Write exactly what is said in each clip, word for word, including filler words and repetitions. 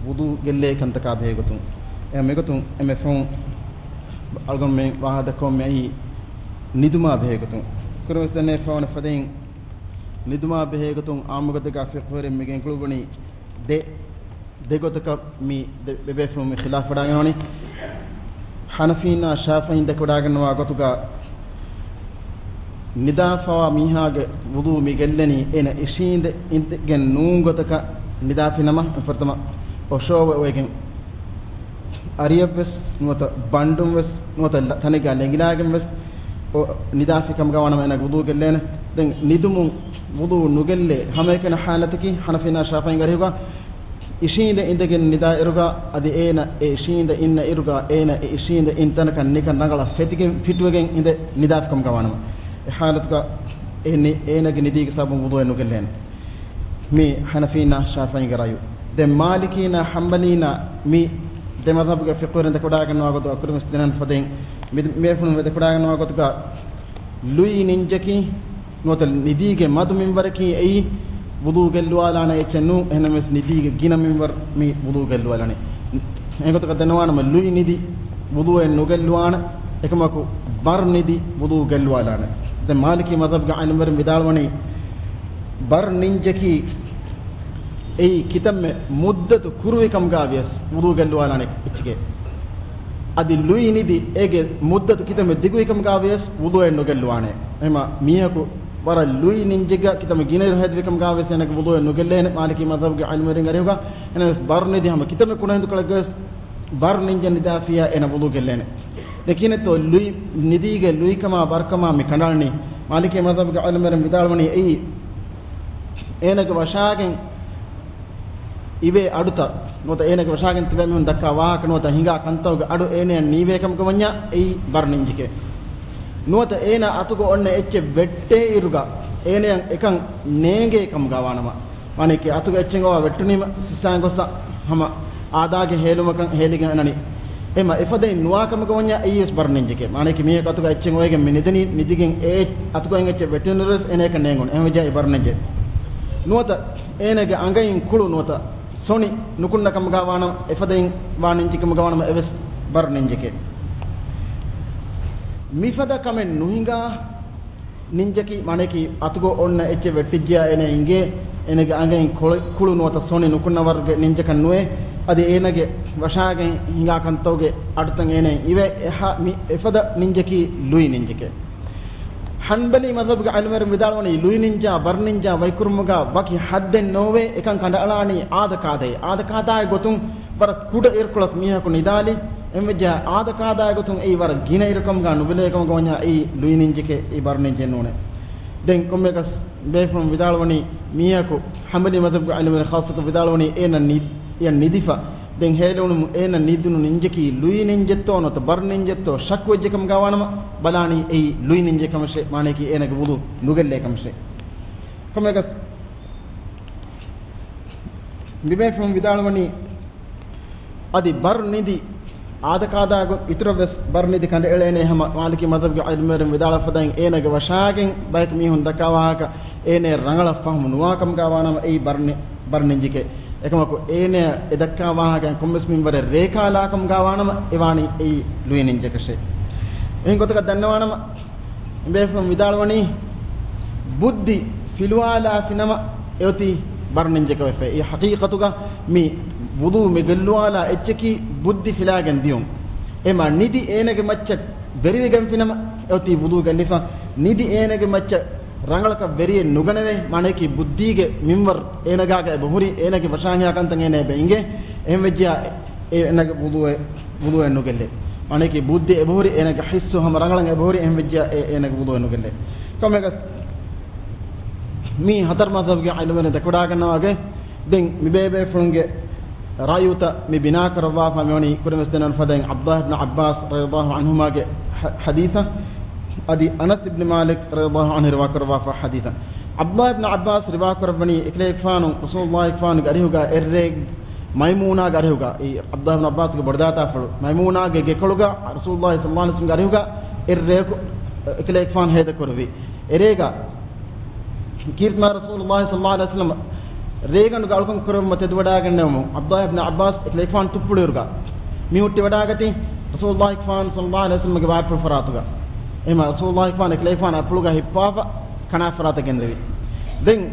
ވުޟޫ ގެއްލޭ ކަންތަކާ ބެހޭގޮތުން. އެ މިގޮތުން އެމެ ފަހުން އަޅުގަނޑުމެން ވާހަކަ ދައްކަވަމެ އައީ ނިދުމާ ބެހޭގޮތުން. ކުރިމަސް ދެންނެ ފަހުން ފަދައިން ނިދުމާ ބެހޭގޮތުން އާއްމުގޮތެއްގަ ފިޤުހުވެރިން މިގެން އެނގުޅުވަނީ ދެ، ދެ ގޮތަކަށް މި ދެ، ދެ ބޭފުޅުން މި ޚިލާފު ވެޑާގެން ވަނީ. ޙަނަފީންނާ ޝާފިޢީން ދެކެވަޑާގަންނަވާ ގޮތުގަ ނިދާފަވާ މީހާގެ ވުޟޫ މި ގެއްލެނީ އޭނަ އިށީނދެ އިނދެގެން ނޫން ގޮތަކަށް ނިދާފިނަމަ، ފުރަތަމަ އޮށޯވެ އޮވެގެން އަރިއަށްވެސް ނުވަތަ ބަނޑުންވެސް ނުވަތަ ލަ، ތަނެއްގަ ލެނގިލާގެންވެސް އޮ، ނިދާފި ކަމުގަ ވާނަމަ އޭނަގެ ވުޟޫ ގެއްލޭނެ. ދެން ނިދުމުން ވުޟޫ ނުގެއްލޭ ހަމައެކަނި ޙާލަތަކީ ޙަނަފީންނާ ޝާފިޢީންގެ އަރިހުގަ އިށީނދެ އިނދެގެން ނިދާ އިރުގަ އަދި އޭނަ އެ އިށީނދެ އިންނަ އިރުގަ އޭނަ އެ އިށީނދެ އިން ތަނަކަށް ނިކަން ރަނގަޅަށް ފެތިގެން ފިޓުވެގެން އިނދެ ނިދާފި ކަމުގަ ވާނަމަ، އެ ޙާލަތުގަ އޭނަ، އޭނަގެ ނިދީގެ ސަބަބުން ވުޟޫއެއް ނުގެއްލޭނެ. މީ ޙަނަފީންނާ ޝާފިޢީންގެ ރައުޔު. ދެން މާލިކީންނާ ޙަންބަލީންނާ މި ދެ މަޛްހަބުގެ ފިޤުހުވެރިން ދެކެވަޑާގަންނަވާ ގޮތުގަ ކުރިމަސް ދެނަން ފަދައިން މި، މި ބޭފުޅުން ދެކެވަޑާގަންނަވާ ގޮތުގަ ލުއި ނިންޖަކީ ނުވަތަ ނިދީގެ މަދު މިންވަރަކީ އެއީ ވުޟޫ ގެއްލުވާލާނެ އެއްޗެއް ނޫން، އެހެންނަމަވެސް ނިދީގެ ގިނަ މިންވަރު މި ވުޟޫ ގެއްލުވާލާނެ. އެގޮތަކަށް ދަންނަވާނަމަ ލުއި ނިދި ވުޟޫއެއް ނުގެއްލުވާނެ، އެކަމަކު ބަރު ނިދި ވުޟޫ ގެއްލުވާލާނެ. ދެން މާލިކީ މަޛްހަބުގެ ޢާލިމުވެރިން ވިދާޅުވަނީ ބަރު ނިންޖަކީ އެއީ ކިތަންމެ މުއްދަތު ކުރުވި ކަމުގަ ވިޔަސް ވުޟޫ ގެއްލުވާލާނެ އެއްޗެކޭ. އަދި ލުއި ނިދި އޭގެ މުއްދަތު ކިތަންމެ ދިގުވި ކަމުގަ ވިޔަސް ވުޟޫއެއް ނުގެއްލުވާނެ. އެހެންމަ މީހަކު ވަރަށް ލުއި ނިންޖެއްގަ ކިތަންމެ ގިނައިރު ހެދިވި ކަމުގަ ވިޔަސް އޭނަގެ ވުޟޫއެއް ނުގެއްލޭނެ. މާލިކީ މަޛްހަބުގެ ޢާލިމުވެރިންގެ އަރިހުގަ އެހެނަސް ބަރު ނިދި ހަމަ ކިތަންމެ ކުޑަހިނދުކޮޅެއްގަ ވިޔަސް ބަރު ނިންޖެއް ނިދާފިއްޔާ އޭނަ ވުޟޫ ގެއްލޭނެ. ދެން ކިހިނެއްތޯ ލުއި، ނިދީގެ ލުއިކަމާ ބަރުކަމާ މި ކަނޑައަޅަނީ؟ މާލިކީ މަޛްހަބުގެ ޢާލިމުވެރިން ވިދާޅުވަނީ އެއީ އޭނަގެ ވަށާގެން އިވޭ އަޑުތައް ނުވަތަ އޭނަގެ ވަށާގެން ތިބޭ މީހުން ދައްކާ ވާހަކަ ނުވަތަ ހިނގާ ކަންތައްގެ އަޑު އޭނަޔަށް ނީވޭ ކަމުގަ ވަންޏާ އެއީ ބަރު ނިންޖެކޭ. ނުވަތަ އޭނާ އަތުގަ އޮންނަ އެއްޗެއް ވެއްޓޭ އިރުގަ އޭނަޔަށް އެކަން ނޭނގޭ ކަމުގަ ވާނަމަ، މާނައަކީ އަތުގަ އެއްޗެއް އޮވާ ވެއްޓުނީމަ ސިއްސާން ގޮއްސަ ހަމަ އާދާގެ ހޭލުމަކަށް ހޭލިގެން އަންނަނީ. އެމަ އެފަދައިން ނުވާ ކަމުގަ ވަންޏާ އެއީވެސް ބަރު ނިންޖެކޭ. މާނައަކީ މީހަކު އަތުގަ އެއްޗެއް އޮވެގެން މި ނިދަނީ، ނިދިގެން އެ އަތުގައި އެއްޗެއް ވެއްޓުނުއިރުވެސް އޭނަޔަކަށް ނޭނގުނު. އެހެންވެއްޖާ އެ ބަރު ނިންޖެ. ނުވަތަ އޭނަގެ އަނގައިން ކުޅު ނުވަތަ ސޮނި ނުކުންނަ ކަމުގަ ވާނަމަ، އެފަދައިން ވާ ނިންޖެ ކަމުގަ ވާނަމަ އެވެސް ބަރު ނިންޖެކޭ. މިފަދަ ކަމެއް ނުހިނގާ ނިންޖަކީ، މާނައަކީ އަތުގަ އޮންނަ އެއްޗެއް ވެއްޓިއްޖެޔާ އޭނަ އިނގޭ، އޭނަގެ އަނގައިން ކޮޅި، ކުޅު ނުވަތަ ސޮނި ނުކުންނަ ވަރުގެ ނިންޖަކަށް ނުވޭ. އަދި އޭނަގެ ވަށާގެން ހިނގާ ކަންތައްގެ އަޑުތައް އޭނައިން އިވޭ. އެހާ މި އެފަދަ ނިންޖަކީ ލުއި ނިންޖެކޭ. ޙަންބަލީ މަޛްހަބުގެ ޢާލިމުވެރިން ވިދާޅުވަނީ ލުއި ނިންޖާ، ބަރު ނިންޖާ ވަކިކުރުމުގަ ވަކި ޙައްދެއް ނޯވޭ، އެކަން ކަނޑައަޅާނީ އާދަކާދައި. އާދަކާދައި ގޮތުން ވަރަށް ކުޑަ އިރުކޮޅަކު މީހަކު ނިދާލި، އެހެންވެއްޖެ އާދަކާދައި ގޮތުން އެއީ ވަރަށް ގިނަ އިރުކަމުގަ ނުބެލޭ ކަމުގަ ވަންޏާ އެއީ ލުއި ނިންޖެކޭ، އެއީ ބަރު ނިންޖެއެއް ނޫނޭ. ދެން ކޮންމެއަކަސް ބޭފުޅުން ވިދާޅުވަނީ މީހަކު ޙަންބަލީ މަޛްހަބުގެ ޢާލިމުވެރިން ޚާއްޞަކޮށް ވިދާޅުވަނީ އޭނަ ނި، އެ ނިދިފަ ދެން ހޭލެވުނުމުން އޭނަ ނިދުނު ނިންޖަކީ ލުއި ނިންޖެއްތޯ ނުވަތަ ބަރު ނިންޖެއްތޯ ޝައްކުވެއްޖެ ކަމުގަ ވާނަމަ ބަލާނީ އެއީ ލުއި ނިންޖެ ކަމަށޭ، މާނައަކީ އޭނަގެ ވުޟޫ ނުގެއްލޭ ކަމަށޭ. ކޮންމެއަކަސް މިބޭފުޅުން ވިދާޅުވަނީ އަދި ބަރު ނިދި އާދަކާދައިގެ އިތުރަށްވެސް ބަރު ނިދި ކަނޑައެޅޭނެ ހަމަ މާލިކީ މަޛްހަބުގެ ޢާލިމުވެރިން ވިދާޅުވި ފަދައިން އޭނަގެ ވަށާގެން ބަޔަކު މީހުން ދައްކާ ވާހަކަ އޭނަ ރަނގަޅަށް ފަހުމު ނުވާ ކަމުގަ ވާނަމަ އެއީ ބަރު ނި، ބަރު ނިންޖެކޭ. އެކަމަކު އޭނަ އެ ދައްކާ ވާހަކައިން ކޮންމެސް މިންވަރެއް ރޭކާލާ ކަމުގަ ވާނަމަ އެ ވާނީ އެއީ ލުއި ނިންޖެކަށޭ. އެހެން ގޮތަކަށް ދަންނަވާނަމަ ބޭފުޅުން ވިދާޅުވަނީ ބުއްދި ފިލުވާލާފިނަމަ އެއޮތީ ބަރު ނިންޖެކަށް ވެފަ. އެ ޙަޤީޤަތުގަ މި ވުޟޫ މި ގެއްލުވާލާ އެއްޗަކީ ބުއްދި ފިލާގެން ދިޔުން. އެމަ ނިދި އޭނަގެ މައްޗަށް ވެރިވެގެންފިނަމަ އެއޮތީ ވުޟޫ ގެއްލިފަ. ނިދި އޭނަގެ މައްޗަށް ރަނގަޅަކަށް ވެރިއެއް ނުގަނެވޭ. މާނައަކީ ބުއްދީގެ މިންވަރު އޭނަގާގަ އެބަހުރި، އޭނަގެ ވަށާންހިނގާ ކަންތައް އޭނަ އެބަ އިނގޭ. އެހެންވެއްޖެޔާ އޭނަގެ ވުޟޫއެއް، ވުޟޫއެއް ނުގެއްލޭ. މާނައަކީ ބުއްދި އެބަހުރި، އޭނަގެ ޙިއްސު ހަމަ ރަނގަޅަށް އެބަހުރި، އެހެންވެއްޖެޔާ އޭ، އޭނަގެ ވުޟޫއެއް ނުގެއްލޭ. ކޮންމެއަކަސް މީ ހަތަރު މަޛްހަބުގެ ޢިލްމުވެރިން ދެކެވަޑާގަންނަވާގޮތް. ދެން މިބޭބޭފުޅުންގެ ރައުޔުތައް މި ބިނާކުރައްވާފަ މިވަނީ ކުރިމަސްދެނަން ފަދައިން ޢަބްދުﷲ ބިން ޢައްބާސް ރަޟިޔަﷲ ޢަންހުމާގެ ޙަ، ޙަދީޘަށް، އަދި އަނަސް އިބްނި މާލިކް ރަޟިޔަﷲ ޢަންހު ރިވާކުރައްވާފަ ޙަދީޘަށް. ޢަބްދުﷲ ބިން ޢައްބާސް ރިވާކުރައްވަނީ އެކަލޭގެފާނު ރަސޫލުﷲ ގެފާނުގެ އަރިހުގަ އެއްރޭ މައިމޫނާގެ އަރިހުގަ، އެ ޢަބްދުﷲ ބިން ޢައްބާސްގެ ބޮޑުދާތާފުޅު މައިމޫނާގެ ގެކޮޅުގަ ރަސޫލުﷲ ޞައްލަﷲ ޢަލައިހި ވަސައްލަމްގެ އަރިހުގަ އެއްރެޔަކު އެކަލޭގެފާނު ހޭދަކުރެއްވި. އެރޭގަ ކީރިތި މާތް ރަސޫލުﷲ ޞައްލަﷲ ޢަލައިހި ވަސައްލަމް ރޭގަނޑުގެ އަޅުކަން ކުރެއްވުމަށް ތެދުވަޑާގެންނެވުމުން، ޢަބްދުﷲ އިބްނު ޢައްބާސް އެކަލޭގެފާނު ތުއްޕުޅިއިރުގަ މި ހުއްޓިވަޑާގަތީ ރަސޫލުﷲ ފާން ޞައްލަﷲ ޢަލައިހި ވަސައްލަމްގެ ވާތްޕުޅު ފަރާތުގަ. އެހެމަ ރަސޫލުﷲ ފާން އެކަލޭގެފާނު އަތްޕުޅުގަ ހިއްޕާފަ ކަނާ ފަރާތަށް ގެންދެވި. ދެން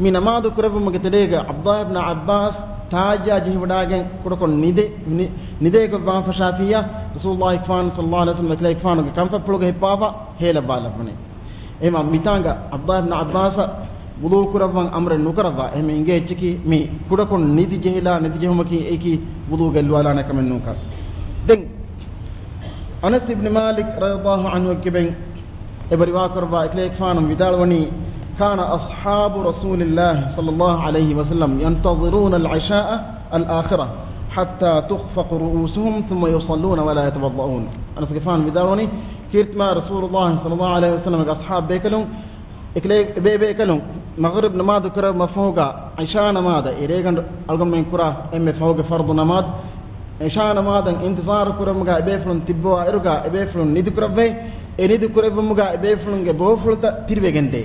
މި ނަމާދު ކުރެއްވުމުގެ ތެރޭގަ ޢަބްދުﷲ އިބްނު ޢައްބާސް ތާއްޔާ ޖެހިވަޑާގެން ކުޑަކޮށް ނިދެ-، ނި-، ނިދޭގޮތްވާން ފަށާފިއްޔާ، ރަސޫލުﷲ ފާން ޞައްލަﷲ ޢަލައިހި ވަސައްލަމް އެކަލޭގެފާނުގެ ކަންފަތްޕުޅުގަ ހިއްޕާފަ ހޭލައްވާލައްވަނީ. އެހެމަ މިތާނގަ ޢަބްދުﷲ އިބްނު ޢައްބާސަށް ވުޟޫ ކުރައްވަން އަމުރެއް ނުކުރައްވާ. އެހެމަ އިނގޭ އެއްޗަކީ މި ކުޑަކޮށް ނިދި ޖެހިލާ ނިދި ޖެހުމަކީ އެއީކީ ވުޟޫ ގެއްލުވާލާނެ ކަމެއް ނޫންކަން. ދެން އަނަސް އިބްނު މާލިކް ރަޟިޔަﷲ ޢަންހު އެއްކެބެން އެބަ ރިވާކުރައްވާ އެކަލޭގެފާނު ވިދާޅުވަނީ، كان أصحاب رسول الله صلى الله عليه وسلم ينتظرون العشاء الآخرة حتى تخفق رؤوسهم ثم يصلون ولا يتوضؤون. އަނަސްގެފާނު ވިދާޅުވަނީ، ކީރިތިމާ ރަސޫލުﷲ ޞައްލަﷲ ޢަލައިހި ވަސައްލަމްގެ އަޞްޙާބު ބޭކަލުން އެކަލޭ-، އެބޭ ބޭކަލުން މަޣްރިބް ނަމާދު ކުރެއްވުމަށް ފަހުގަ ޢިޝާ ނަމާދަށް، އެ ރޭގަނޑު އަޅުގަނޑުމެން ކުރާ އެންމެ ފަހުގެ ފަރުޟު ނަމާދު، ޢިޝާ ނަމާދަށް އިންތިޒާރު ކުރުމުގަ އެބޭފުޅުން ތިއްބަވާ އިރުގަ އެބޭފުޅުން ނިދި ކުރައްވައި، އެ ނިދި ކުރެއްވުމުގަ އެބޭފުޅުންގެ ބޯފުޅުތައް ތިރިވެގެންދޭ.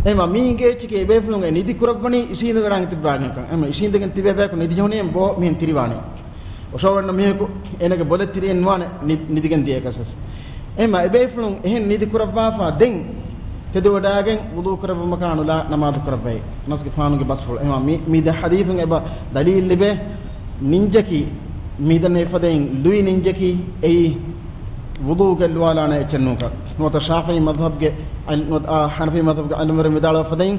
އެހެމަ މީގެ އެއްޗެކޭ އެބޭފުޅުންގެ ނިދި ކުރައްވަނީ އިށީނދެވަޑާން ތިއްބާގެންކަން. އެހެމަ އިށީނދެގެން ތިބޭ ބަޔަކު ނިދި ޖެހުނީ ބޯ މިހެން ތިރިވާނީ. އޮށޯވަންނަ މީހަކު އޭނަގެ ބޮލެއް ތިރިއެއް ނުވާނެ ނި-، ނިދިގެން ދިޔައިކަސް ވެސް. އެހެމަ އެބޭފުޅުން އެހެން ނިދި ކުރައްވާފަ ދެން ތެދުވަޑާގެން ވުޟޫ ކުރެއްވުމަކާ ނުލާ ނަމާދު ކުރައްވައި. އަނަސްގެފާނުގެ ބަސްފުޅު. އެހެމަ މި-، މި ދެ ޙަދީޘުން އެބަ ދަލީލް ލިބޭ ނިންޖަކީ މިދަންނަ އެފަދައިން ލުއި ނިންޖަކީ އެއީ ވުޟޫ ގެއްލުވާލާނެ އެއްޗެއް ނޫންކަން. ނުވަތަ ޝާފިޢީ މަޛްހަބްގެ އަލް-، ނުވަތަ އާ ޙަނަފީ މަޛްހަބްގެ އަލިމުވެރިން ވިދާޅުވި ފަދައިން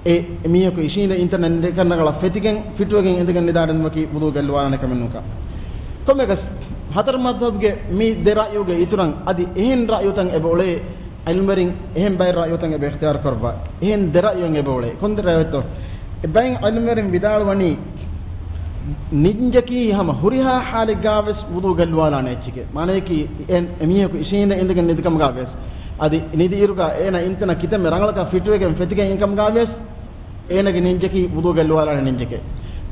އެ މީހަކު އިށީނދެ އިންތަން ނިދިކަން ރަނގަޅަށް ފެތިގެން ފިޓުވެގެން އިނދެގެން ނިދާ ނިދުމަކީ ވުޟޫ ގެއްލުވާލާނެ ކަމެއް ނޫންކަން. ކޮންމެއަކަސް ހަތަރު މަޛްހަބްގެ މި ދެ ރައްޔުގެ އިތުރަށް އަދި އެހެން ރައްޔުތައް އެބަ އުޅޭ އިލްމުވެރިން އެހެން ބައެއް ރައްޔުތައް އެބަ އިޚްތިޔާރު ކުރައްވާ. އެހެން ދެ ރައްޔުތައް އެބަ އުޅޭ. ކޮން ދެ ރައްޔުތޯ؟ އެ ބައެއް އިލްމުވެރިން ވިދާޅުވަނީ، ނިންޖަކީ ހަމަ ހުރިހާ ޙާލެއްގާވެސް ވުޟޫ ގެއްލުވާލާނެ އެއްޗެކޭ. މާނަޔަކީ އެ-، އެމީހަކު އިށީނދެ އިނދެގެން ނިދިކަމުގާވެސް، އަދި ނިދި އިރުގަ އޭނަ އިންތަނަށް ކިތަންމެ ރަނގަޅަކަށް ފިޓުވެގެން ފެތިގެން އިންކަމުގާވެސް، އޭނަގެ ނިންޖަކީ ވުޟޫ ގެއްލުވާލާނެ ނިންޖެކޭ.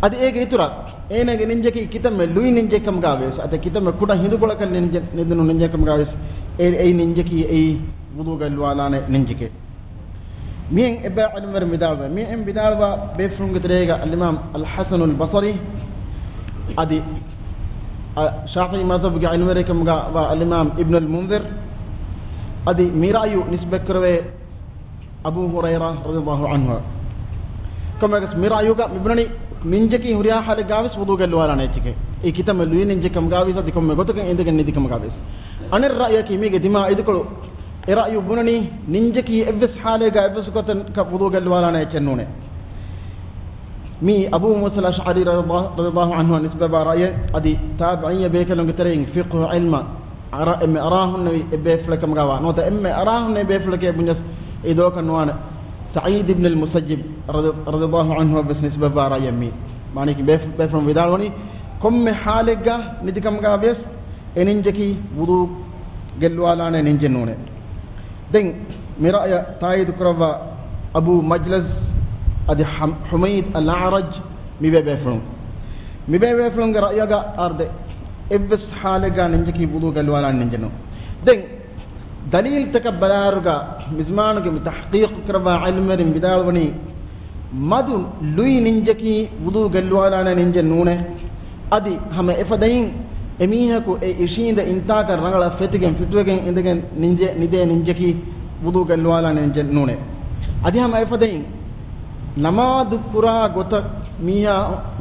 އަދި އޭގެ އިތުރަށް އޭނަގެ ނިންޖަކީ ކިތަންމެ ލުއި ނިންޖެއްކަމުގާވެސް، އަދި ކިތަންމެ ކުޑަ ހިނދުކޮޅަކަށް ނިންޖެ-، ނިދުނު ނިންޖެއްކަމުގާވެސް، އެ-، އެއީ ނިންޖަކީ އެއީ ވުޟޫ ގެއްލުވާލާނެ ނިންޖެކޭ. މިހެން އެބަ އިލްމުވެރިން ވިދާޅުވޭ. މިހެން ވިދާޅުވާ ބޭފުޅުންގެ ތެރޭގަ އަލްއިމާމް އަލްޙަސަނުލް ބަޞަރީ، އަދި، އަ، ޝާފިޢީ މަޛްހަބުގެ އިލްމުވެރިކަމުގަ ވާ އަލްއިމާމް އިބްނުލް މުންޛިރު، އަދި މި ރައްޔު ނިސްބަތްކުރެވޭ އަބޫ ހުރައިރާ ރަޟިޔަﷲ ޢަންހު. ކޮންމެއަކަސް މި ރައްޔުގަ މިބުނަނީ ނިންޖަކީ ހުރިހާ ޙާލެއްގާވެސް ވުޟޫ ގެއްލުވާލާނެ އެއްޗެކޭ. އެ ކިތަންމެ ލުއި ނިންޖެއްކަމުގާވެސް އަދި ކޮންމެ ގޮތަކަށް އިނދެގެން ނިދިކަމުގާވެސް. އަނެއް ރައްޔަކީ މީގެ ދިމާ އިދިކޮޅު އެ ރައްޔު ބުނަނީ، ނިންޖަކީ އެއްވެސް ޙާލެއްގަ އެއްވެސް ގޮތަކަށް ވުޟޫ ގެއްލުވާލާނެ އެއްޗެއް ނޫނޭ. މީ އަބޫ މޫސަލް އަޝްޢަރީ ރަޟިޔަﷲ، ރަޟިޔަﷲ ޢަންހު ނިސްބަތްވާ ރައްޔެއް. އަދި ތާބިޢީންގެ ބޭކަލުންގެ ތެރެއިން ފިޤްހު ޢިލްމަށް އަރާ-، އެންމެ އަރާހުންނެވި އެއްބޭފުޅެއް ކަމުގައިވާ، ނުވަތަ އެންމެ އަރާހުންނެވި ބޭފުޅެކޭ ބުންޏަސް އެ ދޯކަށް ނުވާނެ. ސަޢީދު އިބްނުލް މުސައްޔިބް ރަޟި-، ރަޟިޔަﷲ ޢަންހު ވެސް ނިސްބަތްވާ ރައްޔެއް މީ. މާނަޔަކީ ބޭފު-، ބޭފުޅުން ވިދާޅުވަނީ، ކޮންމެ ޙާލެއްގަ ނިދިކަމުގައިވިޔަސް އެ ނިންޖަކީ ވުޟޫ ގެއްލުވާލާނެ ނިންޖެއް ނޫނޭ. ދެން މި ރައްޔަށް ތާއީދު ކުރައްވާ އަބޫ މަޖްލަސް އަދި ޙަމް-، ޙުމައިދު އަލް އަޢްރަޖް މި ބޭބޭފުޅުން. މި ބޭބޭފުޅުންގެ ރައްޔުގަ އާރުދެ އެއްވެސް ޙާލެއްގަ ނިންޖަކީ ވުޟޫ ގެއްލުވާލާނެ ނިންޖެއް ނޫން. ދެން ދަލީލްތަކަށް ބަލާއިރުގަ މިޒްމާނުގެ މި ތަޙްޤީޤު ކުރައްވާ ޢިލްމުވެރިން ވިދާޅުވަނީ، މަދު ލުއި ނިންޖަކީ ވުޟޫ ގެއްލުވާލާނެ ނިންޖެއް ނޫނޭ. އަދި ހަމަ އެފަދައިން އެމީހަކު އެ އިށީނދެ އިންތާކަށް ރަނގަޅަށް ފެތިގެން ފިޓުވެގެން އިނދެގެން ނިންޖެ-، ނިދޭ ނިންޖަކީ ވުޟޫ ގެއްލުވާލާނެ ނިންޖެއް ނޫނޭ. އަދި ހަމަ އެފަދައިން ނަމާދު ކުރާ ގޮތަށް މީހާ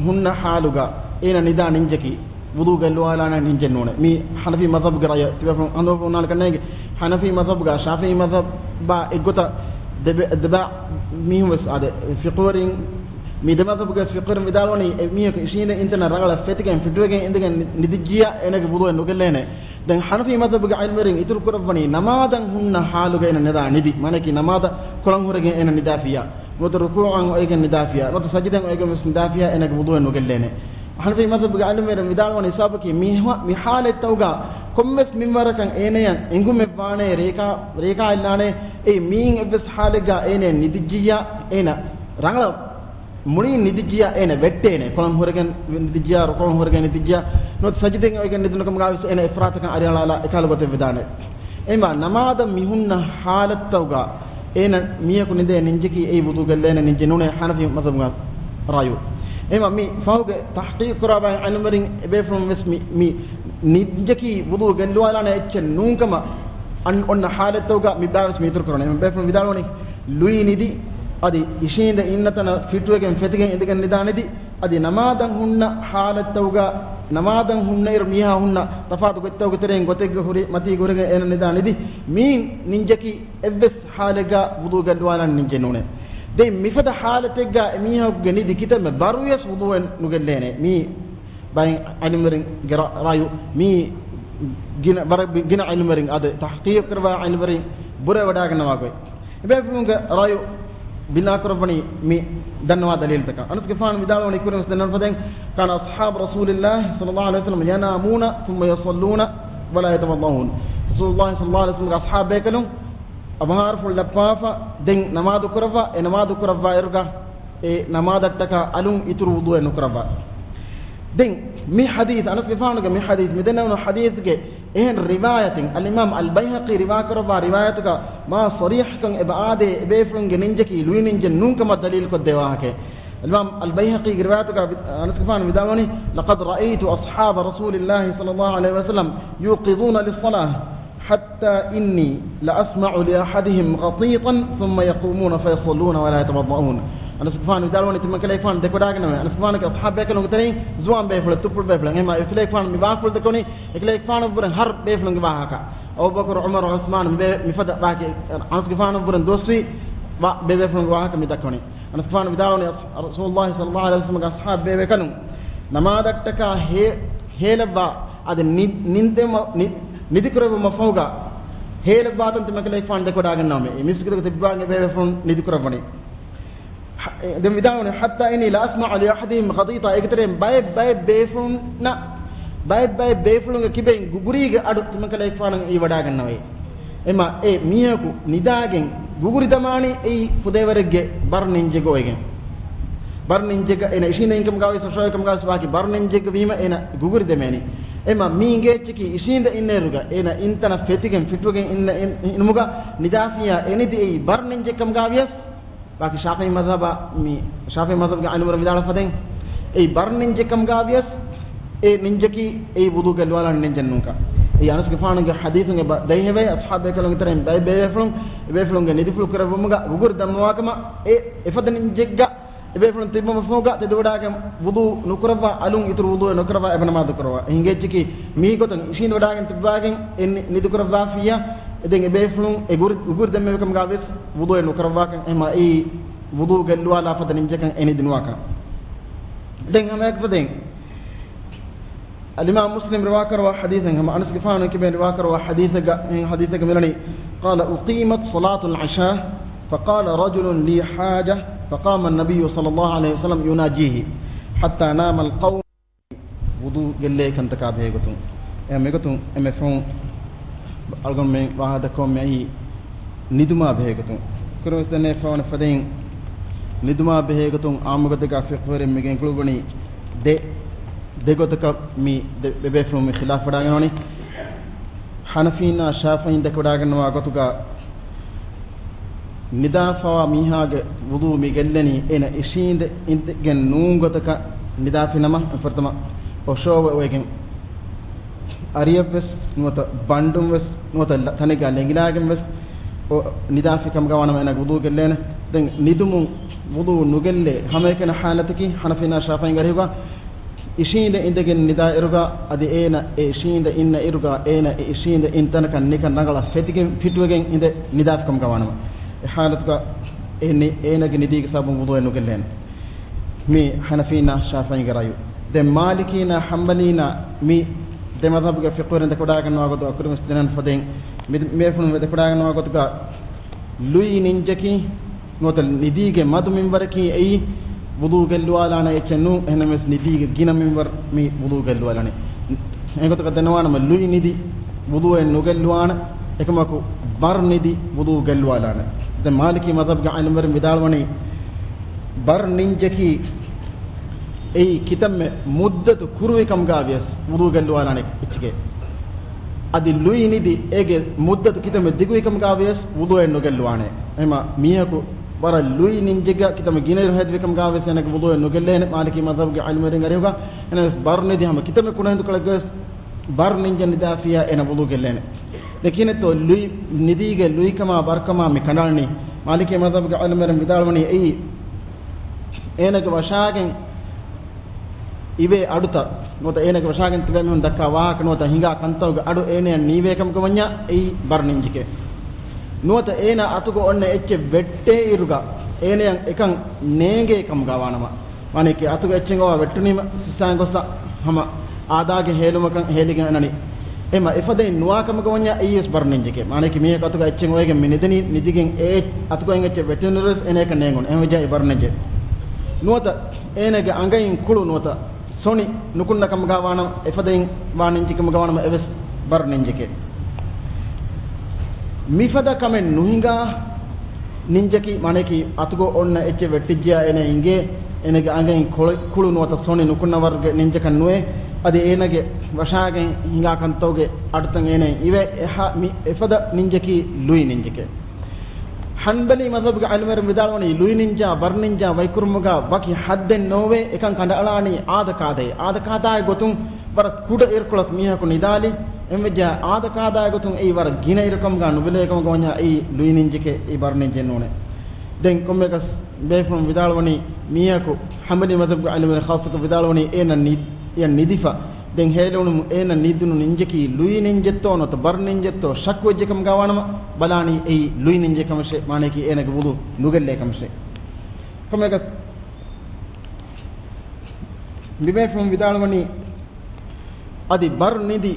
ހުންނަ ޙާލުގަ އޭނަ ނިދާ ނިންޖަކީ ވުޟޫ ގެއްލުވާލާނެ ނިންޖެއް ނޫނޭ. މީ ޙަނަފީ މަޛްހަބުގެ ރައްޔެއް. ތިބޭފުޅުން އަނދުވަފަ ހުންނާނެ ކަންނޭނގެ ޙަނަފީ މަޛްހަބުގަ ޝާފިޢީ މަޛްހަބާ އެއްގޮތަށް ދެބެ-، ދެބަ މީހުން ވެސް އާދެ ފިޤުހުވެރިން، މި ދެ މަޛްހަބުގެ ފިޤުހުވެރިން ވިދާޅުވަނީ އެ މީހަކު އިށީނދެ އިންތަނަށް ރަނގަޅަށް ފެތިގެން ފިޓުވެގެން އިނދެގެން ނި-، ނިދިއްޖިޔާ އޭނަގެ ވުޟޫއެއް ނުގެއްލޭނެ. ދެން ޙަނަފީ މަޛްހަބުގެ ޢިލްމުވެރިން އިތުރު ކުރައްވަނީ ނަމާދަށް ހުންނަ ޙާލުގަ އޭނަ ނިދާ ނިދި. މާނައަކީ ނަމާދަށް ކޮޅަން ހުރެގެން އޭނަ ނިދާފިޔާ. ނުވަތަ ރުކޫޢަށް އޮތްގެން ނިދާފިޔާ. ނުވަތަ ސަޖިދައިން އޮތްގެން ވެސް ނިދާފިޔާ އޭނަގެ ވުޟޫއެއް ނުގެއްލޭނެ. ޙަނަފީ މަޛްހަބުގެ ޢިލްމުވެރިން ވިދާޅުވަނީ ސަބަބަކީ މި ހަ-، މި ޙާލަތްތަކުގަ ކޮންމެސް މިންވަރަކަށް އޭނަޔަށް އެނގުމެއް ވާނޭ ރޭކާ، ރޭކާ އެއްލާނޭ. އެއީ މިއިން އެއްވެސް ޙާލެއްގަ އޭނަ ނިދިއްޖިއްޔާ އޭނަ ރަނގަޅަށް މުޅިން ނިދިއްޖިއްޔާ އޭނަ ވެއްޓޭނެ. ކޮޅަން ހުރެގެން ނިދިއްޖިއްޔާ، ރުކޫޢަށް ހުރެގެން ނިދިއްޖިއްޔާ، ނުވަތަ ސަޖިދައިން އޮތްގެން ނިދުނު ކަމުގައި ވެސް އޭނަ އެފްރާތަކަށް އަރިއަޅާލާ އެކަހަލަ ގޮތެއް ވެދާނެ. އެމާ ނަމާދަށް މި ހުންނަ ޙާލަތްތަކުގަ އޭނަ މީހަކު ނިދޭ ނިންޖަކީ އެއީ ވުޟޫ ގެއްލޭނެ ނިންޖެއް ނޫނޭ ހަނަފީ މަޒްހަބުގެ ރާޔު. އެމަ މި ފަހުގެ ތަޙްޤީޤު ކުރާ ބައެއް ޢިލްމުވެރިން އެބޭފުޅުން ވެސް މި، މި ނިންޖަކީ ވުޟޫ ގެއްލުވާލާނެ އެއްޗެއް ނޫންކަމަށް އަން-، އޮންނަ ޙާލަތްތަކުގަ މި ބާވެސް މި އިތުރު ކުރަނީ. އެމަ ބޭފުޅުން ވިދާޅުވަނީ ލުއި ނިދި، އަދި އިށީނދެ އިންނަ ތަނަށް ފިއްޓުވެގެން ފެތިގެން އިނދެގެން ނިދާ ނިދި، އަދި ނަމާދަށް ހުންނަ ޙާލަތްތަކުގަ، ނަމާދަށް ހުންނައިރު މީހާ ހުންނަ ތަފާތު ގޮތްތަކުގެ ތެރެއިން ގޮތެއްގެ ހުރި މަތީގަ ހުރެގެން އޭނަ ނިދާ ނިދި، މިއިން ނިންޖަކީ އެއްވެސް ޙާލެއްގަ ވުޟޫ ގެއްލުވާލާނެ ނިންޖެއް ނޫނޭ. ދެން މިފަދަ ޙާލަތެއްގަ އެމީހަކުގެ ނިދި ކިތަންމެ ބަރުވިޔަސް ވުޟޫއެއް ނުގެއްލޭނެ. މީ ބައެއް ޢިލްމުވެރިންގެ ރަ-، ރާޔު. މީ ގިނަ، ވަރަށް ގިނަ ޢިލްމުވެރިން އަދި ތަޙްޤީޤު ކުރައްވާ ޢިލްމުވެރިން ބުރަވެވަޑައިގަންނަވާ ގޮތް. އެބޭފުޅުންގެ ރާޔު ބިނާކުރައްވަނީ މި ދަންނަވާ ދަލީލުތަކަށް. އަނަސްގެފާނު ވިދާޅުވަނީ ކުރިންވެސް ދެންނެވި ފަދައިން، كان أصحاب رسول الله صلى الله عليه وسلم ينامون ثم يصلون ولا يتوضؤون. ރަސޫލުﷲ ޞައްލަﷲު ޢަލައިހި ވަސައްލަމްގެ އަޞްޙާބު ބޭކަލުން އަވަހާރަފުޅު ލައްޕާފަ ދެން ނަމާދު ކުރައްވާ، އެ ނަމާދު ކުރައްވާ އިރުގަ އެ ނަމާދަށްޓަކާ އަލުން އިތުރު ވުޟޫއެއް ނުކުރައްވާ. ދެން މި ޙަދީޘް، އަނަސްގެފާނުގެ މި ޙަދީޘް، މި ދެންނެވުނު ޙަދީޘްގެ އެހެން ރިވާޔަތެއް، އަލްއިމާމް އަލްބައިހަޤީ ރިވާކުރައްވާ ރިވާޔަތުގަ މާ ޞަރީޙަކަން އެބަ އާދޭ، އެބޭފުޅުންގެ ނިންޖަކީ ލުއި ނިންޖެއް ނޫންކަމަށް ދަލީލުކޮށްދޭ ވާހަކައެއް. އަލްއިމާމް އަލްބައިހަޤީގެ ރިވާޔަތުގަ ވި-، އަނަސްގެފާނު ވިދާޅުވަނީ، لقد رأيت أصحاب رسول الله صلى الله عليه وسلم يوقظون للصلاة حتى إني لأسمع لأحدهم غطيطا ثم يقومون فيصلون ولا يتوضؤون. އަނަސްގެފާނު ވިދާޅުވަނީ ތިމަންކަލޭގެފާނު ދެކެވަޑައިގަންނަވަ. އަނަސްގެފާނުގެ އަޞްޙާބު ބޭކަލުންގެ ތެރެއިން ޒުވާން ބޭފުޅެއް، ތުއްޕުޅު ބޭފުޅެއް. އެހެންވީމަ އެ ފިލައިގެފާނު މި ވާހަކަފުޅު ދެއްކެވުނީ، އެކަލޭގެފާނަށްވުރެން ހަރު ބޭފުޅުންގެ ވާހަކަ. އަބޫބަކުރު، ޢުމަރު، ޢުސްމާނު މި ބޭ-، މިފަދަ ވާހަކަ އަނަސްގެފާނަށްވުރެން ދުވަސްވީ ވާ-، ބޭބޭފުޅުންގެ ވާހަކަ މި ދައްކަވަނީ. އަނަސްގެފާނު ވިދާޅުވަނީ، ރަސޫލުﷲ ޞައްލަﷲު ޢަލައިހި ވަސައްލަމްގެ އަޞްޙާބު ބޭބޭކަލުން ނަމާދަށްޓަކާ ހޭ-، ހޭލައްވާ އަދި ނި-، ނިންދެމަ-، ނި-، ނިދިކުރެއްވުމަށްފަހުގަ ހޭލައްވާތަން ތިމަންކަލޭގެފާނު ދެކެވަޑައިގަންނަވަމޭ. އެ މިސްކިތުގަ ތިއްބާގެ ބޭބޭފުޅުން ނިދިކުރައްވަނީ. ހަ-، އެ، ދެން ވިދާޅުވަނީ، حتى إني لأسمع لأحدهم غطيطا، އޭގެ ތެރެއިން ބައެއް، ބައެއް ބޭފުޅުންނަށް، ބައެއް، ބައެއް ބޭފުޅުންގެ ކިބައިން ގުގުރީގެ އަޑު ތިމަންކަލޭގެފާނަށް އިވިވަޑައިގަންނަވައޭ. އެމަ އެ މީހަކު ނިދާގެން ގުގުރި ދަމާނީ އެއީ ފުދޭވަރެއްގެ ބަރު ނިންޖެއްގަ އޮވެގެން. ބަރު ނިންޖެއްގަ އޭނަ އިށީނދެ އިންކަމުގަވެސް އޮށޯވިކަމުގަވެސް ވާކި ބަރު ނިންޖެއްގަ ވީމަ އޭނަ ގުގުރި ދެމޭނީ. އެމަ މީ އިނގޭ އެއްޗަކީ އިށީނދެ އިންނައިރުގަ އޭނަ އިންތަނަށް ފެތިގެން ފިއްޓުވެގެން އިންނަ އިން-، އިނުމުގަ ނިދާފިޔާ އެ ނިދި އެއީ ބަރު ނިންޖެއްކަމުގަވިޔަސް ވާކި ޝާފިޢީ މަޒްހަބަށް މި، ޝާފިޢީ މަޒްހަބުގެ އަންވަރު ވިދާޅު ފަދައިން، އެއީ ބަރު ނިންޖެއްކަމުގަވިޔަސް އެ ނިންޖަކީ އެއީ ވުޟޫ ގެއްލުވާލާނެ ނިންޖެއް ނޫންކަން. އެއީ އަނަސްގެފާނުގެ ޙަދީޘުން އެބަ ދަތްހެވޭ، އަޞްޙާބު ބޭކަލުންގެ ތެރެއިން ބައެއް ބޭބޭފުޅުން އެބޭފުޅުންގެ ނިދިފުޅު ކުރެއްވުމުގަ ގުގުރި ދަންނަވާކަމަށް އެ އެފަދަ ނިންޖެއްގަ އެބޭފުޅުން ތިއްބުމަށްފަހުގަ ތެދުވަޑައިގެން ވުޟޫ ނުކުރައްވާ، އަލުން އިތުރު ވުޟޫއެއް ނުކުރައްވާ އެބަ ނަމާދު ކުރައްވާ. އެހިނގޭ އެއްޗަކީ މިއީ ގޮތަށް އިށީނދެވަޑައިގެން ތިއްބާގެން އެ ނި-، ނިދިކުރައްވާފިއްޔާ، އެ ދެން އެބޭފުޅުން އެ ގުރި-، ގުގުރި ދެންމެވިކަމުގަވެސް ވުޟޫއެއް ނުކުރައްވާކަން، އެހެމަ އެއީ ވުޟޫ ގެއްލުވާލާ ފަދަ ނިންޖަކަށް އެ ނިދި ނުވާކަން. ދެން ހަމައެކަފަދައިން އަލްއިމާމް މުސްލިމް ރިވާކުރައްވާ ޙަދީޘެއް ހަމަ އަނަސްގެފާނު ކިބެން ރިވާކުރައްވާ ޙަދީޘެއްގަ، އެ ޙަދީޘެއްގަ މިވަނީ، قال أقيمت صلاة العشاء فقال رجل لي حاجة فقام النبي صلى الله عليه وسلم يناجيه حتى نام القوم. ވުޟޫ ގެއްލޭ ކަންތަކާ ބެހޭގޮތުން، އެ މިގޮތުން އެމެ ފަހުން އަޅުގަނޑުމެން ވާހަކަ ދައްކަވަމުން އައީ ނިދުމާ ބެހޭގޮތުން. ކުރިންވެސް ދެންނެވިފަވަނީ ފަދައިން ނިދުމާ ބެހޭގޮތުން ޢާއްމުގޮތެއްގަ ފިޤުހުވެރިން މި ގެންގުޅުއްވަނީ ދެ، ދެގޮތަކަށް މި ދެ، ދެބޭފުޅުން މި ޚިލާފުވެޑައިގަންނަވަނީ. ޙަނަފީންނާ ޝާފިޢީން ދެކެވަޑައިގަންނަވާ ގޮތުގަ ނިދާފަވާ މީހާގެ ވުޟޫ މި ގެއްލެނީ އޭނަ އިށީނދެ އިނދެގެން ނޫން ގޮތަކަށް ނިދާފިނަމަ، ފުރަތަމަ އޮށޯވެ އޮވެގެން އަރިއަށްވެސް ނުވަތަ ބަނޑުންވެސް ނުވަތަ ތަނެއްގަ ލެނގިލާގެންވެސް ނިދާފި ކަމުގަ ވާނަމަ އޭނަ ވުޟޫ ގެއްލޭނެ. ދެން ނިދުމުން ވުޟޫ ނުގެއްލޭ ހަމައެކަނި ޙާލަތަކީ ޙަނަފީންނާ ޝާފިޢީންގެ އަރިހުގަ އިށީނދެ އިނދެގެން ނިދާއިރުގަ އަދި އޭނަ އެ އިށީނދެ އިންނައިރުގަ އޭނަ އެ އިށީނދެ އިން ތަނަކަށް ނިކަން ރަނގަޅަށް ފެތިގެން ފިއްޓުވެގެން އިނދެ ނިދާފިކަމުގަ ވާނަމަ، އެ ޙާލަތުގަ އޭނަ، އޭނަގެ ނިދީގެ ސަބަބުން ވުޟޫއެއް ނުގެއްލޭނެ. މީ ޙަނަފީންނާ ޝާފިޢީންގެ ރައުޔު. ދެން މާލިކީންނާ ޙަންބަލީންނާ މި ދެ މަޛްހަބުގެ ފިޤުހުވެރިން ދެކެވަޑައިގަންނަވާ ގޮތުގަ ކުރިންވެސް ދެންނެވުނު ފަދައިން މި ދެ، މި ބޭފުޅުން ދެކެވަޑައިގަންނަވާ ގޮތުގަ ލުއި ނިންޖަކީ ނުވަތަ ނިދީގެ މަދު މިންވަރަކީ އެއީ ވުޟޫ ގެއްލުވާލާނެ އެއްޗެއް ނޫން. އެހެންނަމަވެސް ނިދީގެ ގިނަ މިންވަރު މި ވުޟޫ ގެއްލުވާލާނެ. އެގޮތަކަށް ދަންނަވާނަމަ ލުއި ނިދި ވުޟޫއެއް ނުގެއްލުވާނެ. އެކަމަކު ބަރު ނިދި ވުޟޫ ގެއްލުވާލާނެ. ދެން މާލިކީ މަޛްހަބުގެ ޢާލިމްވެރިން ވިދާޅުވަނީ ބަރު ނިންޖަކީ އެއީ ކިތަންމެ މުއްދަތު ކުރުވި ކަމުގަ ވިޔަސް ވުޟޫ ގެއްލުވާލާނެ އެއްޗެކޭ. އަދި ލުއި ނިދި އޭގެ މުއްދަތު ކިތަންމެ ދިގުވިކަމުގަ ވިޔަސް ވުޟޫއެއް ނުގެއްލުވާނެ. އެހެމަ މީހަކު ވަރަށް ލުއި ނިންޖެގަ ކިތަންމެ ގިނައިރު ހެދިވިކަމުގަ ވިޔަސް އޭނަގެ ވުޟޫއެއް ނުގެއްލޭނެ. މާލިކީ މަޒްހަބުގެ އިލްމުވެރިން އަރިހުގަ އެނަވެސް ބަރު ނިދި ހަމަ ކިތަންމެ ކުޑަހިނދުކޮޅެއްގަވެސް ބަރު ނިންޖެއް ނިދާފިޔާ އޭނަ ވުޟޫ ގެއްލޭނެ. ދެން ކިހިނެއްތޯ ލުއި ނިދީގެ ލުއިކަމާ ބަރުކަމާ މި ކަނޑައަޅަނީ؟ މާލިކީ މަޒްހަބުގެ އިލްމުވެރިން ވިދާޅުވަނީ އެއީ އޭނަގެ ވަށާގެން އިވޭ އަޑުތައް ނުވަތަ އޭނަގެ ވަށާގެން ތިބޭ މީހުން ދައްކާ ވާހަކަ ނުވަތަ ހިނގާ ކަންތައުގެ އަޑު އޭނަޔަށް ނީވޭ ކަމުގަ ވަންޏާ އެއީ ބަރު ނިންޖެކޭ. ނުވަތަ އޭނާ އަތުގަ އޮންނަ އެއްޗެއް ވެއްޓޭ އިރުގަ އޭނަޔަށް އެކަން ނޭނގޭ ކަމުގަ ވާނަމަ، މާނައަކީ އަތުގަ އެއްޗެއް އޮވާ ވެއްޓުނީމަ ސިއްސާއިން ގޮއްސަ ހަމަ އާދާގެ ހޭލުމަކަށް ހޭލިގެން އަންނަނީ. އެހެމަ އެފަދައިން ނުވާ ކަމުގަ ވަންޏާ އެއީވެސް ބަރު ނިންޖެކޭ. މާނައަކީ މީހަކު އަތުގަ އެއްޗެއް އޮވެގެން މި ނިދަނީ، ނިދިގެން އެ އަތުގައިން އެއްޗެއް ވެއްޓެނިއިރުވެސް އޭނަޔަކަށް ނޭނގުނު. އެހެންވެއްޖާ އެ ބަރު ނިންޖެ. ނުވަތަ އޭނަގެ އަނގައިން ކުޅު ނުވަތަ ސޮނި ނުކުންނަ ކަމުގަ ވާނަމަ، އެފަދައިން ވާ ނިންޖެ ކަމުގަ ވާނަމަ އެވެސް ބަރު ނިންޖެކޭ. މިފަދަ ކަމެއް ނުހިނގާ ނިންޖަކީ، މާނައަކީ އަތުގަ އޮންނަ އެއްޗެއް ވެއްޓިއްޖެޔާ އޭނަ އިނގޭ، އޭނަގެ އަނގައިން ކޮޅު، ކުޅު ނުވަތަ ސޮނި ނުކުންނަ ވަރުގެ ނިންޖަކަށް ނުވޭ. އަދި އޭނަގެ ވަށާގެން ހިނގާ ކަންތައުގެ އަޑުތައް އޭނައިން އިވޭ. އެހާ މި އެފަދަ ނިންޖަކީ ލުއި ނިންޖެކޭ. ހަންބަލީ މަޒްހަބުގެ އިލްމުވެރިން ވިދާޅުވަނީ، ލުއި ނިންޖާ، ބަރު ނިންޖާ ވަކި ޙައްދެއް ނޯވޭ، އެކަން ކަނޑައަޅާނީ އާދަކާދައޭ. އާދަކާދާއެއް ގޮތުން ވަރަށް ކުޑަ އިރުކޮޅަކު މީހަކު ނިދާލި، އެންވެއްޖާ އާދަކާދާއެއް ގޮތުން އެއީ ވަރަށް ގިނަ އިރުކަމުގަ ނުބެލޭ ކަމުގަ ވަންޏާ އެއީ ލުއި ނިންޖެކޭ، އެއީ ބަރު ނިންޖެއް ނޫނޭ. ދެން ކޮންމެއަކަސް ބޭފުޅުން ވިދާޅުވަނީ، މީހަކު ހަންބަލީ މަޒްހަބުގެ އިލްމުވެރިން ޚާއްޞަކޮށް ވިދާޅުވަނީ، އޭނަ ނި-، އެޔަށް ނިދިފަ ދެން ހޭލެވުނުމުން އޭނަ ނިދުނު ނިންޖަކީ ލުއި ނިންޖެއްތޯ ނުވަތަ ބަރު ނިންޖެއްތޯ ޝައްކުވެއްޖެ ކަމުގަ ވާނަމަ، ބަލާނީ އެއީ ލުއި ނިންޖެ ކަމަށޭ، މާނައަކީ އޭނަގެ ވުޟޫ ނުގެއްލޭ ކަމަށޭ. ކޮންމެއަކަސް މިބޭފުޅުން ވިދާޅުވަނީ، އަދި ބަރު ނިދި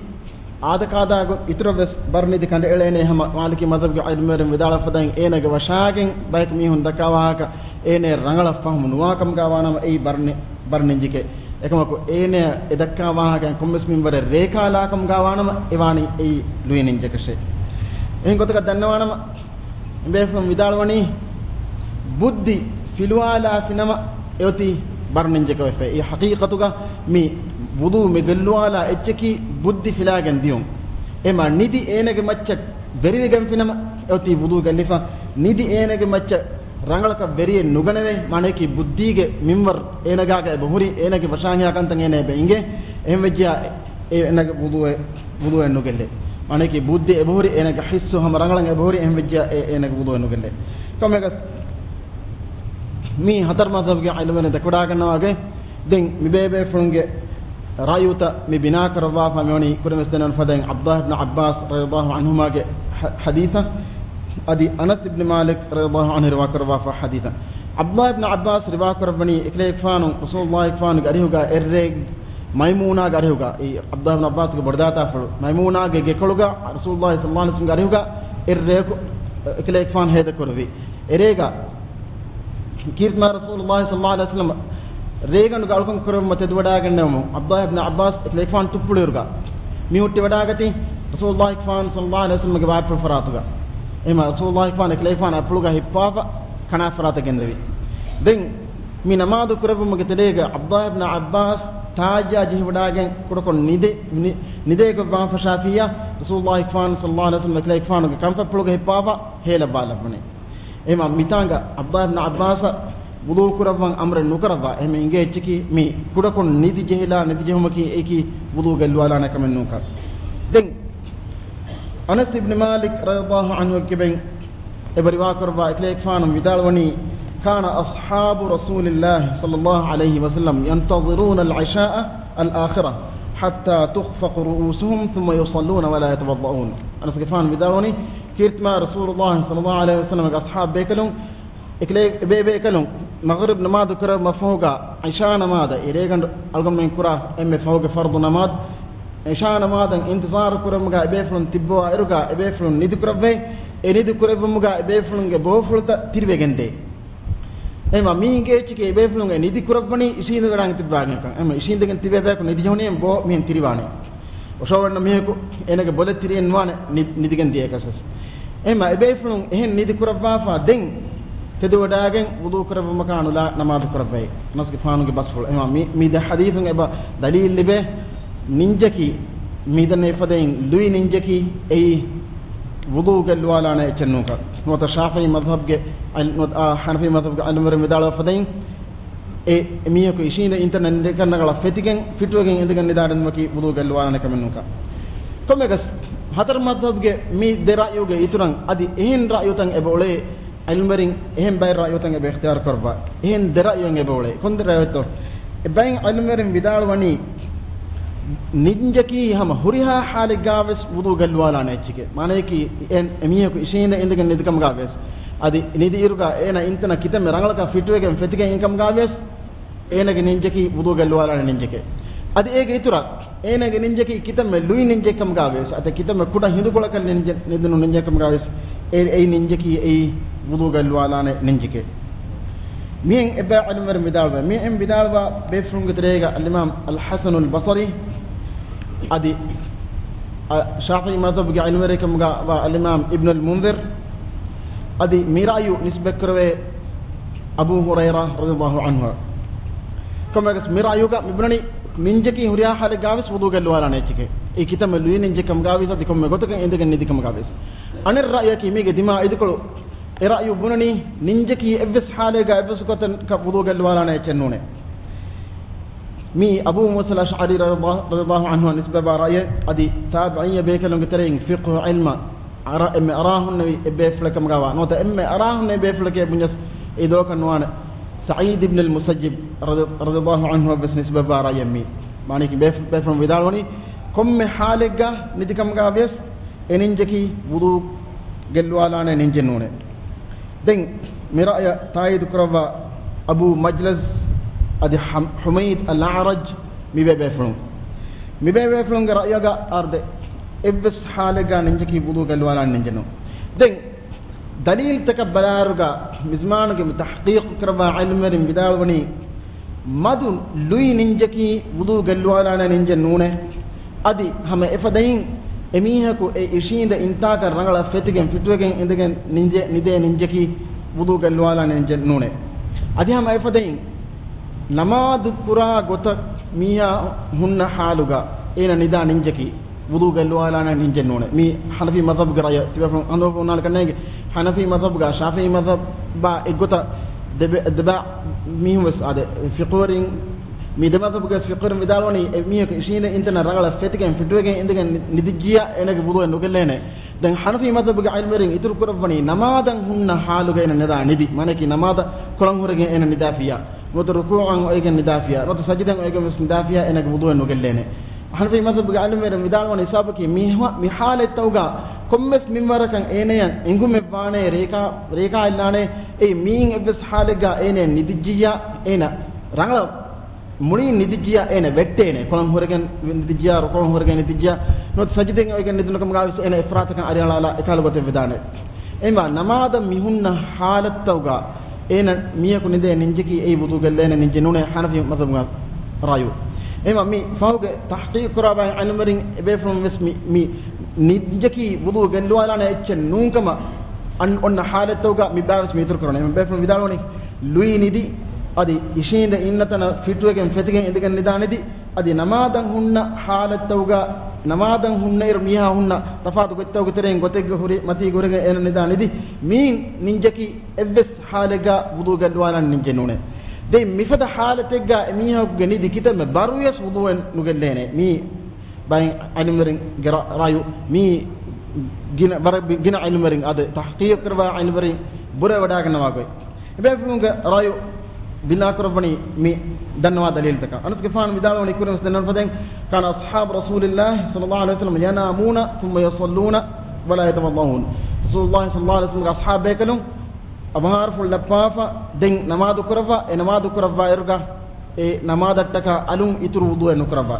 އާދަކާދާގޮތް އިތުރަށްވެސް ބަރު ނިދި ކަނޑައެޅޭނެ. ހަމަ މާލިކީ މަޒްހަބުގެ އިލްމުވެރިން ވިދާޅުވި ފަދައިން އޭނަގެ ވަށާގެން ބަޔަކު މީހުން ދައްކާ ވާހަކަ އޭނަޔަށް ރަނގަޅަށް ފަހުމު ނުވާ ކަމުގަ ވާނަމަ އެއީ ބަރު ނި-، ބަރު ނިންޖެކޭ. އެކަމަކު އޭނަޔަށް އެ ދައްކާ ވާހަކައިން ކޮންމެސް މިންވަރެއް ރޭކާލާ ކަމުގަ ވާނަމަ އެ ވާނީ އެއީ ލުއި ނިންޖެކަށޭ. އެހެން ގޮތަކަށް ދަންނަވާނަމަ، އެބޭފުޅުން ވިދާޅުވަނީ، ބުއްދި ފިލުވާލާފިނަމަ އެއޮތީ ބަރު ނިންޖެކަށް ވެފަ. އެ ހަޤީޤަތުގަ މި ވުޟޫ މި ގެއްލުވާލާ އެއްޗަކީ ބުއްދި ފިލާގެން ދިޔުން. އެމަ ނިދި އޭނަގެ މައްޗަށް ވެރިވެގެންފިނަމަ އެއޮތީ ވުޟޫ ގެއްލިފަ. ނިދި އޭނަގެ މައްޗަށް ރަނގަޅަކަށް ވެރިއެއް ނުގަނެވޭ، މާނައަކީ ބުއްދީގެ މިންވަރު އޭނަގާގަ އެބަ ހުރި، އޭނަގެ ވަށާންހިޔާ ކަންތައް އޭނަ އެބަ އިނގޭ. އެހެންވެއްޖެޔާ އެ އޭނަގެ ވުޟޫއެއް، ވުޟޫއެއް ނުގެއްލޭ. މާނައަކީ ބުއްދި އެބަހުރި، އޭނަގެ ޙިއްސު ހަމަ ރަނގަޅަށް އެބަހުރި، އެހެންވެއްޖެޔާ އެ އޭނަގެ ވުޟޫއެއް ނުގެއްލޭ. ކޮންމެއަކަސް މި ހަތަރު މަޒްހަބުގެ އިލްމުވެރިން ދެކެވަޑައިގަންނަވާގޮތް ދެން މިބޭބޭފުޅުންގެ ރައުޔުތައް މި ބިނާކުރައްވާފަ މިވަނީ ކުރިމަސްދެނަން ފަދައިން ޢަބްދުﷲ ބިން ޢައްބާސް ރަޟިޔަﷲ ޢަންހުމާގެ ޙަ-، ޙަދީޘަށް، އަދި އަނަސް އިބްނި މާލިކް ރަޟިޔަﷲ ޢަންހު ރިވާކުރައްވާފަ ޙަދީޘަށް. ޢަބްދުﷲ ބިން ޢައްބާސް ރިވާކުރައްވަނީ އެކަލޭގެފާނު ރަސޫލުﷲ ގެފާނުގެ އަރިހުގަ އެއްރޭ މައިމޫނާގެ އަރިހުގަ، އެ ޢަބްދުﷲ ބިން ޢައްބާސްގެ ބޮޑުދާތާފުޅު މައިމޫނާގެ ގެކޮޅުގަ ރަސޫލުﷲ ޞައްލަﷲ ޢަލައިހި ވަސައްލަމްގެ އަރިހުގަ އެއްރެއަކު އެކަލޭގެފާނު ހޭދަކުރެއްވި. އެރޭގަ ކީރިތި މާތް ރަސޫލުﷲ ޞައްލަﷲ ޢަލައިހި ވަސައްލަމް ރޭގަނޑުގެ އަޅުކަން ކުރެއްވުމަށް ތެދުވަޑައިގެންނެވުމުން، ޢަބްދުﷲ ބިން ޢައްބާސް އެކަލޭގެފާނު ތުއްޕުޅިއިރުގަ މި ހުއްޓިވަޑައިގަތީ، ރަސޫލުﷲ ޞައްލަﷲ ޢަލައިހި ވަސައްލަމްގެ ވާތްޕުޅު ފަރާތުގަ. އެހެމަ ރަސޫލުﷲ ޢަލައިހި ވަސައްލަމް އެކަލޭގެފާނު އަތްޕުޅުގަ ހިއްޕާފަ ކަނާ ފަރާތަށް ގެންދެވި. ދެން މި ނަމާދު ކުރެއްވުމުގެ ތެރޭގަ ޢަބްދުﷲ ބިން ޢައްބާސް ތާއްޔާ ޖެހިވަޑައިގެން ކުޑަކޮށް ނިދެ-، ނި-، ނިދޭގޮތް ވާން ފަށާފިއްޔާ، ރަސޫލުﷲ ޢަލައިހި ވަސައްލަމް އެކަލޭގެފާނުގެ ކަންފަތްޕުޅުގަ ހިއްޕާފަ ހޭލައްވާލައްވަނީ. އެހެމަ މިތާނގަ ޢަބްދުﷲ ބިން ޢައްބާސަށް ވުޟޫ ކުރައްވަން އަމުރެއް ނުކުރައްވާ. އެހެމަ އިނގޭ އެއްޗަކީ މި ކުޑަކޮށް ނިދި ޖެހިލާ ނިދި ޖެހުމަކީ އެކީ ވުޟޫ ގެއްލުވާލާނެ ކަމެއް ނޫންކަން. ދެން އަނަސް އިބްނި މާލިކް ރަޟިޔަﷲ ޢަންހު އެކިބެން އެބަ ރިވާކުރައްވާ އެކަލޭގެފާނު ވިދާޅުވަނީ، كان أصحاب رسول الله صلى الله عليه وسلم ينتظرون العشاء الآخرة حتى تخفق رؤوسهم ثم يصلون ولا يتوضؤون. އަނަސްގެފާނު ވިދާޅުވަނީ، ކީރިތި މާތް ރަސޫލުﷲ ޞައްލަﷲ ޢަލައިހި ވަސައްލަމްގެ އަޞްޙާބު ބޭކަލުން، އެކަލޭ-، އެބޭބޭކަލުން މަޣްރިބް ނަމާދު ކުރެއްވުމަށްފަހުގަ، ޢިޝާ ނަމާދަށް، އެ ރޭގަނޑު އަޅުގަނޑުމެން ކުރާ އެންމެ ފަހުގެ ފަރުޟު ނަމާދު، ޢިޝާ ނަމާދަށް އިންތިޒާރު ކުރުމުގަ އެބޭފުޅުން ތިއްބަވާ އިރުގަ އެބޭފުޅުން ނިދި ކުރައްވައި، އެ ނިދި ކުރެއްވުމުގަ އެބޭފުޅުންގެ ބޯފުޅުތައް ތިރިވެގެންދޭ. އެހެމަ މީގެ އެއްޗެކޭ އެބޭފުޅުން އެ ނިދި ކުރައްވަނީ އިށީނދެވަޑައިގެން ތިއްބާގެންކަން. އެހެމަ އިށީނދެގެން ތިބޭ ބަޔަކު ނިދި ޖެހުނީ ބޯ މިހެން ތިރިވާނެ. އޮށޯވެންނަ މީހަކު އޭނަގެ ބޮލެއް ތިރިއެއް ނުވާނެ ނި-، ނިދިގެން ދިޔައިކަސް ވެސް. އެހެމަ އެބޭފުޅުން އެހެން ނިދި ކުރައްވާފަ ދެން ތެދުވަޑައިގެން ވުޟޫ ކުރެއްވުމަކާ ނުލާ ނަމާދު ކުރައްވައި. އަނަސްގެފާނުގެ ބަސްފުޅު. އެހެމަ މި-، މި ދެ ޙަދީޘުން އެބަ ދަލީލް ލިބޭ ނިންޖަކީ މި ދެންނެވި ފަދައިން ލުއި ނިންޖަކީ އެއީ ވުޟޫ ގެއްލުވާލާނެ އެއްޗެއް ނޫންކަން. ނުވަތަ ޝާފިޢީ މަޛްހަބްގެ އަލް-، ނުވަތަ އާ ޙަނަފީ މަޛްހަބްގެ ޢިލްމުވެރިން ވިދާޅުވި ފަދައިން އެ މީހަކު އިށީނދެ އިންތަނަށް ނިދިކަން ރަނގަޅަށް ފެތިގެން ފިޓުވެގެން އިނދެގެން ނިދާ ނިދުމަކީ ވުޟޫ ގެއްލުވާލާނެ ކަމެއް ނޫންކަން. ކޮންމެއަކަސް ހަތަރު މަޛްހަބްގެ މި ދެ ރައްޔުގެ އިތުރަށް އަދި އެހެން ރައްޔުތައް އެބަ އުޅޭ ޢިލްމުވެރިން އެހެން ބައެއް ރައްޔުތައް އެބަ އިޚްތިޔާރު ކުރައްވާ. އެހެން ދެ ރައްޔުތައް އެބަ އުޅޭ. ކޮން ދެ ރައްޔުތޯ؟ އެ ބައެއް ޢިލްމުވެރިން ވިދާޅުވަނީ، ނިންޖަކީ ހަމަ ހުރިހާ ޙާލެއްގާވެސް ވުޟޫ ގެއްލުވާލާނެ އެއްޗެކޭ. މާނަޔަކީ އެ، އެ މީހަކު އިށީނދެ އިނދެގެން ނިދިކަމުގާވެސް، އަދި ނިދި އިރުގަ އޭނަ އިންތަނަށް ކިތަންމެ ރަނގަޅަކަށް ފިޓުވެގެން ފެތިގެން އިންކަމުގާ ވިޔަސް، އޭނަގެ ނިންޖަކީ ވުޟޫ ގެއްލުވާލާނެ ނިންޖެކޭ. އަދި އޭގެ އިތުރަށް އޭނަގެ ނިންޖަކީ ކިތަންމެ ލުއި ނިންޖެއްކަމުގާ ވިޔަސް، އަދި ކިތަންމެ ކުޑަ ހިނދުކޮޅަކަށް ނިންޖެ-، ނިދުނު ނިންޖެއްކަމުގާ ވިޔަސް، އެ، އެއީ ނިންޖަކީ އެއީ ވުޟޫ ގެއްލުވާލާނެ ނިންޖެކޭ. މިއިން އެބަ ޢިލްމުވެރިން ވިދާޅުވޭ. މިއިން ވިދާޅުވާ ބޭފުޅުންގެ ތެރޭގަ އަލްއިމާމް އަލްޙަސަނުލް ބަޞަރީ، އަދި، އަ، ޝާފިޢީ މަޛްހަބުގެ ޢިލްމުވެރިކަމުގަ ވާ އަލްއިމާމް އިބްނުލް މުންޛިރު، އަދި މި ރައްޔު ނިސްބަތްކުރެވޭ އަބޫ ހުރައިރާ ރަޟިޔަﷲ ޢަންހު. ކޮންމެއަކަސް މި ރައްޔުގަ މިބުނަނީ ނިންޖަކީ ހުރިހާ ޙާލެއްގާވެސް ވުޟޫ ގެއްލުވާލާނެ އެއްޗެކޭ. އެއީ ކިތަންމެ ލުއި ނިންޖެއްކަމުގާވިޔަސް އަދި ކޮންމެ ގޮތަކަށް އިނދެގެން ނިދިކަމުގާވިޔަސް. އަނެއް ރައްޔަކީ މީގެ ދިމާ އިދިކޮޅު އެ ރައްޔު ބުނަނީ ނިންޖަކީ އެއްވެސް ޙާލެއްގަ އެއްވެސް ގޮތަކަށް ވުޟޫ ގެއްލުވާލާނެ އެއްޗެއް ނޫނޭ. މީ އަބޫ މޫސަލް އަޝްޢަރީ ރަޟިޔަﷲ، ރަޟިޔަﷲ ޢަންހު ނިސްބަތްވާ ރައްޔެއް. އަދި ތާބިޢީން ބޭކަލުންގެ ތެރެއިން ފިޤުހު ޢިލްމަށް އަރަ-، އެންމެ އަރާހުންނެވި އެއް ބޭފުޅެއް ކަމުގަވާ ނުވަތަ އެންމެ އަރާހުންނެވި ބޭފުޅެކޭ ބުންޏަސް އެ ދޯކަށް ނުވާނެ. ސަޢީދު އިބްނުލް މުސައްޔިބް ރަޟި-، ރަޟިޔަﷲ ޢަންހު ވެސް ނިސްބަތްވާ ރައްޔެއް މީ. މާނަޔަކީ ބޭފު-، ބޭފުޅުން ވިދާޅުވަނީ ކޮންމެ ޙާލެއްގަ ނިދިކަމުގަ ވިޔަސް އެ ނިންޖަކީ ވުޟޫ ގެއްލުވާލާނެ ނިންޖެއް ނޫނޭ. ދެން މި ރައްޔަށް ތާއީދު ކުރައްވާ އަބޫ މަޖްލަޒް އަދި ޙަމް-، ޙުމައިދު އަލްއަޢްރަޖް މި ބޭބޭފުޅުން. މި ބޭބޭފުޅުންގެ ރައްޔަކަށް އާރުދެ އެއްވެސް ޙާލެއްގަ ނިންޖަކީ ވުޟޫ ގެއްލުވާލާނެ ނިންޖެއް ނޫން. ދެން ދަލީލްތަކަށް ބަލާއިރުގަ މިޒްމާނުގެ މި ތަޙްޤީޤު ކުރައްވާ ޢިލްމުވެރިން ވިދާޅުވަނީ މަދު ލުއި ނިންޖަކީ ވުޟޫ ގެއްލުވާލާނެ ނިންޖެއް ނޫނޭ. އަދި ހަމަ އެފަދައިން އެމީހަކު އެ އިށީނދެ އިންތާކަށް ރަނގަޅަށް ފެތިގެން ފިޓުވެގެން އިނދެގެން ނިންޖެ-، ނިދޭ ނިންޖަކީ ވުޟޫ ގެއްލުވާލާނެ ނިންޖެއް ނޫނޭ. އަދި ހަމަ އެފަދައިން ނަމާދު ކުރާ ގޮތަށް މީހާ ހުންނަ ޙާލުގަ އޭނަ ނިދާ ނިންޖަކީ ވުޟޫ ގެއްލުވާލާނެ ނިންޖެއް ނޫނޭ. މީ ޙަނަފީ މަޛްހަބުގެ ރައްޔެއް. ތިބޭފުޅުން އަނދުވަފަ ހުންނާނެ ކަންނޭނގެ ޙަނަފީ މަޛްހަބުގަ ޝާފިޢީ މަޛްހަބާ އެއްގޮތަށް ދެބެ-، ދެބަ މީހުން ވެސް އާދެ، ފިޤުހުވެރިން، މި ދެ މަޛްހަބުގެ ފިޤުހުވެރިން ވިދާޅުވަނީ އެ މީހަކު އިށީނދެ އިންތަނަށް ރަނގަޅަށް ފެތިގެން ފިޓުވެގެން އިނދެގެން ނި-، ނިދިއްޖިއްޔާ އޭނަގެ ވުޟޫއެއް ނުގެއްލޭނެ. ދެން ޙަނަފީ މަޛްހަބުގެ ޢިލްމުވެރިން އިތުރު ކުރައްވަނީ ނަމާދަށް ހުންނަ ޙާލުގަ އޭނަ ނިދާ ނިދި. މާނައަކީ ނަމާދަށް ކޮޅަށް ހުރެގެން އޭނަ ނިދާފިއްޔާ، ނުވަތަ ރުކޫޢަށް އޮތްގެން ނިދާފިއްޔާ، ނުވަތަ ސަޖިދައަށް އޮތްގެން ވެސް ނިދާފިއްޔާ އޭނަގެ ވުޟޫއެއް ނުގެއްލޭނެ. ޙަނަފީ މަޛްހަބުގެ ޢިލްމުވެރިން ވިދާޅުވަނީ ސަބަބަކީ މި ހަ-، މި ޙާލަތްތަކުގަ ކޮންމެސް މިންވަރަކަށް އޭނަޔަށް އެނގުމެއް ވާނޭ ރޭކާ، ރޭކާ އެއްލާނޭ. އެއީ މިއިން އެއްވެސް ޙާލެއްގަ އޭނަ ނިދިއްޖިއްޔާ، އޭނަ ރަނގަޅަށް މުޅިން ނިދިއްޖިއްޔާ އޭނަ ވެއްޓޭނެ. ކޮޅަށް ހުރެގެން ނިދިއްޖިއްޔާ، ރުކޫޢަށް ހުރެގެން ނިދިއްޖިއްޔާ، ނުވަތަ ސަޖިދައަށް އޮތްގެން ނިދުނު ކަމުގަ ވެސް އޭނަ އެއްފަރާތަކަށް އަރިއަޅާލާ އެކަހަލަ ގޮތެއް ވެދާނެ. އެހެންވީމާ ނަމާދަށް މި ހުންނަ ޙާލަތްތަކުގަ އޭނަ މީހަކު ނިދޭ ނިންޖަކީ އެއީ ވުޟޫ ގެއްލޭނެ ނިންޖެއް ނޫނޭ ޙަނަފީ މަޛްހަބުގެ ރައުޔު. އެހެންވީމާ މި ފަހުގެ ތަޙްޤީޤު ކުރާ ބައެއް ޢިލްމުވެރިން އެބޭފުޅުން ވެސް މި، މި ނިންޖަކީ ވުޟޫ ގެއްލުވާލާނެ އެއްޗެއް ނޫންކަމަށް އަން-، އޮންނަ ޙާލަތްތަކުގަ މި ބައިވެސް މި އިތުރު ކުރަނީ. އެބޭފުޅުން ވިދާޅުވަނީ ލުއި ނިދި، އަދި އިށީނދެ އިންނަ ތަނަށް ފިޓުވެގެން ފެތިގެން އިނދެގެން ނިދާ ނިދި، އަދި ނަމާދަށް ހުންނަ ޙާލަތްތަކުގަ، ނަމާދަށް ހުންނައިރު މީހާ ހުންނަ ތަފާތު ގޮތްތަކުގެ ތެރެއިން ގޮތެއްގެ ހުރި މަތީގަ ހުރެގެން އޭނަ ނިދާ ނިދި، މިއިން ނިންޖަކީ އެއްވެސް ޙާލެއްގަ ވުޟޫ ގެއްލުވާލާނެ ނިންޖެއް ނޫނޭ. ދެން މިފަދަ ޙާލަތެއްގަ އެމީހަކުގެ ނިދި ކިތަންމެ ބަރުވިޔަސް ވުޟޫއެއް ނުގެއްލޭނެ. މީ ބައެއް ޢިލްމުވެރިންގެ ރަ-، ރައުޔު. މީ ގިނަ ވަރަށް ބި-، ގިނަ ޢިލްމުވެރިން އަދި ތަޙްޤީޤު ކުރައްވާ ޢިލްމުވެރިން ބުރަވެވަޑައިގަންނަވާ ގޮތް. އެބޭފުޅުންގެ ރައުޔު ބިނާކުރައްވަނީ މި ދަންނަވާ ދަލީލްތަކަށް. އަނަސްގެފާނު ވިދާޅުވަނީ ކުރިން ދެންނެވިފަދައިން، كان أصحاب رسول الله صلى الله عليه وسلم ينامون ثم يصلون ولا يتوضؤون. ރަސޫލުﷲ ޞައްލަﷲ ޢަލައިހި ވަސައްލަމްގެ އަޞްޙާބު ބޭކަލުން އަވަހާރަފުޅު ލައްޕާފަ ދެން ނަމާދު ކުރައްވާ، އެ ނަމާދު ކުރައްވާ އިރުގަ އެ ނަމާދަށްޓަކާ އަލުން އިތުރު ވުޟޫއެއް ނުކުރައްވާ.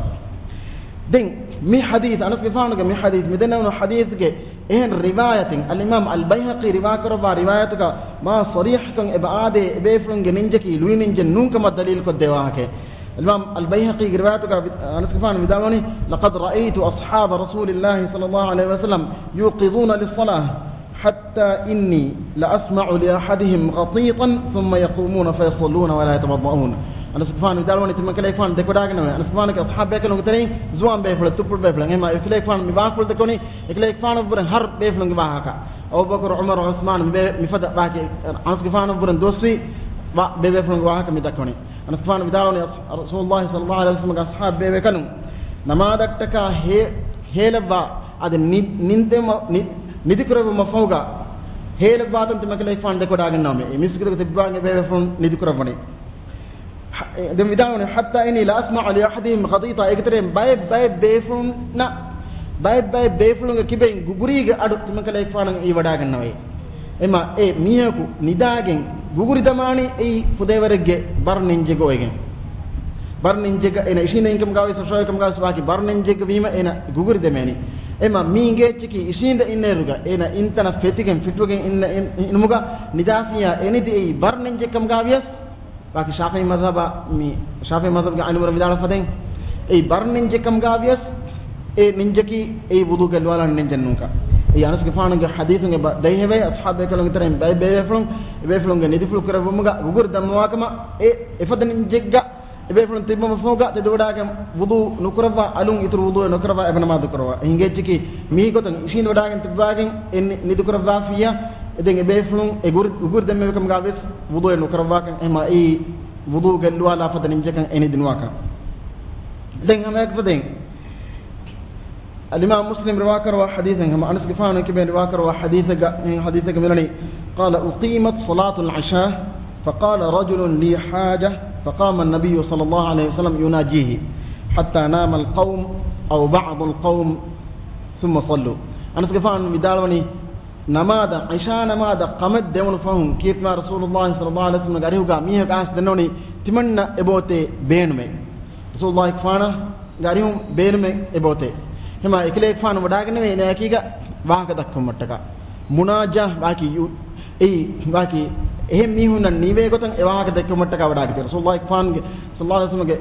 ދެން މި ޙަދީޘް، އަނަސްގެފާނުގެ މި ޙަދީޘް، މި ދެންނެވުނު ޙަދީޘްގެ އެހެން ރިވާޔަތެއް، އަލްއިމާމް އަލްބައިހަޤީ ރިވާކުރައްވާ ރިވާޔަތުގަ މާ ޞަރީޙްކޮށް އެބަ އާދޭ، އެބޭފުޅުންގެ ނިންޖަކީ ލުއި ނިންޖެއް ނޫންކަމަށް ދަލީލުކޮށްދޭ ވާހަކައެއް. އަލްއިމާމް އަލްބައިހަޤީގެ ރިވާޔަތުގަ ވި-، އަނަސްގެފާނު ވިދާޅުވަނީ، لقد رأيت أصحاب رسول الله صلى الله عليه وسلم يوقظون للصلاة حتى إني لأسمع لأحدهم غطيطا ثم يقومون فيصلون ولا يتوضؤون. އަނަސްގެފާނު ވިދާޅުވަނީ ތިމަންކަލޭގެފާނު ދެކޮޑާގެންނެވެ. އަނަސްގެފާނުގެ އަޞްޙާބުބޭކަލުންގެ ތެރެއިން ޒުވާން ބޭފުޅެއް، ތުއްޕުޅު ބޭފުޅެއް. އެހެންމާ އެ ފިލައިގެފާނު މި ވާހަކަފުޅު ދެކެވުނީ އެކަލޭގެފާނަށްވުރެން ހަރު ބޭފުޅުންގެ ވާހަކަ. އަބޫބަކުރު، ޢުމަރު، ޢުސްމާނު މި ބޭ-، މިފަދަ ވާހަކަ އަނަސްގެފާނަށްވުރެން ދުވަސްވީ ވާ ބޭބޭފުޅުންގެ ވާހަކަ މި ދައްކަވަނީ. އަނަސްގެފާނު ވިދާޅުވަނީ އަސް-، ރަސޫލުﷲ ޞައްލަﷲ ޢަލައިހި ވަސައްލަމަގެ އަޞްޙާބު ބޭބޭކަލުން ނަމާދަށްޓަކާ ހޭ-، ހޭލައްވާ އަދި ނި-، ނިންދެމަ-، ނި-، ނިދިކުރެއްވުމަށްފަހުގަ ހޭލައްވާތަން ތިމަންކަލޭގެފާނު ދެކޮޑާގެންނަވަމޭ. އެ މިސްކިތުގަ ތިއްބާގެ ބޭބޭފުޅުން ނިދިކުރައްވަނީ. ދެން ވިދާޅުވަނީ، حتى إني لأسمع لأحدهم غطيطا، އޭގެތެރެއިން ބައެއް ބައެއް ބޭފުޅުންނަށް، ބައެއް ބައެއް ބޭފުޅުންގެ ކިބައިން ގުގުރީގެ އަޑު ތިމަންކަލޭގެފާނަށް އިވިވަޑާގަންނަވައި. އެމަ އެ މީހަކު ނިދާގެން ގުގުރި ދަމާނީ އެއީ ފުދޭވަރެއްގެ ބަރު ނިންޖެއްގަ އޮވެގެން. ބަރު ނިންޖެއްގަ އޭނަ އިށީނދެ އިންކަމުގަ ވިޔަސް ރަށު އޮވޭ ކަމުގަ ވިޔަސް ވާކި ބަރު ނިންޖެއްގަ ވީމަ އޭނަ ގުގުރި ދެމޭނީ. އެމަ މީ އިނގޭ އެއްޗަކީ އިށީނދެ އިންނައިރުގަ އޭނަ އިންތަނަށް ފެތިގެން ފިޓުވެގެން އިންނަ އިން-، އިނުމުގަ ނިދާފިއްޔާ އެ ނިދި އެއީ ބަރު ނިންޖެއް ކަމުގަ ވިޔަސް ވާކި ޝާފިޢީ މަޒްހަބަށް މި، ޝާފިޢީ މަޒްހަބުގެ އައިލުމުވެރިން ވިދާޅުވި ފަދައިން، އެއީ ބަރު ނިންޖެއް ކަމުގަ ވިޔަސް، އެ ނިންޖަކީ އެއީ ވުޟޫ ގެއްލުވާލާނެ ނިންޖެއް ނޫންކަން. އެއީ އަނަސްގެފާނުގެ ޙަދީޘުން އެބަ ދަތްހެވޭ، އަޞްޙާބުބޭކަލުންގެ ތެރެއިން ބައެއް ބޭބޭފުޅުން، އެބޭފުޅުންގެ ނިދިފުޅު ކުރެއްވުމުގަ ގުގުރި ދަންމަވާކަމަށް، އެ އެފަދަ ނިންޖެއްގަ އެބޭފުޅުން ތިއްބުމަށްފަހުގަ ތެދުވަޑާގެން ވުޟޫ ނުކުރައްވާ އަލުން އިތުރު ވުޟޫއެއް ނުކުރައްވާ އެބަ ނަމާދު ކުރައްވާ. އެ ހިނގޭ އެއްޗަކީ މި ގޮތަށް އިށީނދެ ވަޑާގެން ތިއްބާގެން އެ ނި-، ނިދިކުރައްވާފިއްޔާ، އެ ދެން އެބޭފުޅުން އެ ގުރި-، ގުގުރި ދެންމެވި ކަމުގަ ވިޔަސް ވުޟޫއެއް ނުކުރައްވާކަން. އެހެންމާ އެއީ ވުޟޫ ގެއްލުވާލާ ފަދަ ނިންޖެއްކަން އެ ނިދި ނުވާކަން. ދެން ހަމައެކަސް ދެން އަލްއިމާމު މުސްލިމް ރިވާކުރައްވާ ޙަދީޘެއް، ހަމަ އަނަސްގެފާނު ކިބައިން ރިވާކުރައްވާ ޙަދީޘެއްގަ، އެ ޙަދީޘެއްގަ މިއުޅެނީ، قال: أقيمت صلاة العشاء، فقال رجل لي حاجة، فقام النبي صلى الله عليه وسلم يناجيه، حتى نام القوم أو بعض القوم، ثم صلوا. އަނަސްގެފާނު ވިދާޅުވަނީ، ނަމާދަށް، ޢިޝާ ނަމާދަށް ކަމެއް ދެވުނު ފަހުން، ކީރިތިމާ ރަސޫލުﷲ ޞައްލަﷲ ޢަލައިހި ވަސައްލަމަގެ އަރިހުގަ މީހަކު އައިސް ދެންނެވުނީ، ތިމަންނަ އެބައޮތޭ ބޭނުމެއް. ރަސޫލުﷲ ފާނަ ގެ އަރިހުން ބޭނުމެއް އެބައޮތޭ. ހަމަ އެކަލޭގެފާނު ވަޑާގެންނެވޭ އޭނާއެކީގަ ވާހަކަ ދައްކަވުމަށްޓަކާ. މުނާޖާ ވާކި ޔު-، އެއީ ވާކި އެހެން މީހުންނަށް ނީވޭ ގޮތަށް އެ ވާހަކަ ދެއްކުމަށްޓަކާ ވަޑާގަތީ. ރަސޫލުﷲ ފާންގެ ޞައްލަﷲ ޢަލައިހި ވަސައްލަމަގެ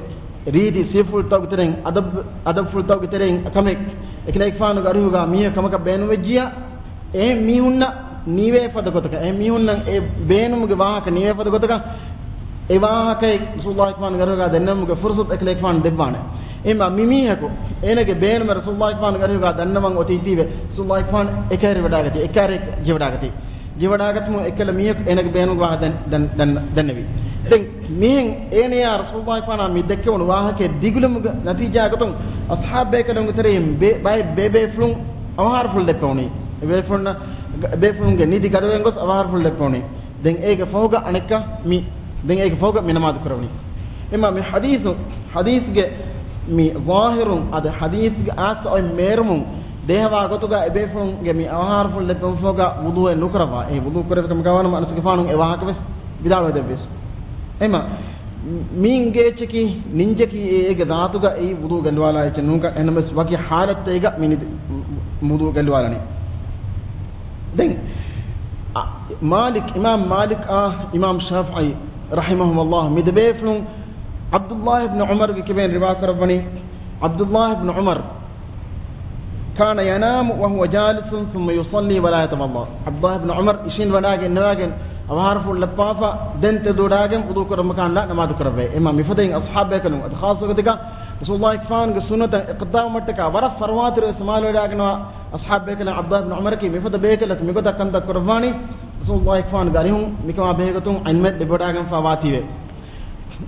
ރީތި ސިފަފުޅުތަކުގެ ތެރެއިން، އަދަބު، އަދަބުފުޅުތަކުގެ ތެރެއިން ކަމެއް، އެކަލޭގެފާނުގެ އަރިހުގަ މީހަކު ކަމަކަށް ބޭނުންވެއްޖިއްޔާ، އެހެން މީހުންނަށް ނީވޭ ފަދަ ގޮތަކަށް، އެހެން މީހުންނަށް އެ ބޭނުމުގެ ވާހަކަ ނީވޭ ފަދަ ގޮތަކަށް، އެ ވާހަކައެއް ރަސޫލުﷲ ފާނުގެ އަރިހުގަ ދެންނެވުމުގެ ފުރުޞަތު އެކަލޭގެފާނު ދެއްވާނެ. އެހެންމާ މި މީހަކު އޭނަގެ ބޭނުމެއް ރަސޫލުﷲ ފާނުގެ އަރިހުގަ ދަންނަވަން އޮތީތީވެ، ރަސޫލުﷲ ފާނު އެކައިރި ވަޑާގަތީ، އެކައިރި ޖެހިވަޑާގަތީ. ޖެހިވަޑާގަތުމުން އެއްކަލަ މީހަކު އޭނަގެ ބޭނުމުގެ ވާހަކަ ދެން-، ދެން-، ދެން-، ދެންނެވި. ދެން މިހެން އޭނަޔާ ރަސޫލުﷲ ފާނާ މި ދެއްކެވުނު ވާހަކައެއް ދިގުލުމުގެ ނަތީޖާގޮތުން އަޞްޙާބުބޭކަލުންގެ ތެރެއިން ބޭ-، ބައެއް ބޭބޭފުޅުން އަވަހާރަފުޅު ދެއްކެވުނީ. އެބޭފުޅުންނަށް، ބޭފުޅުންގެ ނިދި ގަދަވެގެން ގޮސް އަވަހާރަފުޅު ދެއްކެވުނީ. ދެން އޭގެ ފަހުގަ އަނެއްކާ މި، ދެން އޭގެ ފަހުގަ މި ނަމާދު ކުރެވުނީ. އެމާ މި ޙަދީޘު، ޙަދީޘްގެ މި ޒާހިރުން އަދި ޙަދީޘްގެ އާސް އޮތް މޭރުމުން ދޭހަވާ ގޮތުގަ އެބޭފުޅުންގެ މި އަވަހާރަފުޅު ލެއްވުމަށްފަހުގަ ވުޟޫއެއް ނުކުރައްވާ. އެ ވުޟޫ ކުރެއްވި ކަމުގަ ވާނަމަ އަނަސްގެފާނު އެ ވާހަކަވެސް ވިދާޅުވެ ދެއްވި. އެމަ، މި އިނގޭ އެއްޗަކީ ނިންޖަކީ އޭގެ ޒާތުގަ އެއީ ވުޟޫ ގެއްލުވާލާ އެއްޗެއް ނޫންކަން، އެހެންނަމަވެސް ވަކި ޙާލަތެއްގަ މި ނިދި-، ވުޟޫ ގެއްލުވާލާނެ. ދެން، އަ، މާލިކް، އިމާމް މާލިކް އާ އިމާމް ޝާފިޢީ ރަޙިމަހުމުﷲ މި ދެބޭފުޅުން ޢަބްދުﷲ ބިން ޢުމަރުގެ ކިބައިން ރިވާ ކުރައްވަނީ، ޢަބްދުﷲ ބިން ޢުމަރު كان ينام وهو جالس ثم يصلي ولا يتوضأ. ޢަބްދުﷲ ބިން ޢުމަރު އިށީނދެވަޑާގެން ނަވާގެން އަވަހާރަފުޅު ލައްޕާފަ ދެން ތެދުވަޑާގެން ވުޟޫ ކުރަމަކާން ނަމާދު ކުރައްވައި. އެމާ މިފަދައިން އަޞްޙާބުބޭކަލުން އަދި ޚާއްޞަގޮތެއްގަ ރަސޫލުﷲ ފާނުގެ ސުންނަތަށް އިޤްތިދާވުމަށްޓަކާ ވަރަށް ފަރުވާތެރިވެ ސަމާލުވެވަޑާގަންނަވާ އަޞްޙާބުބޭކަލުން ޢަބްދުﷲ ބިން ޢުމަރަކީ މިފަދަ ބޭކަލަކު މިގޮތަށް ކަންތައް ކުރައްވާނީ ރަސޫލުﷲ ފާނުގެ އަރިހުން މިކަމާ ބެހޭގޮތުން ޢިލްމެއް ލިބިވަޑާގެންފާ ވާތީވެ.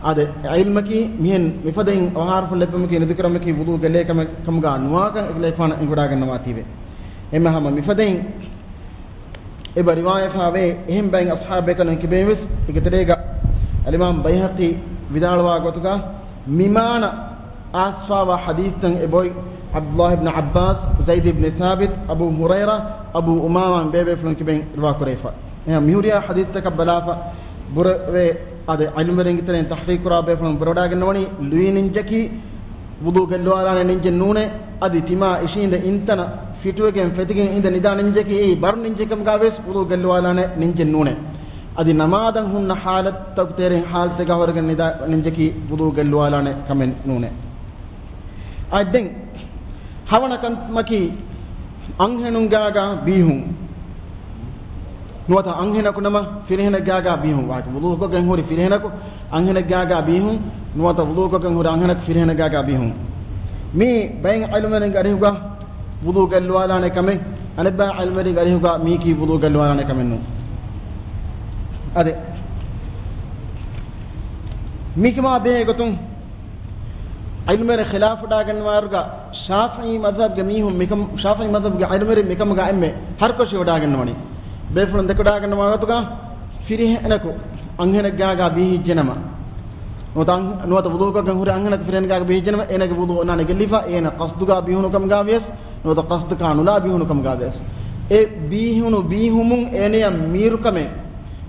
އާދެ، ޢިލްމަކީ މިހެން މިފަދައިން އަވަހާރަފުޅު ލެއްވުމަކީ ނިދިކުރުމަކީ ވުޟޫ ގެއްލޭ ކަމެއް ކަމުގަ ނުވާކަން އެކަލޭގެފާނަށް އެނގިވަޑާގަންނަވާތީވެ. އެމަ ހަމަ މިފަދައިން އެބަ ރިވާޔަތްވެފަވޭ، އެހެން ބައެއް އަޞްޙާބުބޭކަލުން ކިބައިން ވެސް އޭގެ ތެރޭގަ އަލްއިމާމް ބައިހަޤީ ވިދާޅުވާ ގޮތުގަ މި މާނަ އައިސްފާވާ ޙަދީޘްތައް އެބައޮތް ޢަބްދުﷲ ބިން ޢައްބާސް، ޒައިދު ބިން ސާބިތު، އަބޫ ހުރައިރާ، އަބޫ އުމާމާ ބޭބޭފުޅުން ކިބައިން ރިވާކުރެވިފަ. އެހެން މިހުރިހާ ޙަދީޘްތަކަށް ބަލާފަ ބުރަވޭ، އާދެ، ޢިލްމުވެރިންގެ ތެރެއިން ތަޙްޤީޤުކުރާ ބޭފުޅުން ބުރަވަޑާގަންނަވަނީ ލުއި ނިންޖަކީ ވުޟޫ ގެއްލުވާލާނެ ނިންޖެއް ނޫނޭ. އަދި ތިމާ އިށީނދެ އިންތަނަށް ފިޓުވެގެން ފެތިގެން އިނދެ ނިދާ ނިންޖަކީ އެއީ ބަރު ނިންޖެއް ކަމުގަ ވެސް ވުޟޫ ގެއްލުވާލާނެ ނިންޖެއް ނޫނޭ. އަދި ނަމާދަށް ހުންނަ ޙާލަތުތަކުގެ ތެރެއިން ޙާލަތެއްގަ ހުރެގެން ނިދާ ނިންޖަކީ ވުޟޫ ގެއްލުވާލާނެ ކަމެއް ނޫނޭ. އަދި ދެން ހަވަނަ ކަންކަމަކީ އަންހެނުންގާގާ ބީހުން. ނުވަތަ އަންހެނަކު ނަމަ ފިރިހެނެއްގާގާ ބީހުން. ވާހަކަ ވުޟޫކޮށްގެން ހުރި ފިރިހެނަކު އަންހެނެއްގާގާ ބީހުން، ނުވަތަ ވުޟޫކޮށްގެން ހުރި އަންހެނަކު ފިރިހެނެއްގާގާ ބީހުން. މީ ބައެއް ޢިލްމުވެރިންގެ އަރިހުގަ ވުޟޫ ގެއްލުވާލާނެ ކަމެއް، އަނެއްބައި ޢިލްމުވެރިންގެ އަރިހުގަ މީކީ ވުޟޫ ގެއްލުވާލާނެ ކަމެއް ނޫން. އާދެ، މީކަމާ ބެހޭ ގޮތުން ޢިލްމުވެރިން ޚިލާފުވެވަޑައިގަންނަވާއިރުގަ، ޝާފިޢީ މަޛްހަބުގެ މީހުން މިކަމު، ޝާފިޢީ މަޛްހަބުގެ ޢިލްމުވެރިން މިކަމުގަ އެންމެ ހަރުކަށިވެވަޑައިގަންނަވަނީ. ބޭފުޅުން ދެކެވަޑައިގަންނަވާ ގޮތުގަ، ފިރިހެނަކު އަންހެނެއްގާގާ ބީހިއްޖެނަމަ، ނުވަތަ އަން-، ނުވަތަ ވުޟޫކޮށްގެން ހުރި އަންހެނަކު ފިރިހެނެއްގާގަ ބީހިއްޖެނަމަ، އޭނަގެ ވުޟޫ އޮންނާނެ ގެއްލިފަ، އޭނަ ޤަޞްދުގާ ބީހުނު ކަމުގާ ވިޔަސް، ނުވަތަ ޤަޞްދަކާ ނުލާ ބީހުނު ކަމުގާ ވިޔަސް، އެ ބީހުނު ބީހުމުން އޭނަޔަށް މީރުކަމެއް،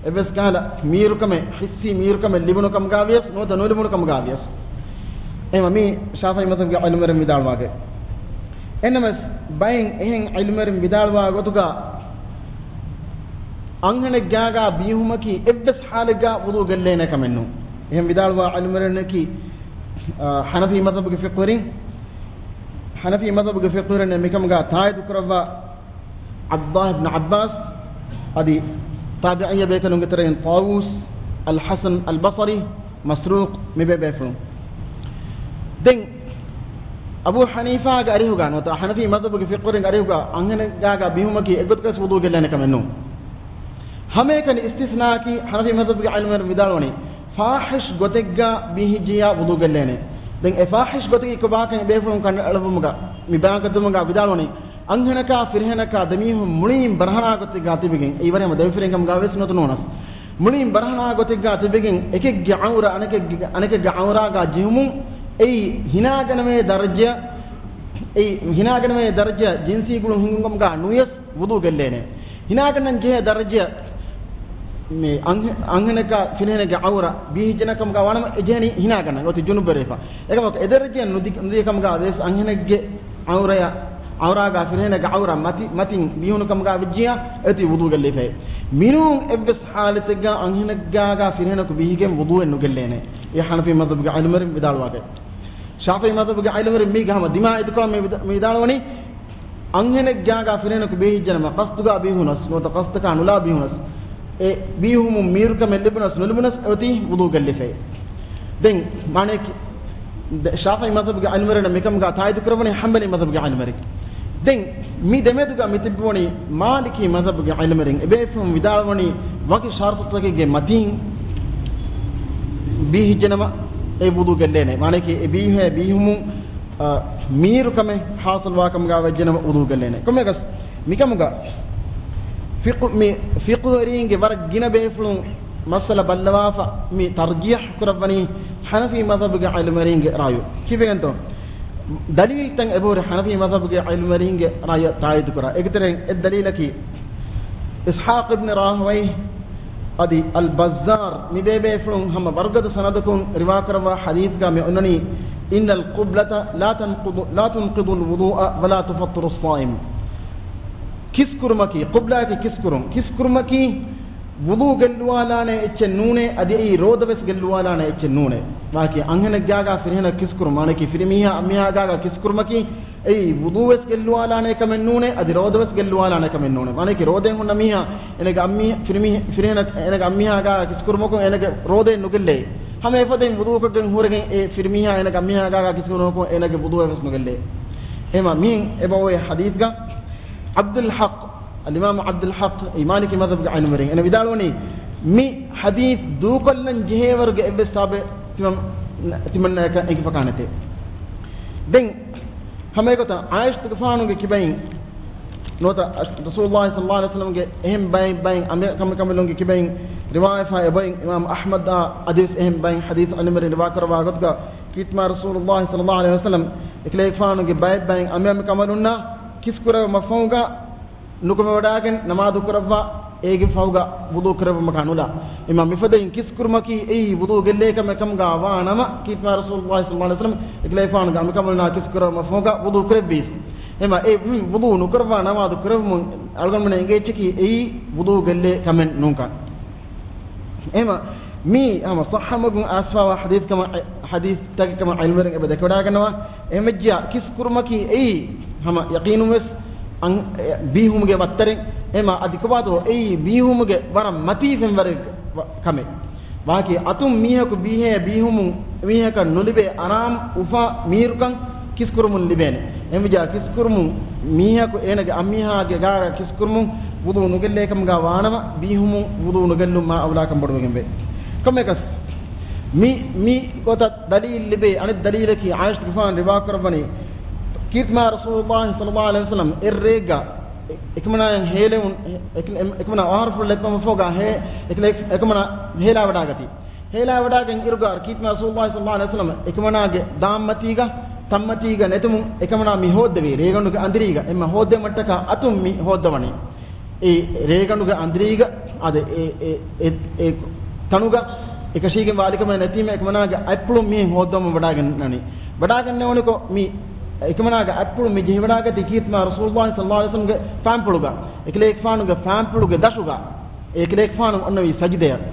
އެއްވެސް ކަހަލަ މީރުކަމެއް، ޙިއްސީ މީރުކަމެއް ލިބުނު ކަމުގާ ވިޔަސް، ނުވަތަ ނުލިބުނު ކަމުގާ ވިޔަސް. އެހެންވީމަ މީ ޝާފިޢީ މަޛްހަބުގެ ޢިލްމުވެރިން ވިދާޅުވާގޮތް. އެހެންނަމަވެސް، ބައެއް އެހެން ޢިލްމުވެރިން ވިދާޅުވާ ގޮތުގަ، އަންހެނެއްގާގާ ބީހުމަކީ އެއްވެސް ޙާލެއްގަ ވުޟޫ ގެއްލޭނެ ކަމެއް ނޫން. އެހެން ވިދާޅުވާ ޢިލްމުވެރިންނަކީ، އާ، ޙަނަފީ މަޛްހަބުގެ ފިޤުހުވެރިން، ޙަނަފީ މަޛްހަބުގެ ފިޤުހުވެރިން މިކަމުގަ ތާއީދު ކުރައްވާ ޢަބްދުﷲ ބިން ޢައްބާސް، އަދި ތާބިޢީ ބޭކަލުންގެ ތެރެއިން ޠާވޫސް، އަލްޙަސަން އަލްބަޞްރީ، މަސްރޫޤް، މިބޭބޭފުޅުން. ދެން އަބޫ ޙަނީފާގެ އަރިހުގަ ނުވަތަ ޙަނަފީ މަޛްހަބުގެ ފިޤުހުވެރިންގެ އަރިހުގަ އަންހެނެއްގާގާ ބީހުމަކީ އެއްގޮތަކަސް ވުޟޫ ގެއްލޭނެ ކަމެއް ނޫން. ހަމައެކަނި އިސްތިސްނާއަކީ ޙަނަފީ މަޛްހަބުގެ ޢިލްމުވެރިން ވިދާޅުވަނީ، ފާޙިޝް ގޮތެއްގަ ބީހިއްޖިއްޔާ ވުޟޫ ގެއްލޭނެ. ދެން އެ ފާޙިޝް ގޮތަކީ ކޮބާކަން ބޭފުޅުން ކަނޑައެޅުމުގަ، މި ބަޔާންކޮށްދެއްވުމުގަ ވިދާޅުވަނީ، އަންހެނަކާ ފިރިހެނަކާ ދެމީހުން މުޅީން ބަރަހަނާ ގޮތެއްގަ ތިބެގެން، އެއީ ވަރަށް ހަމަ ދެމިފިރިހެން ކަމުގަ ވެސް ނުވަތަ ނޫނަސް، މުޅީން ބަރަހަނާ ގޮތެއްގަ ތިބެގެން، އެކެއްގެ ޢައުރަ އަނެކެއްގެ، އަނެކެއްގެ ޢައުރާގަ ޖެހުމުން، އެއީ ހިނާގަނެވޭ ދަރަޖަ، އެއީ ހިނާގަނެވޭ ދަރަޖަ ޖިންސީ ގުޅުން ހިނގުން ކަމުގަ ނުވިޔަސް، ވުޟޫ ގެއްލޭނެ. ހިނާގަންނަން ޖެހޭ ދަރަޖަ މި އަންހެ-، އަންހެނަކާ ފިރިހެނެއްގެ ޢައުރަ ބީހިއްޖެނަ ކަމުގަ ވާނަމަ އެ ޖެހެނީ ހިނާގަންނަން އޮތީ ޖުނުބްވެރިވެފަ. އެކަމަކު އެ ދަރަޖައަށް ނުދި-، ނުދިޔަ ކަމުގަ ވެސް އަންހެނެއްގެ ޢައުރަޔަށް، ޢައުރާގަ ފިރިހެނެއްގެ ޢައުރަ މަތި-، މަތިން ބީހުނު ކަމުގަ ވެއްޖިއްޔާ އެއޮތީ ވުޟޫ ގެއްލިފައޭ. މިނޫން އެއްވެސް ޙާލަތެއްގަ އަންހެނެއްގާގަ ފިރިހެނަކު ބީހިގެން ވުޟޫއެއް ނުގެއްލޭނެ. އެ ޙަނަފީ މަޛްހަބުގެ ޢިލްމުވެރިން ވިދާޅުވާގޮތް. ޝާފިޢީ މަޛްހަބުގެ ޢިލްމުވެރިން މީގަ ހަމަ ދިމާ އިތުކަމަށް މި ވިދާ-، މި ވިދާޅުވަނީ، އަންހެނެއްގާގަ ފިރިހެނަކު ބީހިއްޖެނަމަ، ޤަޞްދުގަ ބީހުނަސް، ނުވަތަ ޤަޞްދަކާ ނުލާ ބީހުނަސް، އެ ބީހުމުން މީރުކަމެއް ލިބުނަސް ނުލިބުނަސް އެއޮތީ ވުޟޫ ގެއްލިފައޭ. ދެން މާނައަކީ، ދެ-، ޝާފިޢީ މަޛްހަބުގެ ޢިލްމުވެރިން މިކަމުގަ ތާއީދު ކުރައްވަނީ ޙަންބަލީ މަޛްހަބުގެ ޢިލްމުވެރިން. ދެން މި ދެމެދުގަ މި ތިއްބެވަނީ މާލިކީ މަޛްހަބުގެ ޢިލްމުވެރިން. އެބޭފުޅުން ވިދާޅުވަނީ ވަކި ޝަރުޠުތަކެއްގެ މަތީން ބީހިއްޖެނަމަ އެ ވުޟޫ ގެއްލޭނެ. މާނައަކީ އެ ބީހޭ ބީހުމުން، އާ، މީރުކަމެއް ޙާޞިލްވާ ކަމުގަ ވެއްޖެނަމަ ވުޟޫ ގެއްލޭނެ. ކޮންމެއަކަސް މިކަމުގަ ފިޤު-، މި ފިޤުހުވެރީންގެ ވަރަށް ގިނަ ބޭފުޅުން މައްސަލަ ބައްލަވާފަ މި ތަރްޖީޙު ކުރައްވަނީ ޙަނަފީ މަޛްހަބުގެ ޢިލްމުވެރީންގެ ރާޔު. ކީއްވެގެންތޯ؟ ދަލީލްތައް އެބަހުރި ޙަނަފީ މަޛްހަބުގެ ޢިލްމުވެރީންގެ ރާޔަށް ތާއީދު ކުރާ. އޭގެ ތެރެއިން އެއް ދަލީލަކީ، އިސްޙާޤު އިބްނު ރާހަވައި އަދި އަލް ބައްޒާރު މި ބޭބޭފުޅުން ހަމަ ވަރުގަދަ ސަނަދަކުން ރިވާކުރައްވާ ޙަދީޘްގަ މި އޮންނަނީ، إن القبلة لا تنقض، لا تنقض الوضوء ولا تفطر الصائم. ކިސްކުރުމަކީ، ޤުބްލާއަކީ ކިސްކުރުން. ކިސްކުރުމަކީ ވުޟޫ ގެއްލުވާލާނެ އެއްޗެއް ނޫނޭ، އަދި އެއީ ރޯދަވެސް ގެއްލުވާލާނެ އެއްޗެއް ނޫނޭ. ވާކި އަންހެނެއްގާގާ ފިރިހެނަކު ކިސްކުރުން، މާނައަކީ ފިރިމީހާ އަންމީހާގާގާ ކިސްކުރުމަކީ، އެއީ ވުޟޫވެސް ގެއްލުވާލާނެ ކަމެއް ނޫނޭ، އަދި ރޯދަވެސް ގެއްލުވާލާނެ ކަމެއް ނޫނޭ. މާނައަކީ ރޯދައިން ހުންނަ މީހާ އޭނަގެ އަންމީ-، ފިރިމީ-، ފިރިހެނަކު އޭނަގެ އަންމީހާގާ ކިސްކުރުމަކުން އޭނަގެ ރޯދައެއް ނުގެއްލޭ. ހަމަ އެފަދައިން ވުޟޫކޮށްގެން ހުރެގެން އެ ފިރިމީހާ އޭނަގެ އަންމީހާގާ ކިސްކުރުމަކުން އޭނަގެ ވުޟޫއެއް ވެސް ނުގެއްލޭ. އެހެންވީމަ މިހެން އެބައޮތް ޙަދީޘްގަ ޢަބްދުލް ޙައްޤު، އަލްއިމާމު ޢަބްދުލް ޙައްޤު، އެއީ މާލިކީ މަޛްހަބުގެ ޢިލްމުވެރިން، އޭނަ ވިދާޅުވަނީ، މި ޙަދީޘް ދޫކޮށްލަން ޖެހޭވަރުގެ އެއްވެސް ސަބަބެއް ތިމަން-، ތިމަންނައަކަށް އެނގިފަކާނެތޭ. ދެން، ހަމައެގޮތަށް ޢާއިޝަތުގެފާނުގެ ކިބައިން ނުވަތަ ރަސޫލުﷲ ޞައްލަﷲ ޢަލައިހި ވަސައްލަމްގެ އެހެން ބައެއް ބައެއް އަނބި-، ކަނބި-، ކަނބިލުންގެ ކިބައިން ރިވާޔަތްވާ އެބައިން އިމާމު އަޙްމަދާ އަދިވެސް އެހެން ބައެއް ޙަދީޘް ޢިލްމުވެރިން ރިވާކުރައްވާ ގޮތުގަ ކީރިތި މާތް ރަސޫލުﷲ ޞައްލަﷲ ޢަލައިހި ވަސައްލަމް އެކަލޭގެފާނުގެ ބައެއް ބައެއް އަނބި ކަނބި ކަނބިލުންނާ ކިސްކުރެވުމަށްފަހުގަ ނުކުމެވަޑައިގެން ނަމާދު ކުރައްވާ، އޭގެ ފަހުގަ ވުޟޫ ކުރެއްވުމަކާ ނުލާ. އެހެންވީމަ މިފަދައިން ކިސްކުރުމަކީ އެއީ ވުޟޫ ގެއްލޭ ކަމެއް ކަމުގަ ވާނަމަ، ކީރިތި މާތް ރަސޫލުﷲ ޞައްލަﷲ ޢަލައިހި ވަސައްލަމް އެކަލޭގެފާނުގެ އަނބި ކަނބިލުންނާ ކިސްކުރެވުމަށްފަހުގަ ވުޟޫ ކުރެއްވީސް. އެހެންވީމަ އެ ވުޟޫ ނުކުރައްވާ ނަމާދު ކުރެއްވުމުން އަޅުގަނޑުމެން އެނގޭ އެއްޗަކީ އެއީ ވުޟޫ ގެއްލޭ ކަމެއް ނޫންކަން. އެހެންވީމަ މީ ހަމަ ޞައްޙަ މަގުން އައިސްފައިވާ ޙަދީޘް ކަމަށް، ޙަދީޘްތަކެއް ކަމަށް ޢިލްމުވެރިން އެބަ ދެކެވަޑައިގަންނަވާ. އެހެންވެއްޖިއްޔާ ކިސްކުރުމަކީ އެއީ ހަމަ ޔަޤީނުންވެސް އަން-، އެ، ބީހުމުގެ ވައްތަރެއް، އެމަ އަދި ކޮބާތޯ އެއީ ބީހުމުގެ ވަރަށް މަތީ ފެންވަރެއް ވަ-، ކަމެއް. ވާކި އަތުން މީހަކު ބީހޭ ބީހުމުން މީހަކަށް ނުލިބޭ އަރާމް އުފާ މީރުކަން ކިސްކުރުމުން ލިބޭނެ. އެމިޖާ ކިސްކުރުމުން މީހަކު އޭނަގެ އަންމީހާގެ ގާރަ ކިސްކުރުމުން ވުޟޫ ނުގެއްލޭ ކަމުގަ ވާނަމަ، ބީހުމުން ވުޟޫ ނުގެއްލުން މާ އައުލާކަން ބޮޑުވެގެންވޭ. ކޮންމެއަކަސް މި، މި ގޮތަށް ދަލީލް ލިބޭ އަނެއް ދަލީލަކީ އާއިޝަތުގެފާނު ރިވާކުރައްވަނީ، ކީރިތި މާ ރަސޫލުﷲ ޞައްލަﷲ ޢަލައިހި ވަސައްލަމް އެއްރޭގަ އެކަމަނާއަށް ހޭލެވުން، އެކަ-، އެކަމަނާ އަހަރުފުޅު ލެއްޕަމަފޯގާ ހޭ-، އެކަލޭ-، އެކަމަނާ ހޭލާވަޑާގަތީ. ހޭލާވަޑާގެން އިރުގަ ކީރިތި މާ ރަސޫލުﷲ ޞައްލަﷲ ޢަލައިހި ވަސައްލަމް އެކަމަނާގެ ދާންމަތީގަ، ތަންމަތީގަ ނެތުމުން އެކަމަނާ މި ހޯއްދެވީ ރޭގަނޑުގެ އަނދިރީގަ. އެމަ ހޯއްދެވުމަށްޓަކާ އަތުން މި ހޯއްދަވަނީ. އެ ރޭގަނޑުގެ އަނދިރީގަ އަދި އެ، އެ، އެ، އެ ތަނުގަ އެކަށީގެން ވާލިކަމެއް ނެތީމަ އެކަމަނާގެ އަތްޕުޅު މިހެން ހޯއްދަވަމުން ވަޑާގަންނަނީ. ވަޑާގަންނެވުނުކޮށް މި އެކަމަނާގެ އަތްޕުޅު މި ޖެހިވަޑާގަތީ ކީރިތި މާ ރަސޫލުﷲ ޞައްލަﷲ ޢަލައިހި ވަސައްލަމްގެ ފާންޕުޅުގަ. އެކަލޭގެފާނުގެ ފާންޕުޅުގެ ދަށުގަ އެކަލޭގެފާނު އޮންނަވީ ސަޖިދަޔަށް.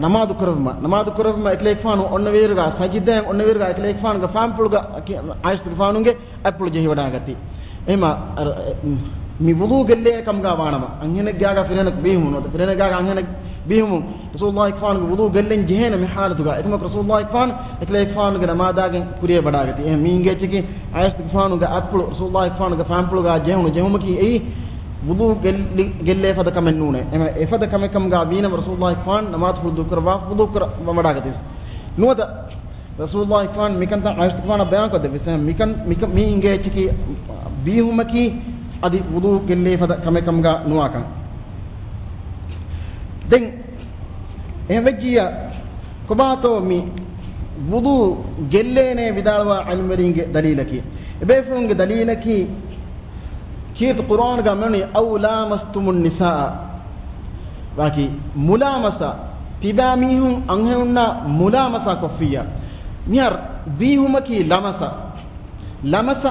ނަމާދު ކުރެވުމަށް، ނަމާދު ކުރެވުމަށް އެކަލޭގެފާނު އޮންނަވިއިރުގަ ސަޖިދަޔަށް އޮންނަވިއިރުގަ އެކަލޭގެފާނުގެ ފާންޕުޅުގަ ޢާއިޝަތުގެފާނުގެ އަތްޕުޅު ޖެހިވަޑާގަތީ. އެހެމަ، އަރ-، މި ވުޟޫ ގެއްލޭ ކަމުގަ ވާނަމަ، އަންހެނެއްގެ ގާގަ ފިރިހެނަކު ބީހުމުން، ނުވަތަ ފިރިހެނެއްގެ ގާގަ އަންހެނެއް ބީހުމުން، ރަސޫލުﷲ ގެފާނުގެ ވުޟޫ ގެއްލެން ޖެހޭނެ މި ޙާލަތުގަ، އެކަމަކު ރަސޫލުﷲ ގެފާނު އެކަލޭގެފާނުގެ ނަމާދާގެން ކުރިޔަށް ވަޑާގަތީ. އެހެން މީ އިނގޭ އެއްޗަކީ، ޢާއިޝަތުގެފާނުގެ އަތްޕުޅު ރަސޫލުﷲ ގެފާނުގެ ފާންޕުޅުގަ ޖެހުނު ޖެހުމަކީ އެއީ ވުޟޫ ގެއްލި-، ގެއްލޭ ފަދަ ކަމެއް ނޫނޭ. އެމަ އެފަދަ ކަމެއް ކަމުގަ ވީނަމަ ރަސޫލުﷲ ގެފާނު ނަމާދު ފުޅު ދޫކުރައްވާ ވުޟޫ ކުރަ-، ވަޑާގަތީ. ނުވަތަ ރަސޫލުﷲ ގެފާނު މިކަންތައް ޢާއިޝަތުގެފާނަށް ބަޔާންކޮށްދެއްވި. މިކަން، މިކަ-، މީ އިނގޭ އެއްޗަކީ ބީހުމަކީ އަދި ވުޟޫ ގެއްލޭ ފަދަ ކަމެއް ކަމުގަ ނުވާކަން. ދެން އެހެން ވެއްޖިއްޔާ ކޮބާތޯ މި ވުޟޫ ގެއްލޭނޭ ވިދާޅުވާ ޢިލްމުވެރިންގެ ދަލީލަކީ؟ އެބޭފުޅުންގެ ދަލީލަކީ ކީރިތި ޤުރްއާނުގަ މިވަނީ، "أَوْ لَامَسْتُمُ النِّسَاءَ." ވާކި މުލާމަސާ، ތިބާމީހުން އަންހެނުންނާ މުލާމަސާ ކޮށްފިއްޔާ. މިހާރު ބީހުމަކީ ލަމަސަ. ލަމަސަ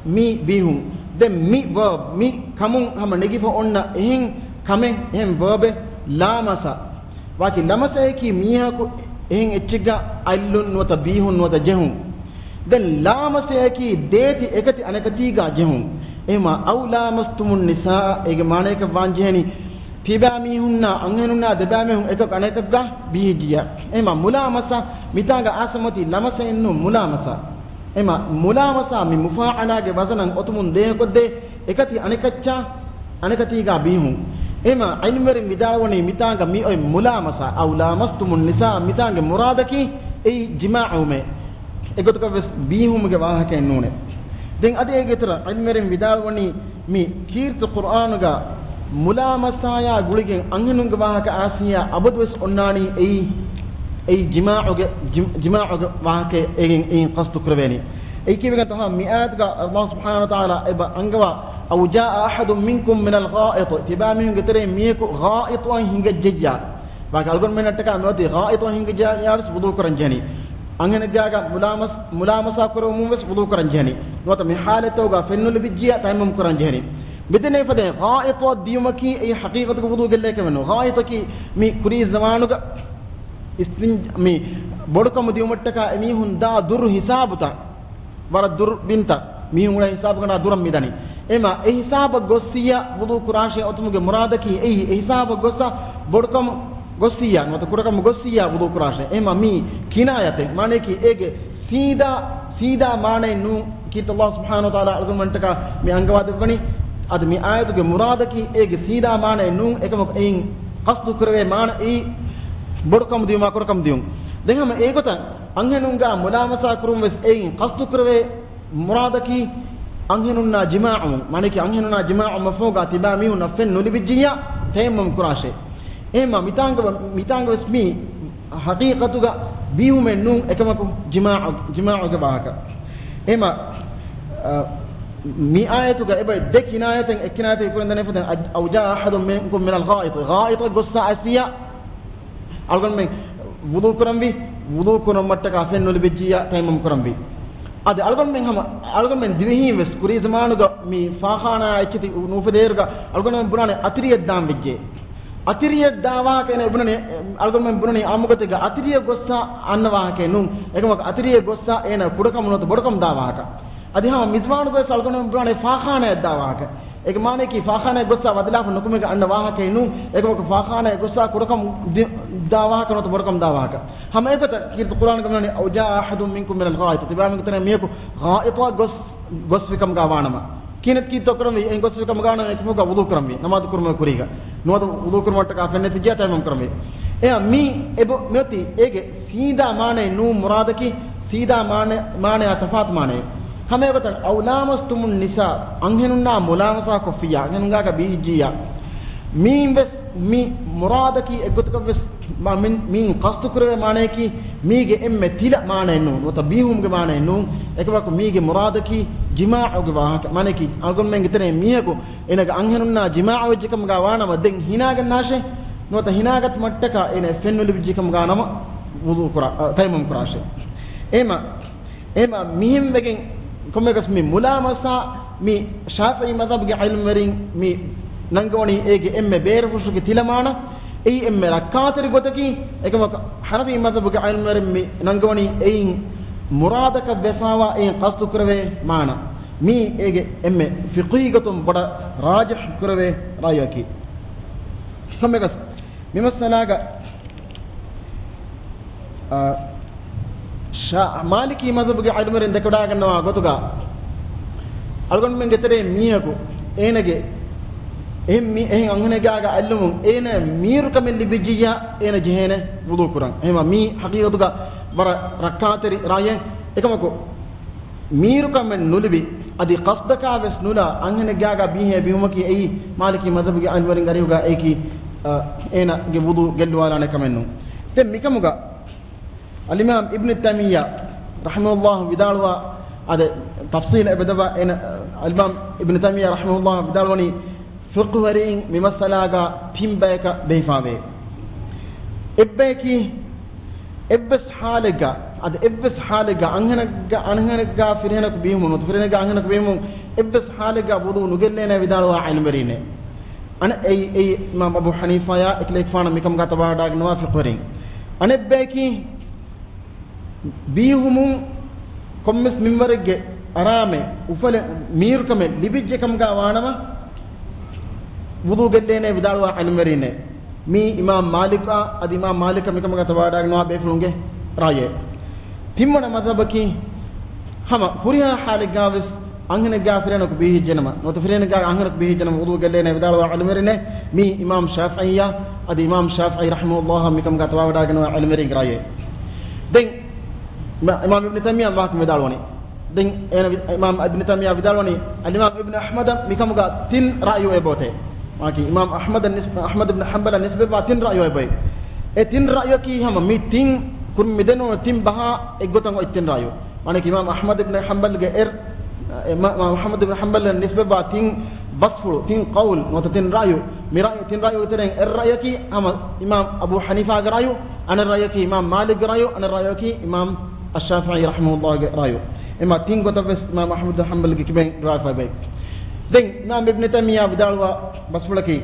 މީ ބީހުން. ދެން މި ވަރބް، މި ކަމުން ހަމަ ނެގިފަ އޮންނަ އެހެން ކަމެއް، އެހެން ވަރބެއް ލާމަސަ. ވާކި ލަމަސައަކީ މީހަކު އެހެން އެއްޗެއްގަ އަތްލުން ނުވަތަ ބީހުން ނުވަތަ ޖެހުން. ދެން ލާމަސައަކީ ދޭތި އެކަތި އަނެކަތީގަ ޖެހުން. އެހެމަ، "أَوْ لَامَسْتُمُ النِّسَاءَ" އޭގެ މާނަޔަކަށް ވާން ޖެހެނީ، ތިބާމީހުންނާ އަންހެނުންނާ ދެބައިމީހުން އެކަކު އަނެކަކުގަ ބީހިއްޖިއްޔާ. އެހެމަ، މުލާމަސާ މިތާނގަ އާސަމަތީ ލަމަސައެއްނޫން، މުލާމަސާ. އެމަ މުލާމަސާ މި މުފާޢަލާގެ ވަޒަނަށް އޮތުމުން ދޭހަކޮށްދޭ އެކަތި އަނެކައްޗާ އަނެކަތީގަ ބީހުން. އެމަ ޢިލްމުވެރިން ވިދާޅުވަނީ މިތާނގަ މި އޮތް މުލާމަސާ، "أَوْ لَامَسْتُمُ النِّسَاءَ" މިތާނގެ މުރާދަކީ އެއީ ޖިމާޢުވުމޭ. އެގޮތަކަށް ވެސް ބީހުމުގެ ވާހަކައެއް ނޫނޭ. ދެން އަދި އޭގެ އިތުރަށް ޢިލްމުވެރިން ވިދާޅުވަނީ މި ކީރިތި ޤުރްއާނުގަ މުލާމަސާޔާ ގުޅިގެން އަންހެނުންގެ ވާހަކަ އާސިޔާ އަބަދުވެސް އޮންނާނީ އެއީ، އެއީ ޖިމާޢުގެ، ޖި-، ޖިމާޢުގެ ވާހަކައެއް އޭގެން އެއިން ޤަޞްދު ކުރެވޭނީ. އެއީ ކީއްވެގެންތޯ؟ މި އާޔަތުގަ ﷲ ސުބްޙާނަހޫ ވަތަޢާލާ އެބަ އަންގަވާ، "أَوْ جَاءَ أَحَدٌ مِّنكُمْ مِنَ الْغَائِطِ" ތިބާމީހުންގެ ތެރެއިން މީހަކު ޣާއިޠުއަށް ހިނގައްޖެއްޔާ. ވާކި އަޅުގަނޑުމެންނަށްޓަކާ މިއޮތީ ޣާއިޠުއަށް ހިނގައްޖެއްޔާ ވެސް ވުޟޫ ކުރަން ޖެހެނީ. އަންހެނެއްގާގަ މުލާމަސް-، މުލާމަސާ ކުރެވުމުން ވެސް ވުޟޫ ކުރަން ޖެހެނީ. ނުވަތަ މި ޙާލަތްތަކުގަ ފެންނުލިބިއްޖިއްޔާ ތަޔައްމަމް ކުރަން ޖެހެނީ. މިދެންނެވި ފަދައިން ޣާއިޠުއަށް ދިޔުމަކީ އެއީ ޙަޤީޤަތުގަ ވުޟޫ ގެއްލޭކަމެއް ނޫން. ޣާއިޠަކީ މި ކުރީ ޒަމާނުގަ އިސްތިން-، މި ބޮޑުކަމު ދިޔުމަށްޓަކާ އެމީހުން ދާ ދުރު ހިސާބުތައް، ވަރަށް ދުރު ބިންތައް، މީހުން އުޅޭ ހިސާބުގަނޑާ ދުރަށް މިދަނީ. އެމަ އެ ހިސާބަށް ގޮއްސިއްޔާ ވުޟޫ ކުރާށޭ އޮތުމުގެ މުރާދަކީ އެއީ، އެ ހިސާބަށް ގޮއްސަ ބޮޑުކަމު ގޮއްސިއްޔާ، ނުވަތަ ކުޑަކަމު ގޮއްސިއްޔާ ވުޟޫ ކުރާށޭ. އެމަ މީ ކިނާޔަތެއް، މާނަޔަކީ އޭގެ ސީދާ، ސީދާ މާނައެއް ނޫން. ކީރިތި ﷲ ސުބްޙާނަހޫ ވަތަޢާލާ އަޅުގަނޑުމެންޓަކާ މި އަންގަވާދެއްވަނީ، އަދި މި އާޔަތުގެ މުރާދަކީ އޭގެ ސީދާ މާނައެއް ނޫން، އެކަމަކު އެއިން ޤަޞްދު ކުރެވޭ މާނަ އެއީ ބޮޑުކަމު ދިޔުމާ ކުޑަކަމު ދިޔުން. ދެން ހަމަ އެގޮތަށް އަންހެނުންގާ މުލާމަސާ ކުރުން ވެސް އެއިން ޤަޞްދު ކުރެވޭ މުރާދަކީ އަންހެނުންނާ ޖިމާޢު، މާނައަކީ އަންހެނުންނާ ޖިމާޢު މަފްހޫމުގާ ތިބާ މީހުންނަށް ފެން ނުލިބިއްޖިއްޔާ ތަޔައްމަމް ކުރާށޭ. އެހެންމަ މިތާނގަ، މިތާނގަ ވެސް މީ ޙަޤީޤަތުގަ ބީހުމެއް ނޫން، އެކަމަކު ޖިމާޢު، ޖިމާޢުގެ ވާހަކަ. އެހެންމަ، އަ، މި އާޔަތުގަ އެބަ ދެ ކިނާޔަތެއް، އެއް ކިނާޔަތެއް އިތުރަށް ދަނީ ފަދައިން، أَوْ جَاءَ أَحَدٌ مِّنكُمْ مِنَ الْغَائِطِ، ޣާއިޠަށް ގޮއްސަ އައިސިއްޔާ އަޅުގަނޑުމެން ވުޟޫ ކުރަންވީ، ވުޟޫ ކުރުމަށްޓަކާ ފެން ނުލިބިއްޖިއްޔާ ތަޔައްމަމް ކުރަންވީ. އަދި އަޅުގަނޑުމެން ހަމަ، އަޅުގަނޑުމެން ދިވެހީން ވެސް ކުރީ ޒަމާނުގަ މި ފާޚާނާ އެއްޗެތި ނުއުފެދޭއިރުގަ އަޅުގަނޑުމެން ބުނާނެ އަތިރިއެއް ދާން ވެއްޖެ. އަތިރިއެއް ދާ ވާހަކަ އޭނަ ބުނަނީ، އަޅުގަނޑުމެން ބުނަނީ އާއްމުގޮތެއްގަ އަތިރިއެއް ގޮއްސަ އަންނަ ވާހަކައެއް ނޫން. އެކަމަކު އަތިރިއެއް ގޮއްސަ އޭނަ ކުޑަކަމުން ނުވަތަ ބޮޑުކަމުން ދާ ވާހަކަ. އަދި ހަމަ މިޒުވާނުގަ ވެސް އަޅުގަނޑުމެން ބުނާނެ ފާޚާނާއެއް ދާ ވާހަކަ. އޭގެ މާނައަކީ ފާޚާނާއަށް ގޮއްސާ ވަދެލާފަ ނުކުމެގެން އަންނަ ވާހަކައެއް ނޫން. އޭގެ ވަކު ފާޚާނާއަށް ގޮއްސާ ކުޑަކަމު ދި-، ދާ ވާހަކަ ނުވަތަ ބޮޑަކަމު ދާ ވާހަކަ. ހަމަ އެގޮތަށް ކީރިތި ޤުރްއާނުގަ މިވަނީ، "أو جاء أحد منكم من الغائط." ތިބާމެންގެ ތެރެއިން މީހަކު ޣާއިޠަށް ގޮސް، ގޮސްފިކަމުގަ ވާނަމަ. ކިހިނެއް ކީރިތި ކުރަންވީ؟ އެހެން ގޮސްފިކަމުގަ ވާނަމަ އެކަމުގަ ވުޟޫ ކުރަންވީ. ނަމާދު ކުރުމުގެ ކުރީގަ. ނުވަތަ ވުޟޫ ކުރުމަށްޓަކާ ފެންނަތިއްޖެޔާ ތަޔައްމަމް ކުރަންވީ. އެއާ މީ އެބަ-، މިއޮތީ އޭގެ ސީދާ މާނައެއް ނޫން މުރާދަކީ، ސީދާ މާނަ-، މާނަޔާ ތަފާތު މާނައެއް. ހަމައެގޮތަށް، "أو لامستم النساء" އަންހެނުންނާ މުލާމަސާ ކޮށްފިއްޔާ، އަންހެނުންގާގަ ބީހިއްޖިއްޔާ. މީން ވެސް މި މުރާދަކީ އެއްގޮތަކަށް ވެސް މާ-، މިން-، މީން ޤަޞްދު ކުރެވޭ މާނަޔަކީ މީގެ އެންމެ ތިލަ މާނައެއް ނޫން. ނުވަތަ ބީހުމުގެ މާނައެއް ނޫން. އެކަމަކު މީގެ މުރާދަކީ ޖިމާޢުގެ ވާހަކަ. މާނަޔަކީ އަޅުގަނޑުމެންގެ ތެރެއިން މީހަކު އޭނަގެ އަންހެނުންނާ ޖިމާޢު ވެއްޖެކަމުގަ ވާނަމަ ދެން ހިނާގަންނާށޭ. ނުވަތަ ހިނާގަތުމަށްޓަކާ އޭނަ ފެން ނުލިބިއްޖެކަމުގަ ނަމަ ވުޟޫ ކުރާ، އަ، ތަޔައްމަމް ކުރާށޭ. އެހެމަ، އެހެމަ މިހެން ވެގެން ކޮންމެއަކަސް މި މުލާމަސާ މި ޝާފިޢީ މަޛްހަބުގެ ޢިލްމުވެރިން މި ނަންގަވަނީ އޭގެ އެންމެ ބޭރުފުށުގެ ތިލަ މާނަ، އެއީ އެންމެ ރައްކާތެރި ގޮތަކީ. އެކަމަކު ޙަނަފީ މަޛްހަބުގެ ޢިލްމުވެރިން މި ނަންގަވަނީ އެއިން މުރާދަކަށް ވެފާވާ އެއިން ޤަޞްދު ކުރެވޭ މާނަ. މީ އޭގެ އެންމެ ފިޤުހީ ގޮތުން ބޮޑަށް ރާޖިޙް ކުރެވޭ ރައުޔަކީ. ކޮންމެއަކަސް މި މައްސަލާގަ، އާ، ޝާ-، މާލިކީ މަޛްހަބުގެ ޢިލްމުވެރިން ދެކެވަޑައިގަންނަވާ ގޮތުގަ، އަޅުގަނޑުމެންގެ ތެރޭ މީހަކު އޭނަގެ އެހެން މީ-، އެހެން އަންހެނެއްގާގަ އަތްލުމުން އޭނަ މީރުކަމެއް ލިބިއްޖިއްޔާ އޭނަ ޖެހޭނެ ވުޟޫ ކުރަން. އެހެމަ މީ ޙަޤީޤަތުގަ ވަރަށް ރައްކާތެރި ރައުޔެއް. އެކަމަކު، މީރުކަމެއް ނުލިބި، އަދި ޤަޞްދަކާ ވެސް ނުލާ، އަންހެނެއްގާގަ ބީހޭ ބިހުމަކީ އެއީ މާލިކީ މަޛްހަބުގެ ޢިލްމުވެރިންގެ އަރިހުގަ އެއީކީ، އަ، އޭނަގެ ވުޟޫ ގެއްލުވާލާނެ ކަމެއް ނޫން. ދެން މިކަމުގަ އަލްއިމާމް އިބްނު ތައިމިއްޔާ ރަޙިމަހުﷲ ވިދާޅުވާ، އަދި ތަފްޞީލަށް އެބަދަވާ އޭނަ، އަލްއިމާމް އިބްނު ތައިމިއްޔާ ރަޙިމަހުﷲ ވިދާޅުވަނީ، ފިޤުހުވެރިން މި މައްސަލާގަ ތިން ބަޔަކަށް ބެހިފާވޭ. އެއްބަޔަކީ، އެއްވެސް ޙާލެއްގަ، އަދި އެއްވެސް ޙާލެއްގަ އަންހެނެއްގަ، އަންހެނެއްގަ ފިރިހެނަކު ބީހުމުން، ނުވަތަ ފިރިހެނެއްގަ އަންހެނަކު ބީހުމުން އެއްވެސް ޙާލެއްގަ ވުޟޫ ނުގެއްލޭނެ ވިދާޅުވާ ޢިލްމުވެރީންނޭ. އަނެއް އެއީ، އެއީ އިމާމް އަބޫ ޙަނީފާޔާ އެކަލޭގެފާނަށް މިކަމުގަ ތަބާވަޑައިގަންނަވާ ފިޤުހުވެރިން. އަނެއްބަޔަކީ، ބީހުމުން ކޮންމެސް މިންވަރެއްގެ އަރާމެއް، އުފަލެއް، މީރުކަމެއް ލިބިއްޖެ ކަމުގަ ވާނަމަ، ވުޟޫ ގެއްލޭނެ ވިދާޅުވާ ޢިލްމުވެރީންނޭ. މީ އިމާމް މާލިކާ، އަދި އިމާމް މާލިކަށް މިކަމުގަ ތަބާވަޑައިގަންނަވާ ބޭފުޅުންގެ ރައުޔެއް. ތިންވަނަ މަޛްހަބަކީ، ހަމަ ހުރިހާ ޙާލެއްގަ ވެސް އަންހެނެއްގަ ފިރިހެނަކު ބީހިއްޖެނަމަ، ނުވަތަ ފިރިހެނެއްގަ އަންހެނަކު ބީހިއްޖެނަމަ ވުޟޫ ގެއްލޭނެ ވިދާޅުވާ ޢިލްމުވެރިންނޭ. މީ އިމާމް ޝާފިޢީއާ، އަދި އިމާމް ޝާފިޢީ ރަޙިމަހުﷲ މިކަމުގަ ތަބާވަޑައިގަންނަވާ ޢިލްމުވެރިންގެ ރައުޔެއް. ދެން މަ-، އިމާމް އިބްނު ތައިމިއްޔާ ވާހަކަ ވިދާޅުވަނީ. ދެން އޭނަ ވި-، އިމާމް އިބްނު ތައިމިއްޔާ ވިދާޅުވަނީ، އަލްއިމާމް އިބްނު އަޙްމަދަށް މިކަމުގަ ތިން ރައުޔު އެބައޮތޭ. މާކީ އިމާމް އަޙްމަދަށް ނިސް-، އަޙްމަދު އިބްނު ޙަންބަލަށް ނިސްބަތްވާ ތިން ރައުޔު އެބައޮތް. އެ ތިން ރައުޔަކީ ހަމަ މި ތިން ކުރިން މިދެންނެވި ތިން ބަހާ އެއްގޮތަށް އޮތް ތިން ރައުޔު. މާނައަކީ އިމާމް އަޙްމަދު އިބްނު ޙަންބަލްގެ އެ، އެ މަ-، މަ-، އަޙްމަދު އިބްނު ޙަންބަލަށް ނިސްބަތްވާ ތިން ބަސްފުޅު، ތިން ޤައުލު، ނުވަތަ ތިން ރައުޔު. މި ރައުޔު، ތިން ރައުޔުގެ ތެރެއިން އެއް ރައުޔަކީ ހަމަ އިމާމް އަބޫ ޙަނީފާގެ ރައުޔު، އަނެއް ރައުޔަކީ އިމާމް މާލިކްގެ ރައުޔު، އަނެއް ރައުޔަކީ އިމާމް އައްޝާފިޢީ ރަޙިމަހުﷲގެ ރައުޔު. އެމާ ތިން ގޮތަށް ވެސް އިމާމް އަޙްމަދު ޙަންބަލްގެ ކިބައިން ރިވާޔަތްވެފައި. ދެން އިމާމް އިބްނު ތައިމިއްޔާ ވިދާޅުވާ ބަސްފުޅަކީ،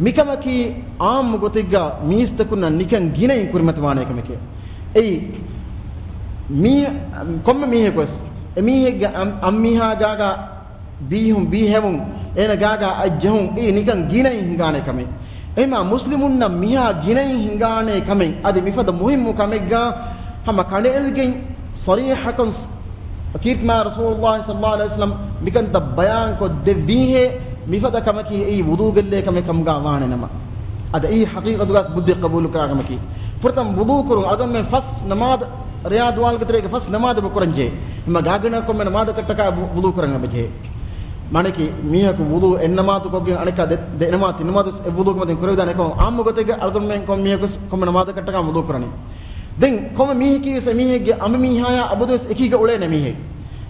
މިކަމަކީ ޢާއްމު ގޮތެއްގަ މީސްތަކުންނަށް ނިކަން ގިނައިން ކުރިމަތިވާނެ ކަމެކޭ. އެއީ، މީ، ކޮންމެ މީހަކުވެސް އެމީހެއްގެ އަން-، އަންމީހާ ގާގަ ބީހުން، ބީހެވުން، އޭނަ ގާގަ އަތް ޖެހުން، އެއީ ނިކަން ގިނައިން ހިނގާނެ ކަމެއް. އެހެމާ މުސްލިމުންނަށް މިހާ ގިނައިން ހިނގާނެ ކަމެއް، އަދި މިފަދަ މުހިއްމު ކަމެއްގަ ހަމަ ކަނޑައެޅިގެން ޞަރީޙަކޮށް ކީރިތިމާ ރަސޫލުﷲ ޞައްލަﷲ ޢަލައިހި ވަސައްލަމް މިކަންތައް ބަޔާންކޮށް ދެއްވީހޭ، މިފަދަ ކަމަކީ އެއީ ވުޟޫ ގެއްލޭ ކަމެއް ކަމުގަ ވާނެ ނަމަ. އަދި އެއީ ޙަޤީޤަތުގަ ބުއްދި ޤަބޫލު ކުރާ ކަމަކީ. ފުރަތަމަ ވުޟޫ ކުރުން، އަޅުގަނޑުމެން ފަސް ނަމާދު، ރެޔާ ދުވާލުގެ ތެރޭގަ ފަސް ނަމާދު އެބަ ކުރަންޖެހޭ. ހަމަ ގާގަނޑަކަށް ކޮންމެ ނަމާދަކަށްޓަކާ ވު-، ވުޟޫ ކުރަން އެބަޖެހޭ. މާނައަކީ މީހަކު ވުޟޫ އެއް ނަމާދު ކޮށްގެން އަނެއްކާ ދެ، ދެ ނަމާދު، ތިން ނަމާދު އެއް ވުޟޫގެ މަތިން ކުރެވިދާނެ އެކަމަކު ޢާއްމު ގޮތެއްގަ އަޅުގަނޑުމެން ކޮންމެ ނަމާދަކަށްޓަކާ ވުޟޫ ކުރަނީ. ދެން ކޮންމެ މީހަކީ ވެސް އެމީހެއްގެ އަނބިމީހާޔާ އަބަދުވެސް އެކީގަ އުޅޭނެ މީހެއް.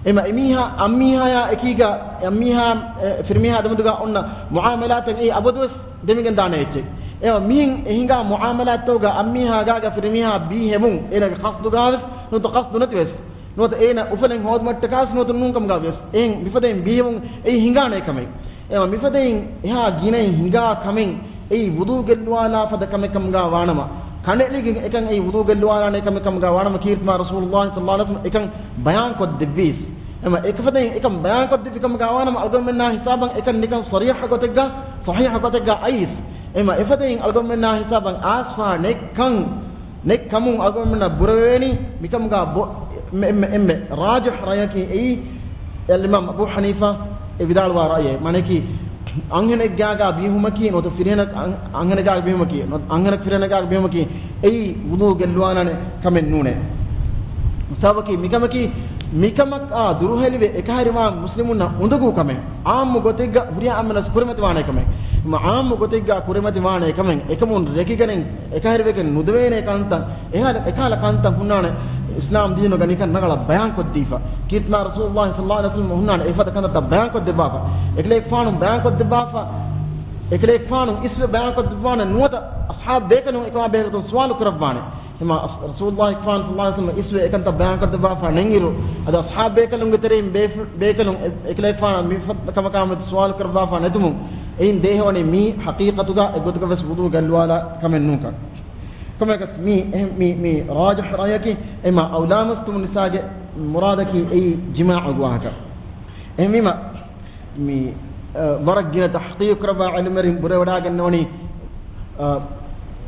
އެމަ އެމީހާ އަނބިމީހާޔާ އެކީގަ، އަނބިމީހާ، އެ، ފިރިމީހާ ދެމެދުގަ އޮންނަ މުޢާމަލާތެއް އެއީ އަބަދުވެސް ދެމިގެން ދާނެ އެއްޗެއް. އެމަ މިހެން އެ ހިނގާ މުޢާމަލާތްތަކުގަ އަނބިމީހާ ގާގަ ފިރިމީހާ ބީހެވުން، އޭނަގެ ޤަޞްދުގަ ވެސް ނުވަތަ ޤަޞްދު ނެތިވެސް، ނުވަތަ އޭނަ އުފަލެއް ހޯދުމަށްޓަކާސް ނުވަތަ ނޫން ކަމުގަ ވެސް، އެހެން މިފަދައިން ބީހެވުން އެއީ ހިނގާނެ ކަމެއް. އެމަ މިފަދައިން އެހާ ގިނައިން ހިނގާ ކަމެއް އެއީ ވުޟޫ ގެއްލުވާލާ ފަދަ ކަމެއް ކަމުގަ ވާނަމަ، ކަނޑައެޅިގެން އެކަން އެއީ ވުޟޫ ގެއްލުވާލާނެ ކަމެއް ކަމުގަ ވާނަމަ، ކީރިތިމާ ރަސޫލުﷲ ޞައްލަﷲ ޢަލައިހި ވަސައްލަމް އެކަން ބަޔާން ކޮށްދެއްވީސް. އެމަ އެކަފަދައިން އެކަން ބަޔާންކޮށްދެއްވި ކަމުގަ ވާނަމަ، އަޅުގަނޑުމެންނާ ހިސާބަށް އެކަން ނިކަން ޞަރީޙަ ގޮތެއްގަ، ޞަޙީޙަ ގޮތެއްގަ އައިސް، އެމަ އެފަދައިން އަޅުގަނޑުމެންނާ ހިސާބަށް އާސްފާ ނެތްކަން، ނެތްކަމުން އަޅުގަނޑުމެންނަށް ބުރަވެވޭނީ، މިކަމުގަ ބޮ-، އެންމެ، އެންމެ، އެންމެ ރާޖިޙު ރައްޔަކީ އެއީ، އަލްއިމާމް އަބޫ ޙަނީފާ އެ ވިދާޅުވާ ރައްޔެއް. މާނައަކީ، އަންހެނެއްގާގާ ބީހުމަކީ، ނުވަތަ ފިރިހެނަކަށް އަން-، އަންހެނެއްގާ ބީހުމަކީ، ނުވަތަ އަންހެނަކު ފިރިހެނެއްގާ ބީހުމަކީ، އެއީ ވުޟޫ ގެއްލުވާނެ ކަމެއް ނޫނޭ. ސަބަބަކީ މިކަމަކީ، މިކަމަކާ ދުރުހެލިވެ އެކަހެރިވާ މުސްލިމުންނަށް އުނދަގޫ ކަމެއް. އާއްމު ގޮތެއްގަ ހުރިހާ އަމަލަސް ކުރިމަތިވާނޭ ކަމެއް. އެމަ އާއްމު ގޮތެއްގަ ކުރިމަތިވާނޭ ކަމެއް. އެކަމުން ރެކިގެނެއް އެކަހެރިވެގެން ނުދެވޭނޭ ކަންތައް، އެހާ-، އެކާލަ ކަންތައް ހުންނާނެ އިސްލާމް ދީނުގަ ނިކަން ރަނގަޅަށް ބަޔާންކޮށްދީފަ. ކީރިތިމާ ރަސޫލުﷲ ޞައްލަﷲު ޢަލައިހި ވަސައްލަމަ ހުންނާނެ އެފަދަ ކަންތައްތައް ބަޔާންކޮށްދެއްވާފަ. އެކަލޭގެފާނު ބަޔާންކޮށްދެއްވާފަ. އެކަލޭގެފާނު އިސްވެ ބަޔާންކޮށްދެއްވާނެ ނުވަތަ އަޞްޙާބު ބޭކަލުން އެކަމާ ބެހޭގޮތުން ސުވާލު ކުރައްވާނެ. އެމަ ރަސޫލުﷲ ޞައްލަﷲު ޢަލައިހި ވަސައްލަމަ އިސްވެ އެކަންތައް ބަޔާންކޮށްދެއްވާފަ ނެތްއިރު، އަދި އަޞްޙާބު ބޭކަލުންގެ ތެރެއިން ބޭފު-، ބޭކަލުން އެ-، އެކަލޭގެފާނަށް މިފަދަ ކަމަކާމެދު ސުވާލު ކުރައްވާފަ ނެތުމުން، އެއިން ދޭހަވަނީ މީ ޙަޤީޤަތުގަ އެއްގޮތަކަށް ވެސް ވުޟޫ ގެއްލުވާލާ ކަމެއް ނޫންކަން. ކޮންމެއަކަސް މީ، އެހެން މީ، މީ ރާޖިޙު ރައްޔަކީ، އެމަ އައުލާ މަސްތުމު ނިސާގެ މުރާދަކީ އެއީ ޖިމާޢުގެ ވާހަކަ. އެހެންވީމަ، މި، އަ، ވަރަށް ގިނަ ތަޙްޤީޤު ކުރައްވާ ޢިލްމުވެރިން ބުރަވެވަޑައިގަންނަވަނީ، އަ،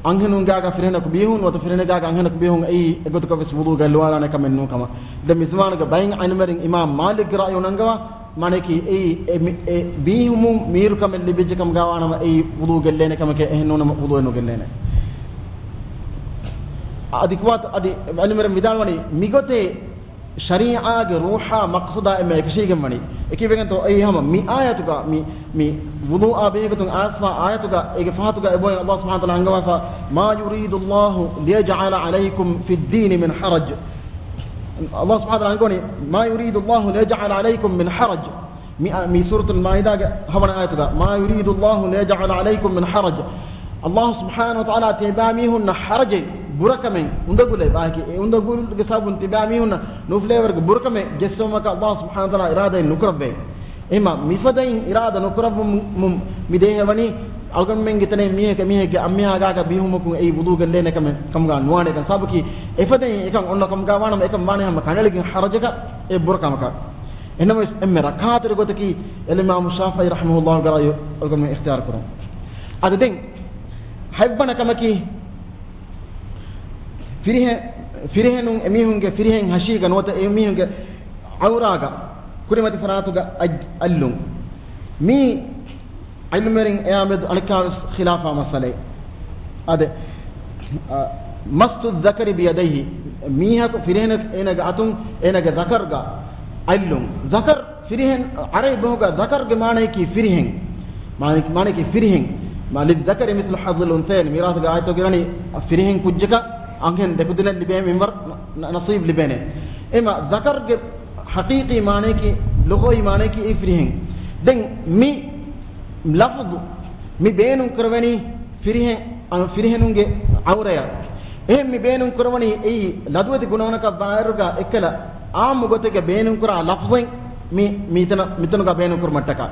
އަންހެނުންގާގަ ފިރިހެނަކު ބީހުން، ނުވަތަ ފިރިހެނެއްގާގަ އަންހެނަކު ބީހުން އެއީ އެގޮތަކަށް ވެސް ވުޟޫ ގެއްލުވާލާނެ ކަމެއް ނޫން ކަމަށް. ދެން މި ޒަމާނުގެ ބައެއް ޢިލްމުވެރިން އިމާމް މާލިކްގެ ރައުޔު ނަންގަވާ، މާނައަކީ އެއީ އެ މި-، އެ ބީހުމުން މީރު ކަމެއް ލިބިއްޖެ ކަމުގާ ވާނަމަ އެއީ ވުޟޫ ގެއްލޭނެ ކަމެކޭ، އެހެން ނޫނަމަ ވުޟޫއެއް ނުގެއްލޭނެ. އަދި ކުވާތަ-، އަދި ޢިލްމުވެރިން ވިދާޅުވަނީ މިގޮތޭ ޝަރީޢާގެ ރޫޙާ މަޤްޞަދާ އެންމެ އެކަށީގެންވަނީ. އެކީވެގެންތޯ އެއީ ހަމަ މި އާޔަތުގަ މި، މި ވުޟޫއާ ބެހޭގޮތުން އާސްފާ އާޔަތުގަ އޭގެ ފަހަތުގަ އެބައޮތް ﷲ ސުބްޙާނަހޫ ވަތަޢާލާ އަންގަވާފަ، "ما يريد الله ليجعل عليكم في الدين من حرج." ﷲ ސުބްޙާނަހޫ ވަތަޢާލާ އަންގަވަނީ، "ما يريد الله ليجعل عليكم من حرج." މި، މި ސޫރަތުލް މާއިދާގެ ހަވަނަ އާޔަތުގަ، "ما يريد الله ليجعل عليكم من حرج." ﷲ ސުބްޙާނަހޫ ވަތަޢާލާ ތިޔަބައިމީހުންނަށް ޙަރަޖެއް، ބުރަކަމެއް، އުނދަގުލެއް، ބާކީ އެ އުނދަގުލުގެ ސަބަބުން ތިޔަބައިމީހުންނަށް ނޫފުލޭވަރުގެ ބުރަކަމެއް ޖެއްސެވުމަކަށް ﷲ ސުބްޙާނަހޫ ވަތަޢާލާ އިރާދައެއް ނުކުރައްވޭ. އެހެންމަ މިފަދައިން އިރާދަ ނުކުރައްވަމުން މި ދޭހަވަނީ، އަޅުގަނޑުމެންގެ ތެރެއިން މީހަކަށް މީހެއްގެ އަންމިހާގާގަ ބީހުމަކުން އެއީ ވުޟޫ ގެއްލޭނެ ކަމެއް ކަމުގާ ނުވާނެކަން. ސަބަބަކީ އެފަދައިން އެކަން އޮންނަ ކަމުގާ ވާނަމަ އެކަން ވާނެ ހަމަ ކަނޑައެޅިގެން ޙަރަޖަކަށް އެ ބުރަކަމަކަށް. އެހެންނަމަވެސް އެންމެ ރައްކާތެރި ގޮތަކީ އެލްއިމާމު ޝާފިޢީ ރަޙިމަހުﷲ ގެ ރައުޔު އަޅުގަނޑުމެން އިޚްތިޔާރު ކުރުން. އަދި ދެން ހަތްވަނަ ކަމަކީ، ފިރިހެ-، ފިރިހެނުން އެމީހުންގެ ފިރިހެން ހަށީގަ ނުވަތަ އެމީހުންގެ ޢައުރާގަ ކުރިމަތި ފަރާތުގަ އަތް-، އަތްލުން. މީ ޢިލްމުވެރިން އެއާމެދު އަނެއްކާވެސް ޚިލާފާ މައްސަލައެއް. އާދެ، އަ، މައްސު އައްޒަކަރި ބިޔަދައިހި، މީހަކު ފިރިހެނަކު އޭނަގެ އަތުން އޭނަގެ ޒަކަރުގަ އަތްލުން. ޒަކަރު ފިރިހެން، ޢަރަބި ބަހުގަ ޒަކަރުގެ މާނަޔަކީ ފިރިހެން. މާނަ-، މާނަޔަކީ ފިރިހެން. މާ، للذكر مثل حظ الأنثيين، މީރާސުގެ އާޔަތުގަ ވަނީ ފިރިހެން ކުއްޖަކަށް އަންހެން ދެކުދިންނަށް ލިބޭ މިންވަރު ނަ-، ނަ-، ނަޞީބު ލިބޭނެ. އެމަ ޒަކަރުގެ ޙަޤީޤީ މާނަޔަކީ، ލުޣަވީ މާނަޔަކީ އެ ފިރިހެން. ދެން މި ލަފްޒު، މި ބޭނުން ކުރެވެނީ ފިރިހެން، އަ، ފިރިހެނުންގެ ޢައުރަޔަށް. އެހެން މި ބޭނުން ކުރެވެނީ އެއީ ލަދުވެތި ގުނަވަނަކަށް ވާއިރުގަ އެއްކަލަ ޢާއްމު ގޮތެއްގަ ބޭނުން ކުރާ ލަފްޒެއް މި، މިތަނަ-، މިތަނުގަ ބޭނުން ކުރުމަށްޓަކާ.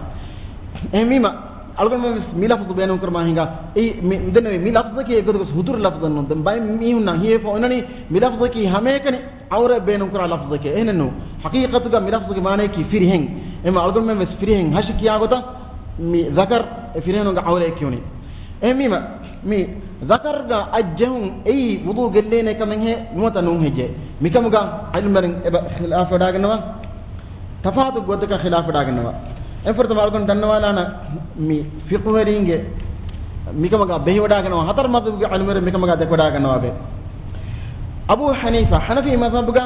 އެހެންވީމަ، އަޅުގަނޑުމެން ވެސް މި ލަފްޒު ބޭނުން ކުރުމާ ހިނގާ، އެއީ މި، މިދެންނެވި މި ލަފްޒަކީ އެއްގޮތަކަސް ހުތުރު ލަފްޒެއް ނޫން. ދެން ބައެއް މީހުންނަށް ހިޔެފަ އޮންނަނީ މި ލަފްޒަކީ ހަމައެކަނި ޢައުރަތް ބޭނުންކުރާ ލަފްޒެކޭ. އެހެނެއްނޫ. ޙަޤީޤަތުގަ މި ލަފްޒުގެ މާނަޔަކީ ފިރިހެން. އެމަ އަޅުގަނޑުމެން ވެސް ފިރިހެން ހަށި ކިޔާ ގޮތަށް މި ޒަކަރު އެ ފިރިހެނުގެ ޢައުރައޭ ކިޔުނީ. އެހެންވީމަ، މި ޒަކަރުގަ އަތް ޖެހުން އެއީ ވުޟޫ ގެއްލޭނެ ކަމެއްހޭ ނުވަތަ ނޫން ހެއްޔޭ؟ މިކަމުގަ ޢިލްމުވެރިން އެބަ ޚިލާފުވެވަޑައިގަންނަވާ. ތަފާތު ގޮތަކަށް ޚިލާފުވެވަޑައިގަންނަވާ. އެފުރަތަމަ އަޅުގަނޑު ދަންނަވާލާނަން މި ފިޤުހުވެރިންގެ މިކަމުގަ ބެހިވަޑައިގަންނަވާ ހަތަރު މަޛްހަބުގެ ޢިލްމުވެރިން މިކަމުގަ ދެކެވަޑައިގަންނަވާ ބެ. އަބޫ ޙަނީފާ ޙަނަފީ މަޛްހަބުގަ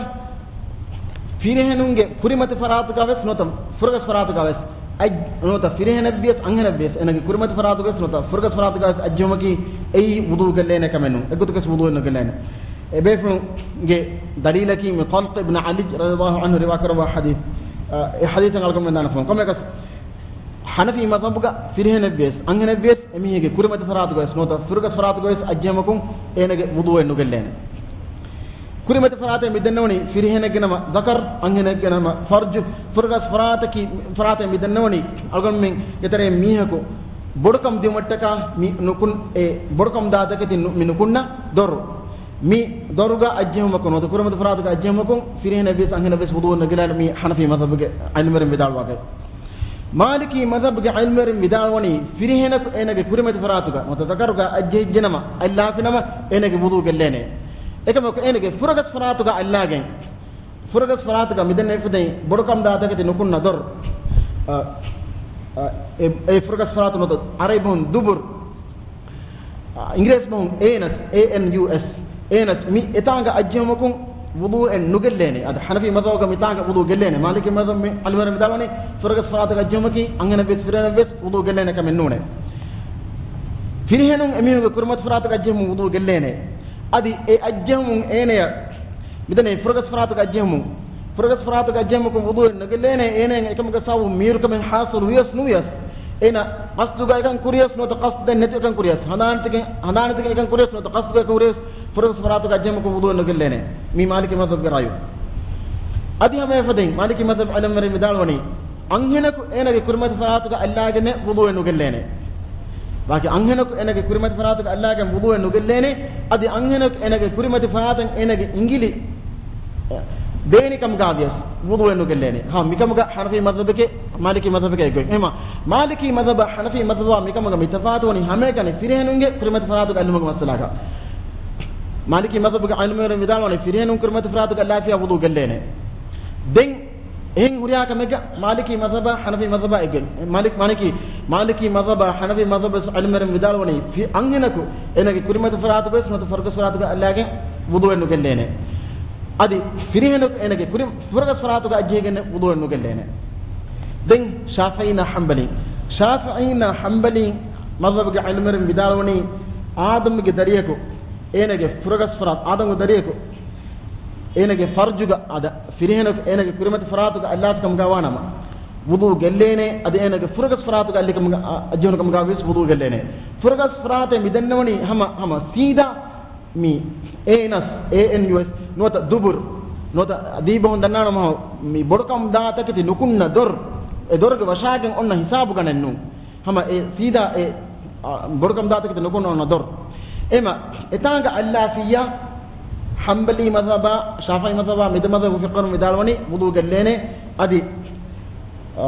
ފިރިހެނުންގެ ކުރިމަތި ފަރާތުގަ ވެސް ނުވަތަ ފުރަގަސް ފަރާތުގަ ވެސް އަތް ނުވަތަ ފިރިހެނެއްވިޔަސް އަންހެނެއްވިޔަސް އޭނަގެ ކުރިމަތި ފަރާތުގަ ވެސް ނުވަތަ ފުރަގަސް ފަރާތުގަ ވެސް އަތް ޖެހުމަކީ އެއީ ވުޟޫ ގެއްލޭނެ ކަމެއް ނޫން. އެގޮތަކަސް ވުޟޫއެއް ނުގެއްލޭނެ. އެބޭފުޅުންގެ ދަލީލަކީ މި ޠަލްޤު އިބްނު ޢަލީ ރަޟިޔަﷲ ޢަންހު ރިވާކުރައްވާ ޙަދީޘް، އަ، އެ ޙަދީޘަށް އަޅުގަނޑުމެން ދާނެ ފޯން. ކޮންމެއަކަސް ޙަނަފީ މަޛްހަބުގަ ފިރިހެނެއްވިޔަސް އަންހެނެއްވިޔަސް އެމީހެއްގެ ކުރިމަތި ފަރާތުގަވެސް ނުވަތަ ފުރަގަސް ފަރާތުގަވެސް އަތް ޖެހުމަކުން އޭނަގެ ވުޟޫއެއް ނުގެއްލޭނެ. ކުރިމަތި ފަރާތޭ މިދެންނެވުނީ ފިރިހެނެއްގެ ނަމަ ޒަކަރު، އަންހެނެއްގެ ނަމަ ފަރްޖު، ފުރަގަސް ފަރާތަކީ، ފަރާތޭ މިދެންނެވުނީ އަޅުގަނޑުމެންގެ ތެރެއިން މީހަކު ބޮޑުކަން ދިއުމަށްޓަކާ މި ނުކުން، އެ ބޮޑުކަން ދާތަކެތި ނު-، މި ނުކުންނަ ދޮރު. މި ދޮރުގަ އަތްޖެހުމަކުން ނުވަތަ ކުރިމަތި ފަރާތުގަ އަތްޖެހުމަކުން ފިރިހެނެއްވެސް އަންހެނަށްވެސް ވުޟޫ ނުގެއްލޭނެ މި ޙަނަފީ މަޛްހަބުގެ ޢިލްމުވެރިން ވިދާޅުވާގޮތް. މާލިކީ މަޛްހަބުގެ ޢިލްމުވެރިން ވިދާޅުވަނީ ފިރިހެނަކު އޭނަގެ ކުރިމަތި ފަރާތުގަ ނުވަތަ ޛަކަރުގަ އަތްޖެހިއްޖެނަމަ އަތްލާފިނަމަ އޭނަގެ ވުޟޫ ގެއްލޭނެ. އެކަމަކު އޭނަގެ ފުރަގަސް ފަރާތުގަ އަތްލާގެން ފުރަގަސް ފަރާތުގަ މިދެންނެވި ފަދައިން ބޮޑުކަން ދާތަކެތި ނުކުންނަ ދޮރު، އަ، އަ، އެ، އެ ފުރަގަސް ފަރާތު ނުވަތަ ޢަރަބި ބަހުން ދުބުރު، އަ، އިނގިރޭސި ބަހުން އޭނަސް، އޭ އެން ޔޫ އެސް، އޭނަސް މި އެތާނގަ އަތްޖެހުމަކުން ވުޟޫއެއް ނުގެއްލޭނެ. އަދި ޙަނަފީ މަޛްހަބުގަ މިތާނގަ ވުޟޫ ގެއްލޭނެ. މާލިކީ މަޛްހަބު މި ޢިލްމުވެރިން ވިދާޅުވަނީ ފުރަގަސް ފަރާތުގަ އަތްޖެހުމަކީ އަންހެނަށްވެސް ފިރިހެނަށްވެސް ވުޟޫ ގެއްލޭނެ ކަމެއް ނޫނޭ. ފިރިހެނުން އެމީހުންގެ ކުރިމަތި ފަރާތުގަ އަތްޖެހުމުން ވުޟޫ ގެއްލޭނެ. އަދި އެ އަތްޖެހުމުން އޭނަޔަށް މިދަނީ ފުރަގަސް ފަރާތުގަ އަތްޖެހުމުން، ފުރަގަސް ފަރާތުގަ އަތްޖެހުމަކުން ވުޟޫއެއް ނުގެއްލޭނެ. އޭނައަށް އެކަމުގެ ސަބަބުން މީރުކަމެއް ޙާޞިލު ވިޔަސް ނުވިޔަސް، އޭނަ ޤަޞްދުގަ އެކަން ކުރިޔަސް ނުވަތަ ޤަޞްދެއް ނެތި އެކަން ކުރިޔަސް، ހަނދާންތިކެން، ހަނދާންތިކެން އެކަން ކުރިޔަސް ނުވަތަ ޤަޞްދުގަ އެކަން ކުރިޔަސް، ފުރަގަސް ފަރާތުގަ އަތްޖެހުމަކުން ވުޟޫއެއް ނުގެއްލޭނެ. މީ މާލިކީ މަޛްހަބުގެ ރައުޔު. އަދި ހަމަ އެފަދައިން މާލިކީ މަޛްހަބު ޢިލްމުވެރިން ވިދާޅުވަނީ، އަންހެނަކު އޭނަގެ ކުރިމަތި ފަރާތުގަ އަތްލާގެން ވުޟޫއެއް ނުގެއްލޭނެ. ވާކި އަންހެނަކު އޭނަގެ ކުރިމަތި ފަރާތުގަ އަތްލާގެން ވުޟޫއެއް ނުގެއްލޭނެ. އަދި އަންހެނަކު އޭނަގެ ކުރިމަތި ފަރާތަށް އޭނަގެ އިނގިލި ދޭނެ ކަމުގަ ވިޔަސް ވުޟޫއެއް ނުގެއްލޭނެ. ހާ، މިކަމުގަ ޙަނަފީ މަޛްހަބެކޭ މާލިކީ މަޛްހަބެކޭ އެއްގޮތް. އެހެންމަ މާލިކީ މަޛްހަބާ ޙަނަފީ މަޛްހަބާ މިކަމުގަ މި ތަފާތުވަނީ ހަމައެކަނި ފިރިހެނުންގެ ކުރިމަތި ފަރާތުގަ އަތްލުމުގެ މައްސަލާގަ. މާލިކީ މަޛްހަބުގެ ޢިލްމުވެރިން ވިދާޅުވަނީ ފިރިހެނުން ކުރިމަތި ފަރާތުގަ އަތްލާފިޔާ ވުޟޫ ގެއްލޭނެ. ދެން އެހެން ހުރިހާ ކަމެއްގަ މާލިކީ މަޛްހަބާ ޙަނަފީ މަޛްހަބާ އެއްގޮތް. މާލިކް، މާނައަކީ، މާލިކީ މަޛްހަބާ ޙަނަފީ މަޛްހަބުވެސް ޢިލްމުވެރިން ވިދާޅުވަނީ ފި-، އަންހެނަކު އޭނަގެ ކުރިމަތި ފަރާތުގަވެސް ނުވަތަ ފުރަގަސް ފަރާތުގަ އަތްލާގެން ވުޟޫއެއް ނުގެއްލޭނެ. އަދި ފިރިހެނަކު އޭނަގެ ކުރި-، ފުރަގަސް ފަރާތުގަ އަތްޖެހިގެން ވުޟޫއެއް ނުގެއްލޭނެ. ދެން ޝާފިޢީންނާ ޙަންބަލީ، ޝާފިޢީންނާ ޙަންބަލީ މަޛްހަބުގެ ޢިލްމުވެރިން ވިދާޅުވަނީ އާދަމުގެ ދަރިޔަކު އޭނަގެ ފުރަގަސް ފަރާތު، އާދަމުގެ ދަރިޔަކު އޭނަގެ ފަރްޖުގަ އަދި ފިރިހެނަކު އޭނަގެ ކުރިމަތި ފަރާތުގަ އަތްލާފި ކަމުގަ ވާނަމަ، ވުޟޫ ގެއްލޭނެ. އަދި އޭނަގެ ފުރަގަސް ފަރާތުގަ އަތްލި ކަމުގަ، އަ، އަތްޖެހުނު ކަމުގަ ވިޔަސް ވުޟޫ ގެއްލޭނެ. ފުރަގަސް ފަރާތެއް މި ދެންނެވުނީ ހަމަ، ހަމަ ސީދާ މި އޭނަސް، އޭ އެން ޔޫ އެސް، ނުވަތަ ދުބުރު، ނުވަތަ ދީބަހުން ދަންނާނަމަ މި ބޮޑުކަމުދާ ތަކެތި ނުކުންނަ ދޮރު، އެ ދޮރުގެ ވަށާގެން އޮންނަ ހިސާބުގަނޑެއް ނޫން. ހަމަ އެ ސީދާ އެ، އާ، ބޮޑުކަމުދާ ތަކެތި ނުކުންނަ އޮންނަ ދޮރު. އެމަ އެތާނގަ އަތްލާފިއްޔާ ޙަންބަލީ މަޛްހަބާ، ޝާފިޢީ މަޛްހަބާ، މި ދެ މަޛްހަބު ފިޤްހުވެރިން ވިދާޅުވަނީ ވުޟޫ ގެއްލޭނެ. އަދި، އާ،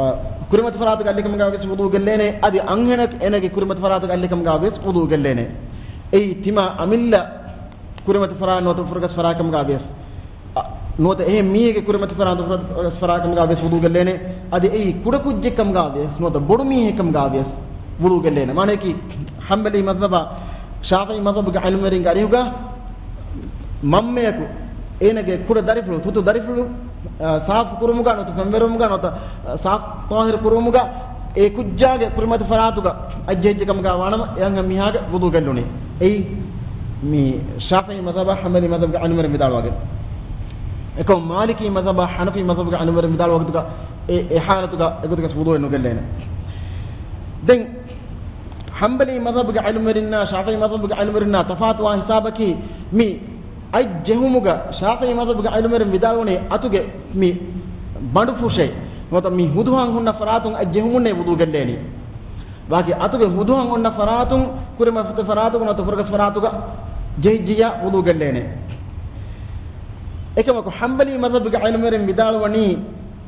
ކުރިމަތި ފަރާތުގަ އަތްލި ކަމުގަ ވިޔަސް ވުޟޫ ގެއްލޭނެ. އަދި އަންހެނަކު އޭނަގެ ކުރިމަތި ފަރާތުގަ އަތްލި ކަމުގަ ވިޔަސް ވުޟޫ ގެއްލޭނެ. އެއީ ތިމާ އަމިއްލަ ކުރިމަތި ފަރާތް ނުވަތަ ފުރަގަސް ފަރާތް ކަމުގަ ވިޔަސް، އަ، ނުވަތަ އެހެން މީހެއްގެ ކުރިމަތި ފަރާތު ފުރަގަސް ފަރާތް ކަމުގަ ވިޔަސް ވުޟޫ ގެއްލޭނެ. އަދި އެއީ ކުޑަ ކުއްޖެއް ކަމުގަ ވިޔަސް ނުވަތަ ބޮޑު މީހެއް ކަމުގަ ވިޔަސް ވުޟޫ ގެއްލޭނެ. މާނައަކީ، ޙަންބަލީ މަޛްހަބާ، ޝާފިޢީ މަޛްހަބުގެ ޢިލްމުވެރިންގެ އަރިހުގަ މަންމަޔަކު އޭނަގެ ކުޑަ ދަރިފުޅު، ފުތު ދަރިފުޅު، އަ، ސާފު ކުރުމުގަ ނުވަތަ ފެންވެރުމުގަ ނުވަތަ، އަ، ސާފު ޠާހިރު ކުރުމުގަ އެ ކުއްޖާގެ ކުރިމަތި ފަރާތުގަ އަތްޖެހިއްޖެ ކަމުގަ ވާނަމަ އެ އަންހެން މީހާގެ ވުޟޫ ގެއްލުނީ. އެއީ މި ޝާފިޢީ މަޛްހަބާ ޙަންބަލީ މަޛްހަބުގެ ޢިލްމުވެރިން ވިދާޅުވާގޮތް. އެކަމު މާލިކީ މަޛްހަބާ ޙަނަފީ މަޛްހަބުގެ ޢިލްމުވެރިން ވިދާޅުވާ ގޮތުގަ އެ، އެ ޙާލަތުގަ އެގޮތުގަސް ވުޟޫއެއް ނުގެއްލޭނެ. ދެން ޙަންބަލީ މަޛްހަބުގެ ޢިލްމުވެރިންނާ ޝާފިޢީ މަޛްހަބުގެ ޢިލްމުވެރިންނާ ތަފާތުވާ ހިސާބަކީ މި އަތްޖެހުމުގަ ޝާފިޢީ މަޛްހަބުގެ ޢިލްމުވެރިން ވިދާޅުވަނީ އަތުގެ މި ބަނޑުފުށެއް ނުވަތަ މި ހުދުހަން ހުންނަ ފަރާތުން އަތްޖެހުމުންނޭ ވުޟޫ ގެއްލޭނީ. ވާކި އަތުގެ ހުދުހަން އޮންނަ ފަރާތުން ކުރިމަތި ފަރާތުގަ ނުވަތަ ފުރަގަސް ފަރާތުގަ ޖެހިއްޖިއްޔާ ވުޟޫ ގެއްލޭނެ. އެކަމަކު ޙަންބަލީ މަޛްހަބުގެ ޢިލްމުވެރިން ވިދާޅުވަނީ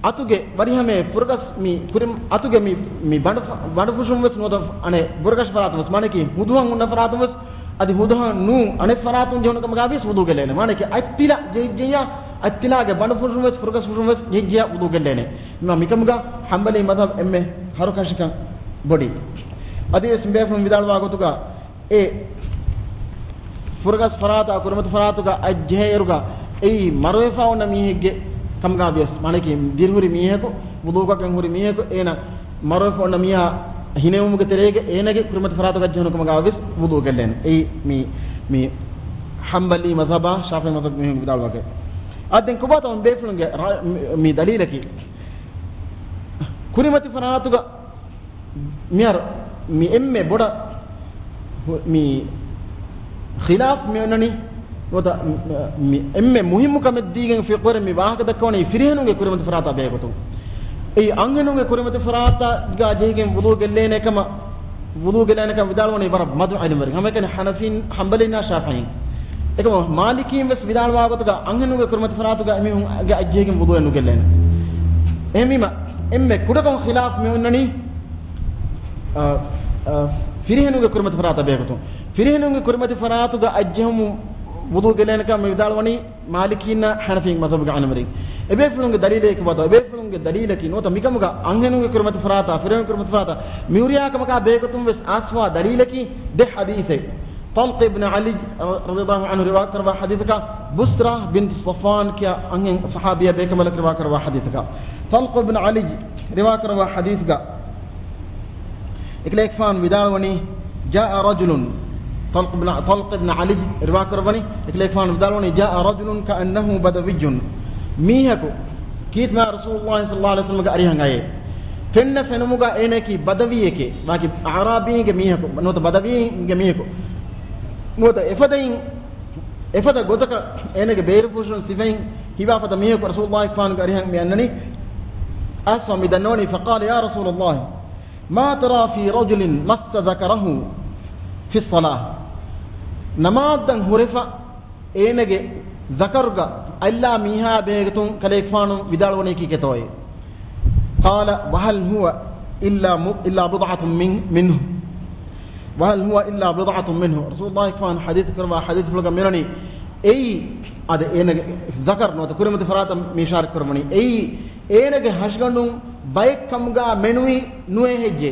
އަތުގެ ވަރިހަމޭ ފުރަގަސް މި ކުރިމަ-، އަތުގެ މި، މި ބަނޑު ފަ-، ބަނޑުފުށުން ވެސް ނުވަތަ އަނެއް ބުރަކަށި ފަރާތުން ވެސް، މާނައަކީ ހުދުހަން ހުންނަ ފަރާތުން ވެސް، އަދި ހުދުހަން ނޫން އަނެއް ފަރާތުން ޖެހުނު ކަމުގަ ވިޔަސް ވުޟޫ ގެއްލޭނެ. މާނައަކީ އަތްތިލަ ޖެހިއްޖެއްޔާ، އަތްތިލާގެ ބަނޑުފުށުން ވެސް ފުރަގަސް ފުށުން ވެސް ޖެހިއްޖެއްޔާ ވުޟޫ ގެއްލޭނެ. މި-، މިކަމުގަ ޙަންބަލީ މަޛްހަބު އެންމެ ހަރުކަށިކަން ބޮޑީ. އަދިވެސް ބޭފުޅުން ވިދާޅުވާ ގޮތުގަ، އެ ފުރަގަސް ފަރާތާ ކުރިމަތި ފަރާތުގަ އަތް ޖެހޭއިރުގަ އެއީ މަރުވެފަ އޮންނަ މީހެއްގެ ކަމުގަ ވިޔަސް، މާނައަކީ ދިރިހުރި މީހަކު، ވުޟޫކޮށްގެން ހުރި މީހަކު، އޭނަ މަރުވެފަ އޮންނަ މީހާ ހިނެވުމުގެ ތެރޭގަ އޭނަގެ ކުރިމަތި ފަރާތުގަ ޖެހުނު ކަމުގަ ވިޔަސް ވުޟޫ ގެއްލޭނެ. އެއީ މި، މި ޙަންބަލީ މަޛްހަބާ ޝާފިޢީ މަޛްހަބު މީހުން ވިދާޅުވާގޮތް. އާ، ދެން ކޮބާތޯ ބޭފުޅުންގެ ރާ-، މި، މި ދަލީލަކީ؟ ކުރިމަތި ފަރާތުގަ މިހާރު މި އެންމެ ބޮޑަށް ހު-، މި ޚިލާފް މި އޮންނަނީ ނުވަތަ މި އެންމެ މުހިއްމު ކަމެއް ދީގެން ފިޤުހުވެރިން މި ވާހަކަ ދައްކަވަނީ ފިރިހެނުންގެ ކުރިމަތި ފަރާތާ ބެހޭގޮތުން. އެއީ އަންހެނުންގެ ކުރިމަތި ފަރާތުގަ ޖެހިގެން ވުޟޫ ގެއްލޭނެ ކަމަށް، ވުޟޫ ގެއްލޭނެ ކަމަށް ވިދާޅުވަނީ ވަރަށް މަދު ޢިލްމުވެރިން. ހަމައެކަނި ޙަނަފީން، ޙަންބަލީންނާ ޝާފިޢީން. އެކަމަ މާލިކީން ވެސް ވިދާޅުވާ ގޮތުގަ އަންހެނުންގެ ކުރިމަތި ފަރާތުގަ އެމީހުންގެ އަތްޖެހިގެން ވުޟޫއެއް ނުގެއްލޭނެ. އެހެންވީމަ، އެންމެ ކުޑަކޮށް ޚިލާފް މި އޮންނަނީ، އާ، އާ، ފިރިހެނުންގެ ކުރިމަތި ފަރާތާ ބެހޭގޮތުން. ފިރިހެނުންގެ ކުރިމަތި ފަރާތުގަ އަތްޖެހުމުން ވުޟޫ ގެއްލޭނެކަން މި ވިދާޅުވަނީ މާލިކީންނާ ޙަނަފީ މަޛްހަބުގެ އަންނަ މިރީ. އެބޭފުޅުންގެ ދަލީލެއް ކިބަތޯ؟ އެބޭފުޅުންގެ ދަލީލަކީ ނުވަތަ މިކަމުގަ އަންހެނުންގެ ކުރިމަތި ފަރާތާ، ފިރިހެނުންގެ ކުރިމަތި ފަރާތާ މިހުރިހާ ކަމަކާ ބެހޭގޮތުން ވެސް އައިސްފާ ދަލީލަކީ ދެ ޙަދީޘެއް. ޠަލްޤު އިބްނު ޢަލީ ރަޟިޔަﷲ ޢަންހު ރިވާކުރައްވާ ޙަދީޘަކާ، ބުސްރާ ބިންތު ޞަފްވާން ކިޔާ އަންހެން ޞަޙާބިޔާ ބޭކަނބަލަކު ރިވާކުރައްވާ ޙަދީޘަކާ. ޠަލްޤު އިބްނު ޢަލީ ރިވާކުރައްވާ ޙަދީޘްގަ އެކަލޭގެފާނު ވިދާޅުވަނީ، جاء رجل، ޠަލްޤު އިބްނު، ޠަލްޤު އިބްނު ޢަލީ ރިވާކުރައްވަނީ، އެކަލޭގެފާނު ވިދާޅުވަނީ، جاء رجل كأنه بدوي، މީހަކު ކީރިތި މާތް ރަސޫލުﷲ ޞައްލަﷲ ޢަލައިހި ވަސައްލަމްގެ އަރިހަށް އައޭ. ފެންނަ ފެނުމުގަ އޭނައަކީ ބަދަވީއެކޭ، ވާކި އަޢުރާބީންގެ މީހަކު، ނުވަތަ ބަދަވީންގެ މީހަކު. ނުވަތަ އެފަދައިން، އެފަދަ ގޮތަކަށް އޭނަގެ ބޭރުފުށުން ސިފައިން ހީވާ ފަދަ މީހަކު ރަސޫލުﷲގެފާނުގެ އަރިހަށް މި އަންނަނީ. އައިސްފާ މި ދަންނަވަނީ، فقال يا رسول الله ما ترى في رجل مس ذكره في الصلاة؟ ނަމާދަށް ހުރެފަ އޭނަގެ ޒަކަރުގަ އަތްލާ މީހާ ބެހޭގޮތުން ކަލޭގެފާނު ވިދާޅުވަނީ ކީކޭތޯއޭ؟ قال وهل هو إلا م-، إلا بضعة من-، منه؟ وهل هو إلا بضعة منه؟ ރަސޫލުﷲގެފާނު ޙަދީޘް ކުރައްވާ ޙަދީޘްފުޅުގަ މިއޮންނަނީ، އެއީ އަދި އޭނަގެ ޒަކަރު ނުވަތަ ކުރިމަތި ފަރާތަށް މި އިޝާރަތް ކުރައްވަނީ، އެއީ އޭނަގެ ހަށިގަނޑުން ބައެއްކަމުގަ މެނުވީ ނުވޭ ހެއްޔޭ؟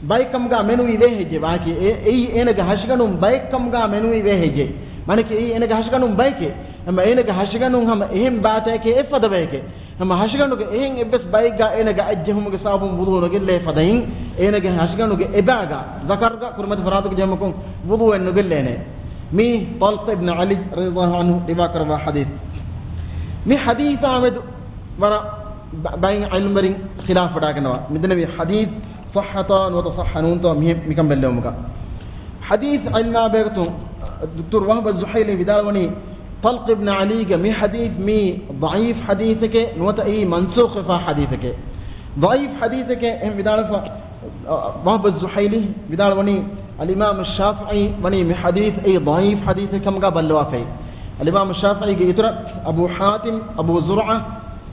ބައެއްކަމުގަ މެނުވީ ވޭ ހެއްޔޭ؟ ވާކި އެ-، އެއީ އޭނަގެ ހަށިގަނޑުން ބައެއްކަމުގަ މެނުވީ ވޭ ހެއްޔޭ؟ މާނައަކީ އެއީ އޭނަގެ ހަށިގަނޑުން ބައެކޭ. ހަމަ އޭނަގެ ހަށިގަނޑުން ހަމަ އެހެން ބާތައެކޭ އެއްފަދަ ބައެކޭ. ހަމަ ހަށިގަނޑުގެ އެހެން އެއްވެސް ބައެއްގަ އޭނަގެ އަތްޖެހުމުގެ ސަބަބުން ވުޟޫ ނުގެއްލޭ ފަދައިން، އޭނަގެ ހަށިގަނޑުގެ އެބާގަ ޒަކަރުގަ ކުރިމަތި ފަރާތުގަ ޖެހުމަކުން ވުޟޫއެއް ނުގެއްލޭނެ. މީ ޠަލްޤު އިބްނު ޢަލީ ރަޟިޔަﷲ ޢަންހު ރިވާކުރައްވާ ޙަދީޘް. މި ޙަދީޘާ މެދު ވަރަށް ބަ-، ބައެއް ޢިލްމުވެރިން ޚިލާފު ވެޑާގަންނަވާ. މިދެންނެވި ޙަދީޘް ޞައްޙަތާ ނުވަތަ ޞައްޙަ ނޫންތޯ މި-، މިކަން ބެއްލެވުމުގަ. ޙަދީޘް ޢިލްމާ ބެހޭގޮތުން ދުކްތުރު ވަހްބު ޒުޙައިލީ ވިދާޅުވަނީ، ޠަލްޤު އިބްނު ޢަލީގެ މި ޙަދީޘް މީ ޟަޢީފް ޙަދީޘެކޭ ނުވަތަ އެއީ މަންސޫޚް ވެފާ ޙަދީޘެކޭ. ޟަޢީފް ޙަދީޘެކޭ އެހެން ވިދާޅުވެފަ، ވަހްބު ޒުޙައިލީ ވިދާޅުވަނީ، އަލްއިމާމު ޝާފިޢީ ވަނީ މި ޙަދީޘް އެއީ ޟަޢީފް ޙަދީޘެއް ކަމުގަ ބައްލަވާފައި. އަލްއިމާމު ޝާފިޢީގެ އިތުރަށް އަބޫ ޙާތިމް، އަބޫ ޒުރްޢަ،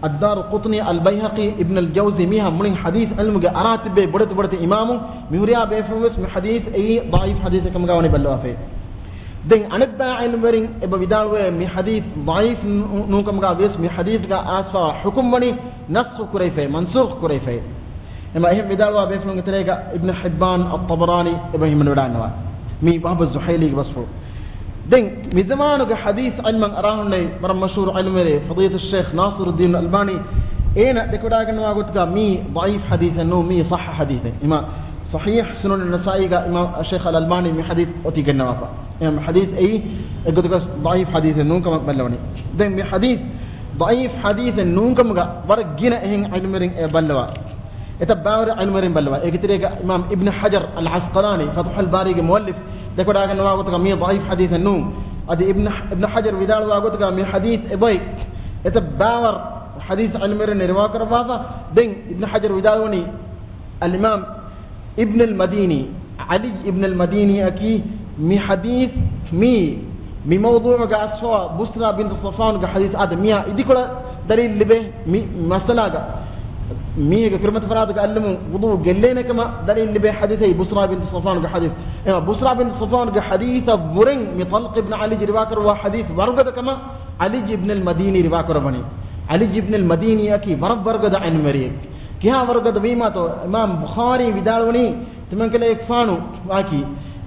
އައްދާރުޤުޠުނީ، އަލްބައިހަޤީ، އިބްނުލް ޖައުޒީ، މީހާ މުޅިން ޙަދީޘް ޢިލްމުގެ އަރާ ތިއްބެވި ބޮޑެތި ބޮޑެތި އިމާމުން މިހުރިހާ ބޭފުޅުން ވެސް މި ޙަދީޘް އެއީ ޟަޢީފް ޙަދީޘެއް ކަމުގަ ވަނީ ބައްލަވާފައި. ދެން އަނެއްބައި ޢިލްމުވެރިން އެބަ ވިދާޅުވޭ މި ޙަދީޘް ޟަޢީފް ނޫ-، ނޫންކަމުގަ ވިޔަސް މި ޙަދީޘްގަ އައިސްފާ ޙުކުމް ވަނީ ނަސްޚު ކުރެވިފައި، މަންސޫޚް ކުރެވިފައި. އެމަ އެހެން ވިދާޅުވާ ބޭފުޅުންގެ ތެރޭގަ އިބްނު ޙިއްބާން، އައްޠަބަރާނީ އެބަ ހިމެނިވަޑާންނަވާ. މީ ވަހްބު ޒުޙައިލީގެ ވަޞްފު. ދެން މިޒަމާނުގެ ޙަދީޘް ޢިލްމަށް އަރާހުންނެވި ވަރަށް މަޝްހޫރު ޢިލްމުވެރި ފަޟީލަތުއްޝޭޚް ނާޞިރުއްދީނުލް އަލްބާނީ އޭނަ ދެކެވަޑާގަންނަވާ ގޮތުގަ މީ ޟަޢީފް ޙަދީޘެއް ނޫން، މީ ޞައްޙަ ޙަދީޘެއް. އިމާ ޞަޙީޙް ސުނަނު ނަސާއީގަ އިމާ ޝޭޚް އަލް އަލްބާނީ މި ޙަދީޘް އޮތީ ގެންނަވާފަ. އެ ޙަދީޘް އެއީ އެއްގޮތަކަށް ޟަޢީފް ޙަދީޘެއް ނޫން ކަމަށް ބައްލަވަނީ. ދެން މި ޙަދީޘް ޟަޢީފް ޙަދީޘެއް ނޫން ކަމުގަ ވަރަށް ގިނަ އެހެން ޢިލްމުވެރިން އެ ބައްލަވާ. އެތައް ބާވަރު ޢިލްމުވެރިން ބައްލަވާ. އޭގެ ތެރޭގަ އިމާމް އިބްނު ޙަޖަރް އަލް ޢަސްޤަލާނީ، ފަތުޙުލް ބާރީގެ މުއައްލިފް، ދެކެވަޑާގަންނަވާ ގޮތުގަ މީ ޟަޢީފް ޙަދީޘެއް ނޫން. އަދި އިބްނު، އިބްނު ޙަޖަރް ވިދާޅުވާ ގޮތުގަ މި ޙަދީޘް އެބައި އެތައް ބާވަރު ޙަދީޘް ޢިލްމުވެރިން ރިވާކުރައްވާފަ. ދެން އިބްނު ޙަޖަރް ވިދާޅުވަނީ، އަލްއިމާމް އިބްނުލް މަދީނީ، ޢަލީ އިބްނުލް މަދީނީއަކީ މި ޙަދީޘް މީ، މި މައުޟޫޢުގަ އައިސްފަވާ ބުސްރާ ބިންތު ޞަފްވާނުގެ ޙަދީޘް އާދެ، މިއާ އިދިކޮޅަށް ދަލީލް ލިބޭ މި މައްސަލާގަ. މީހެއްގެ ކުރިމަތި ފަރާތުގަ އަތްލުމުން ވުޟޫ ގެއްލޭނެ ކަމަށް ދަލީލް ލިބޭ ޙަދީޘް އެއީ ބުސްރާ ބިންތު ޞަފްވާނުގެ ޙަދީޘް. އެމަ ބުސްރާ ބިންތު ޞަފްވާނުގެ ޙަދީޘަށް ވުރެން މި ޠަލްޤު އިބްނު ޢަލީ ރިވާކުރައްވާ ޙަދީޘް ވަރުގަދަ ކަމަށް ޢަލީ އިބްނުލް މަދީނީ ރިވާކުރައްވަނީ. ޢަލީ އިބްނުލް މަދީނީއަކީ ވަރަށް ވަރުގަދަ ޢިލްމުވެރިއެއް. ކިހާ ވަރުގަދަ ވީމާތޯ، އިމާމް ބުޚާރީ ވިދާޅުވަނީ، ތިމަންކަލޭގެފާނު ވާކީ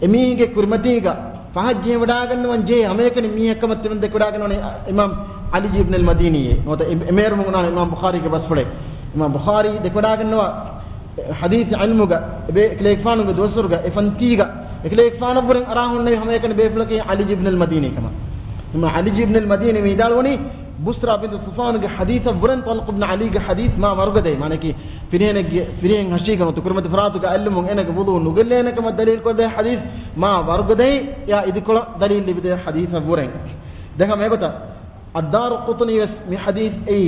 އެމީހެއްގެ ކުރިމަތީގަ ފަހަށް ޖެހިވަޑާގަންނަވަން ޖެހޭ ހަމައެކަނި މީހެއްކަމަށް ތިމަން ދެކެވަޑާގަންނަވަނީ އިމާމް ޢަލީ އިބްނުލް މަދީނީއޭ ނުވަތަ އެ-، އެމޭރު މުނާނެ އިމާމް ބުޚާރީގެ ބަސްފުޅެއް. އިމާމް ބުޚާރީ ދެކެވަޑާގަންނަވާ ޙަދީޘް ޢިލްމުގަ އެބޭ-، އެކަލޭގެފާނުގެ ދުވަސްވަރުގަ އެ ފަންތީގަ އެކަލޭގެފާނަށްވުރެން އަރާހުންނެވި ހަމައެކަނި ބޭފުޅަކީ ޢަލީ އިބްނުލް މަދީނީ ކަމަށް. އިމާމް ޢަލީ އިބްނުލް މަދީނީ ވިދާޅުވަނީ، ބުސްރާ ބިންތު ޞަފްވާނުގެ ޙަދީޘަށް ވުރެން ޠަލްޤު އިބްނު ޢަލީގެ ޙަދީޘް މާ ވަރުގަދައި، މާނައަކީ، ފިރިހެނެއްގެ، ފިރިހެން ހަށީގަނޑު ކުރިމަތި ފަރާތުގަ އަތްލުމުން އޭނަގެ ވުޟޫ ނުގެއްލޭނެ ކަމަށް ދަލީލް ކޮށްދޭ ޙަދީޘް މާ ވަރުގަދައި، އެއާ އިދިކޮޅަށް ދަލީލް ލިބިދޭ ޙަދީޘަށް ވުރެން. ދެން ހަމަ އެގޮތަށް، އައްދާރުޤުޠުނީ ވެސް މި ޙަދީޘް އެއީ،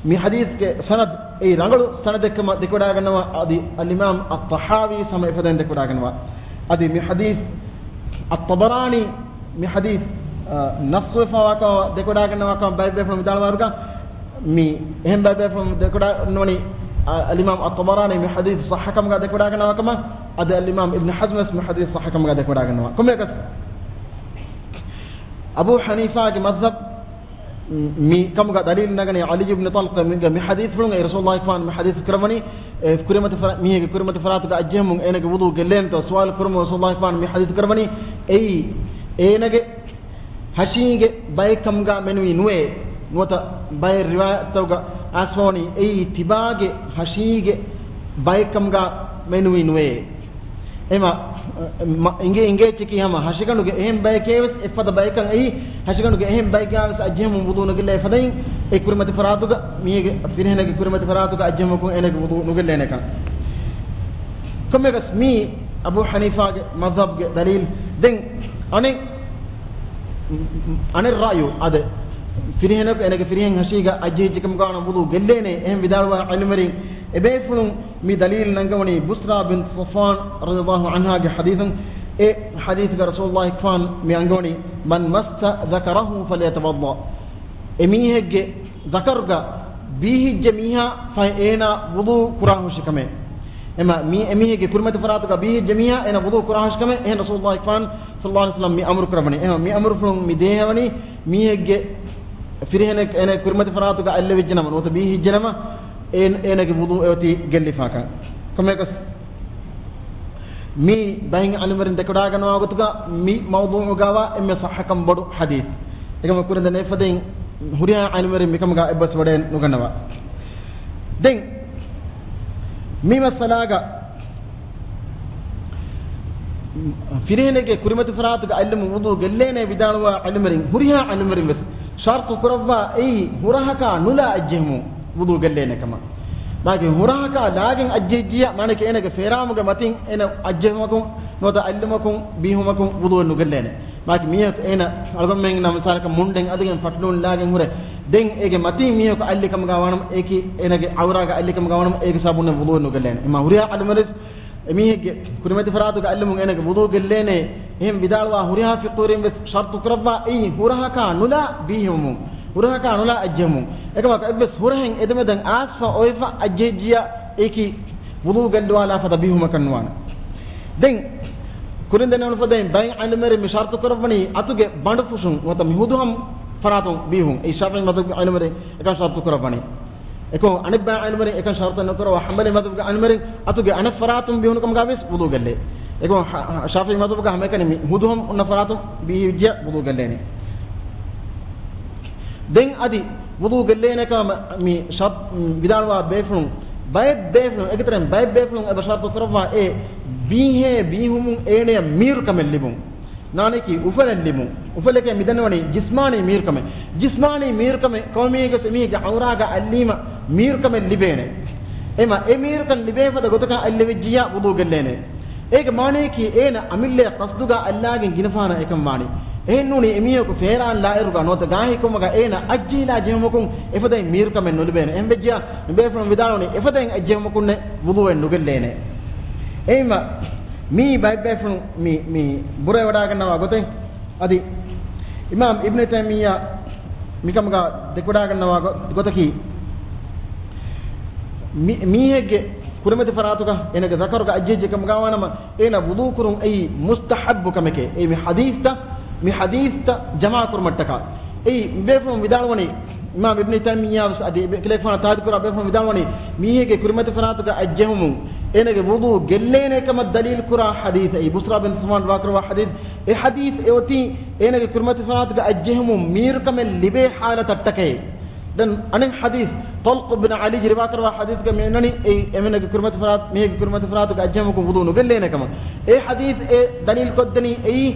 މި ޙަދީޘްގެ ސަނަދް އެއީ ރަނގަޅު ސަނަދެއްކަމަށް ދެކެވަޑާގަންނަވާ، އަދި އަލްއިމާމް އައްޠަޙާވީ ހަމަ އެފަދައިން ދެކެވަޑާގަންނަވާ. އަދި މި ޙަދީޘް އައްޠަބަރާނީ މި ޙަދީޘް، އާ، ނައްޞުވެފަވާކަމަށް ދެކެވަޑައިގަންނަވާކަމަށް ބައެއް ބޭފުޅުން ވިދާޅުވާއިރުގަ، މި އެހެން ބައެއް ބޭފުޅުން ދެކެވަޑައިގަންނަވަނީ، އާ، އަލްއިމާމް އައްޠަބަރާނީ މި ޙަދީޘް ޞައްޙަ ކަމުގަ ދެކެވަޑައިގަންނަވާކަމަށް، އަދި އަލްއިމާމް އިބްނު ޙަޒްމް ވެސް މި ޙަދީޘް ޞައްޙަ ކަމުގަ ދެކެވަޑައިގަންނަވާ. ކޮންމެއަކަސް، އަބޫ ޙަނީފާގެ މަޛްހަބް މި ކަމުގަ ދަލީލު ނަގަނީ ޢަލީ އިބްނު ޠަލްޙާ މި، މި ޙަދީޘްފުޅުން އެ ރަސޫލުﷲ ފާން މި ޙަދީޘް ކުރައްވަނީ، އެ ކުރިމަތި ފަރާ-، މީހެއްގެ ކުރިމަތި ފަރާތުގަ އައްޖެހުމުން އޭނަގެ ވުޟޫ ގެއްލޭނެތޯ ސުވާލު ކުރުމުން ރަސޫލުﷲ ފާން މި ޙަދީޘް ކުރައްވަނީ، އެއީ އޭނަގެ ހަށީގެ ބައެއް ކަމުގަ މެނުވީ ނުވޭ. ނުވަތަ ބައެއް ރިވާޔަތްތަކުގަ އައިސްފަވަނީ އެއީ ތިބާގެ ހަށީގެ ބައެއް ކަމުގަ މެނުވީ ނުވޭ. އެމަ، މަ-، އިނގޭ، އިނގޭ އެއްޗަކީ ހަމަ ހަށިގަނޑުގެ އެހެން ބަޔެކޭ ވެސް އެއްފަދަ ބަޔަކަށް އެއީ، ހަށިގަނޑުގެ އެހެން ބައެއްގަ ވެސް އައްޖެހުމުން ވުޟޫ ނުގެއްލޭ ފަދައިން، އެ ކުރިމަތި ފަރާތުގަ، މީގެ ފިރިހެނެއްގެ ކުރިމަތި ފަރާތުގަ އައްޖެހުމަކުން އޭނަގެ ވުޟޫ ނުގެއްލޭނެކަން. ކޮންމެއަކަސް މީ އަބޫ ޙަނީފާގެ މަޒްހަބްގެ ދަލީލް. ދެން އަނެއް، އަނެއް ރައުޔު އާދެ، ފިރިހެނަކު އޭނަގެ ފިރިހެން ހަށީގަ އައްޖެހިއްޖެކަމުގަ ވަނަ ވުޟޫ ގެއްލޭނެ، އެހެން ވިދާޅުވާ ޢިލްމުވެރިން އެބޭފުޅުން މި ދަލީލު ނަންގަވަނީ ބުސްރާ ބިން ޞަފްވާން ރަޟިޔަﷲ ޢަންހާގެ ޙަދީޘުން. އެ ޙަދީޘުގަ ރަސޫލުﷲ ފާން މި އަންގަވަނީ، "من مس ذكره فليتوضأ." އެ މީހެއްގެ ޒަކަރުގަ ބީހިއްޖެ މީހާ ފަހެ އޭނާ ވުޟޫ ކުރާހުށި ކަމެއް. އެމަ މީ އެ މީހެއްގެ ކުރިމަތި ފަރާތުގަ ބީހިއްޖެ މީހާ އޭނާ ވުޟޫ ކުރާހުށި ކަމެއް. އެހެން ރަސޫލުﷲ ފާން ޞައްލަﷲ ޢަލައިހި ވަސައްލަމް މި އަމުރު ކުރައްވަނީ. އެހެން މި އަމުރުފުޅުން މި ދޭހަވަނީ މީހެއްގެ ފިރިހެނެއް އޭނަ ކުރިމަތި ފަރާތުގަ އަތްލެވިއްޖެނަމަ، ނުވަތަ ބީހިއްޖެނަމަ، އޭ-، އޭނަގެ ވުޟޫ އެއޮތީ ގެއްލިފާކަން. ކޮންމެއަކަސް މި ބައެއް ޢިލްމުވެރިން ދެކެވަޑައިގަންނަވާ ގޮތުގަ މި މައުޟޫޢުގަވާ އެންމެ ޞައްޙަކަން ބޮޑު ޙަދީޘް. އެކަމަކު ކުރިން ދެން އެފަދައިން ހުރިހާ ޢިލްމުވެރިން މިކަމުގަ އެއްބަސްވަޑައެއް ނުގަންނަވާ. ދެން މި މައްސަލާގަ ފިރިހެނެއްގެ ކުރިމަތި ފަރާތުގަ އަތްލުމުން ވުޟޫ ގެއްލޭނޭ ވިދާޅުވާ ޢިލްމުވެރިން، ހުރިހާ ޢިލްމުވެރިން ވެސް ޝަރުޠު ކުރައްވާ އެއީ ހުރަހަކާ ނުލާ އައްޖެހުމުން ވުޟޫ ގެއްލޭނެ ކަމަށް. މާގި ހުރަހަކާ ލާގެން އައްޖެހިއްޖިއްޔާ މާނައަކީ އޭނަގެ ފޭރާމުގެ މަތިން އޭނަ އައްޖެހުމަކުން ނުވަތަ އަތްލުމަކުން ބީހުމަކުން ވުޟޫއެއް ނުގެއްލޭނެ. މާކި މީހަކު އޭނަ އަޅުގަނޑުމެން ނަމަ މިސާލަކަށް މުންޑެއް އަދިގެން ފަޓްލޫން ލާގެން ހުރެ. ދެން އޭގެ މަތީ މީހަކު އައްލިކަމުގަ ވާނަމަ، އޭކި އޭނަގެ ޢައުރާގަ އައްލިކަމުގަ ވާނަމަ، އޭގެ ސަބަބުން ވުޟޫއެއް ނުގެއްލޭނެ. އެމާ ހުރިހާ ޢިލްމުވެރިން އެމީހެއްގެ ކުރިމަތި ފަރާތުގަ އައްލުމުން އޭނަގެ ވުޟޫ ގެއްލޭނެ. އެހެން ވިދާޅުވާ ހުރިހާ ފިޤުހުވެރިން ވެސް ޝަރުޠު ކުރައްވާ އެއީ ހުރަހަކާ ނުލާ ބީހުމުން، ހުރަހަކާ ނުލާ އައްޖެހުމުން. އެކަމަކު އެއްވެސް ހުރަހެއް އެދެމެދަން އައިސްފަ އޮތްފަ އައްޖެހިއްޖިއްޔާ އެކި ވުޟޫ ގެއްލުވާލާ ފަދަ ބީހުމަކަށް ނުވާނެ. ދެން ކުރިން ދެންނެވުނު ފަދައިން ބައެއް ޢިލްމުވެރިން މި ޝަރުޠު ކުރައްވަނީ އަތުގެ ބަނޑު ފުށުން ނުވަތަ މި ހުދުހަމަ ފަރާތުން ބީހުން. އެއީ ޝާފިޢީ މަޛްހަބުގެ ޢިލްމުވެރިން އެކަން ޝަރުޠު ކުރައްވަނީ. އެކަމަކު އަނެއް ބައެއް ޢިލްމުވެރިން އެކަން ޝަރުޠު ނުކުރައްވާ ޙަންބަލީ މަޛްހަބުގެ ޢިލްމުވެރިން އަތުގެ އަނެއް ފަރާތުން ބީހުނު ކަމުގަ ވެސް ވުޟޫ ގެއްލޭ. އެކަމަކު ޝާ-، ޝާފިޢީ މަޛްހަބުގަ ހަމައެކަނި މި ހުދުހަމަ އޮންނަ ފަރާތުން ބީހިއްޖެ ވުޟޫ ގެއްލޭނެ. ދެން އަދި ވުޟޫ ގެއްލޭނެ ކަމަށް މި ޝަރް-، ވިދާޅުވާ ބޭފުޅުން، ބައެއް ބޭފުޅުން، އޭގެ ތެރެއިން ބައެއް ބޭފުޅުން އެބަ ޝަރުޠު ކުރައްވާ އެ ބީހޭ ބީހުމުން އޭނަޔަށް މީރުކަމެއް ލިބުން. ނާނެކީ އުފަލެއް ލިބުން. އުފަލެކޭ މިދަންނަވަނީ ޖިސްމާނީ މީރުކަމެއް. ޖިސްމާނީ މީރުކަމެއް ކޮންމެއަކަސް އެމީހެއްގެ ޢައުރާގަ އައްލީމަ މީރުކަމެއް ލިބޭނެ. އެމަ އެ މީރުކަން ލިބޭ ފަދަ ގޮތަކަށް އައްލެވިއްޖިއްޔާ ވުޟޫ ގެއްލޭނެ. އޭގެ މާނަޔަކީ އޭނަ އަމިއްލަޔަށް ޤަޞްދުގަ އައްލާގެން ގިނަ ފަހަނަށް އެކަން ވާނީ. އެހެންނޫނީ އެމީހަކު ފޭރާން ލާއިރުގަ ނުވަތަ ގާހިކުމުގަ އޭނަ އައްޖެހިލާ ޖެހުމަކުން އެފަދައިން މީރުކަމެއް ނުލިބޭނެ. އެހެންވެއްޖިއްޔާ މިބޭފުޅުން ވިދާޅުވަނީ އެފަދައިން އައްޖެހުމަކުންނެއް ވުޟޫއެއް ނުގެއްލޭނެ. އެހެންވެ މީ ބައެއް ބޭފުޅުން މި، މި ބުރަވެވަޑައިގަންނަވާ ގޮތެއް. އަދި އިމާމް އިބްނު ތައިމިއްޔާ މިކަމުގަ ދެކެވަޑައިގަންނަވާ ގޮ-، ގޮތަކީ، މި-، މީހެއްގެ ކުރިމަތި ފަރާތުގަ އޭނަގެ ޒަކަރުގަ އައްޖެހިއްޖެ ކަމުގަ ވާނަމަ، އޭނަ ވުޟޫ ކުރުން އެއީ މުސްތަޙައްބު ކަމެކޭ. އެއީ މި ޙަދީޘްތައް، މި ޙަދީޘްތައް ޖަމާކުރުމަށްޓަކާ. އެއީ ބޭފުޅުން ވިދާޅުވަނީ، އިމާމް އިބްނު ތައިމިއްޔާ ވެސް އަދި އެބެ-، ކިލެގެފާނު ތާދުކުރާ ބޭފުޅުން ވިދާޅުވަނީ، މީހެއްގެ ކުރިމަތި ފަރާތުގަ އައްޖެހުމުން އޭނަގެ ވުޟޫ ގެއްލޭނެ ކަމަށް ދަލީލު ކުރާ ޙަދީޘް އެއީ ބުސްރާ ބިން ޞަފްވާން ރިވާކުރައްވާ ޙަދީޘް. އެ ޙަދީޘް އެއޮތީ އޭނަގެ ކުރިމަތި ފަރާތުގަ އައްޖެހުމުން މީރުކަމެއް ލިބޭ ޙާލަތަށްޓަކައި. ދެން އަނެއް ޙަދީޘް، ޠަލްޤު ބިން ޢަލީ ރިވާކުރައްވާ ޙަދީޘްގަ މި އަންނަނީ އެއީ އެމީހެއްގެ ކުރިމަތި ފަރާތު-، މީހެއްގެ ކުރިމަތި ފަރާތުގަ އައްޖެހުމަކުން ވުޟޫ ނުގެއްލޭނެ ކަމަށް. އެ ޙަދީޘް އެ ދަލީލު ކޮށްދެނީ އެއީ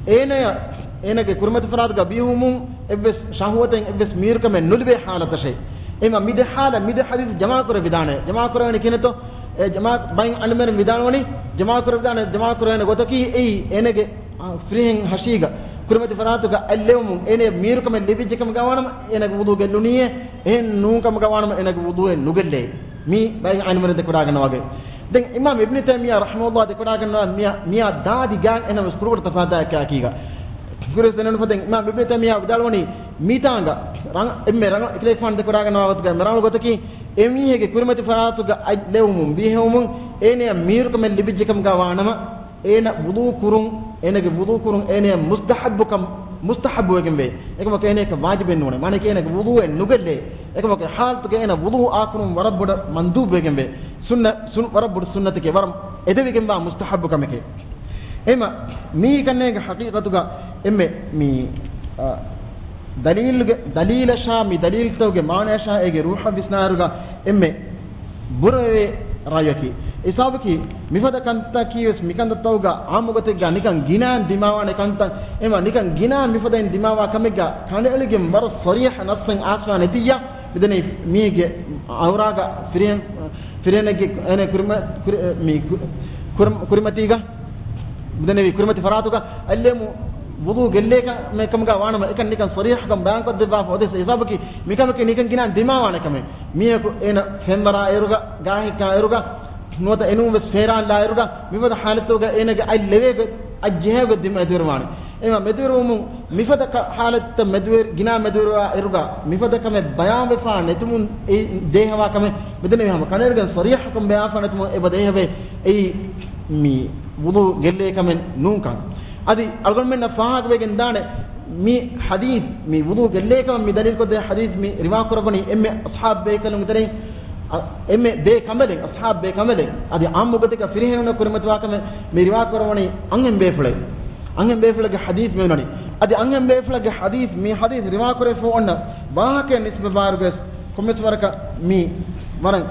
އޭނަޔަށް އޭނަގެ ކުރިމަތި ފަރާތުގަ ބީހުމުން އެއްވެސް ޝަހުވަތެއް އެއްވެސް މީރުކަމެއް ނުލިބޭ ޙާލަތަށޭ. އެހެންވެ މި ދެ ޙާލަ، މި ދެ ޙަދީޘް ޖަމާކުރެވިދާނެ. ޖަމާކުރެވެނީ ކިހިނެއްތޯ؟ އެ ޖަމާ-، ބައެއް ޢިލްމުވެރިން ވިދާޅުވަނީ ޖަމާކުރެވިދާނެ، ޖަމާކުރެވޭނެ ގޮތަކީ އެއީ އޭނަގެ، އާ، ފިރިހެން ހަށީގަ ކުރިމަތި ފަރާތުގަ އަތްލެވުމުން އޭނަޔަށް މީރުކަމެއް ލިބިއްޖެ ކަމުގަ ވާނަމަ އޭނަގެ ވުޟޫ ގެއްލުނީއޭ. އެހެން ނޫން ކަމުގަ ވާނަމަ އޭނަގެ ވުޟޫއެއް ނުގެއްލޭ. މީ ބައެއް ޢިލްމުވެރިން ދެކެވަޑައިގަންނަވާ ގޮތް. ދެން އިމާމް އިބްނު ތައިމިއްޔާ ރަޙިމަހުﷲ ދެކެވަޑައިގަންނަވާ މިއާ، މިއާ ދާދި ގާތް އެނަމަސް ކުރުގަޑު ތަފާތާ އެކާކީގަ. ކުރިސް ދެނެވުނު ފަދައިން އިމާމް އިބްނު ތައިމިއްޔާ ވިދާޅުވަނީ، މިތާނގަ ރަނގަ-، އެންމެ ރަނގަޅު އިޚްތިލާފު ދެކުރާގަންނަވާ ގޮތުގަ އެންމެ ރަނގަޅު ގޮތަކީ، އެމީހެއްގެ ކުރިމަތި ފަރާތުގަ އަތް ލެވުމުން ބީހެވުމުން، އޭނަޔަށް މީރުކަމެއް ލިބިއްޖެކަމުގަ ވާނަމަ، އޭނަ ވުޟޫ ކުރުން، އޭނަގެ ވުޟޫ ކުރުން އޭނަޔަށް މުސްތަޙައްބުކަން، މުސްތަޙައްބުވެގެންވޭ. އެކަމަކު އޭނަޔަކަށް ވާޖިބެއް ނޫނޭ. މާނައަކީ އޭނަގެ ވުޟޫއެއް ނުގެއްލޭ. އެކަމަކު އެ ޙާލަތުގަ އޭނަ ވުޟޫ އާކުރުން ވަރަށް ބޮޑަށް މަންދޫބުވެގެންވޭ. ސުންނަ-، ސުން-، ވަރަށް ބޮޑު ސުންނަތެކޭ، ވަރަށް އެދެވިގެންވާ މުސްތަޙައްބު ކަމެކޭ. އެމަ މީ ކަންނޭނގެ ޙަޤީޤަތުގަ އެންމެ މި، އަ، ދަލީލުގެ، ދަލީލަށާ މި ދަލީލްތަކުގެ މާނަޔަށާ އޭގެ ރޫޙަށް ވިސްނާއިރުގަ އެންމެ ބުރަވެ ރައްޔަކީ. އިސާބަކީ މިފަދަ ކަންތަކީ ވެސް މިކަންތައްތަކުގަ އާއްމު ގޮތެއްގަ ނިކަން ގިނައިން ދިމާވާނެ ކަންތައް، އެމަ ނިކަން ގިނައިން މިފަދައިން ދިމާވާ ކަމެއްގަ ކަނޑައެޅިގެން ވަރަށް ޞަރީޙަ ނައްޞެއް އާސްވާ ނެތިއްޔާ، މިދެނީ މީގެ އައުރާގަ ފިރިހެން، ފިރިހެނެއްގެ އޭނަ ކުރިމަ-، ކުރި-، މި ކު-، ކުރި-، ކުރިމަތީގަ، މިދެނީ ކުރިމަތި ފަރާތުގަ އަތްލެވުމު ވުޟޫ ގެއްލޭ ކަމެއް ކަމުގަ ވާނަމަ، އެކަން ނިކަން ޞަރީޙަކަން ބަޔާންކޮށްދެއްވާފަ އޮތް އިސާބަކީ މިކަމަކީ ނިކަން ގިނައިން ދިމާވާނެ ކަމެއް. މީހަކު އޭނަ ފެންވަރާ އޭރުގަ، ގާހެއްކާ އޭރުގަ، ނުވަތަ އެނޫން ވެސް ފޭރާން ލާއިރުގަ، މިފަދަ ހާލަތުގަ އޭނަގެ އަތް ލެވޭ ގޮތް، އަތް ޖެހޭ ގޮތް ދިމަ މެދުވެރިވާނެ. އެމަ މެދުވެރިވުމުން މިފަދަ ކަ-، ހާލަތަށް މެދުވެރި، ގިނަ މެދުވެރިވާ އިރުގަ، މިފަދަ ކަމެއް ބަޔާންވެފާ ނެތުމުން އެ ދޭހަވާ ކަމެއް މިދެންނެވި ހަމަ ކަނޑައެޅިގެން ޞަރީޙަކަން ބަޔާންވެފާ ނެތުމުން އެބަ ދޭހަވޭ އެއީ މި ވުޟޫ ގެއްލޭ ކަމެއް ނޫންކަން. އަދި އަޅުގަނޑުމެންނަށް ފާހަގަވެގެން ދާނެ، މި ޙަދީޘް، މި ވުޟޫ ގެއްލޭކަމަށް މި ދަލީލްކޮށްދޭ ޙަދީޘް މި ރިވާކުރައްވަނީ އެންމެ އަޞްޙާބު ބޭކަލުންގެ ތެރެއިން، އަ، އެންމެ ބޭކަނބަލެއް، އަޞްޙާބު ބޭކަނބަލެއް. އަދި ޢާއްމު ގޮތެއްގަ ފިރިހެނުންނަށް ކުރިމަތިވާކަމެއް މި ރިވާކުރައްވަނީ އަންހެން ބޭފުޅެއް. އަންހެން ބޭފުޅެއްގެ ޙަދީޘް މި އޮންނަނީ. އަދި އަންހެން ބޭފުޅެއްގެ ޙަދީޘް، މި ޙަދީޘް ރިވާކުރެވިފަ އޮންނަ ވާހަކައެއް ނިސްބަތްވާއިރުގަ ކޮންމެސް ވަރަކަށް މި ވަރަށް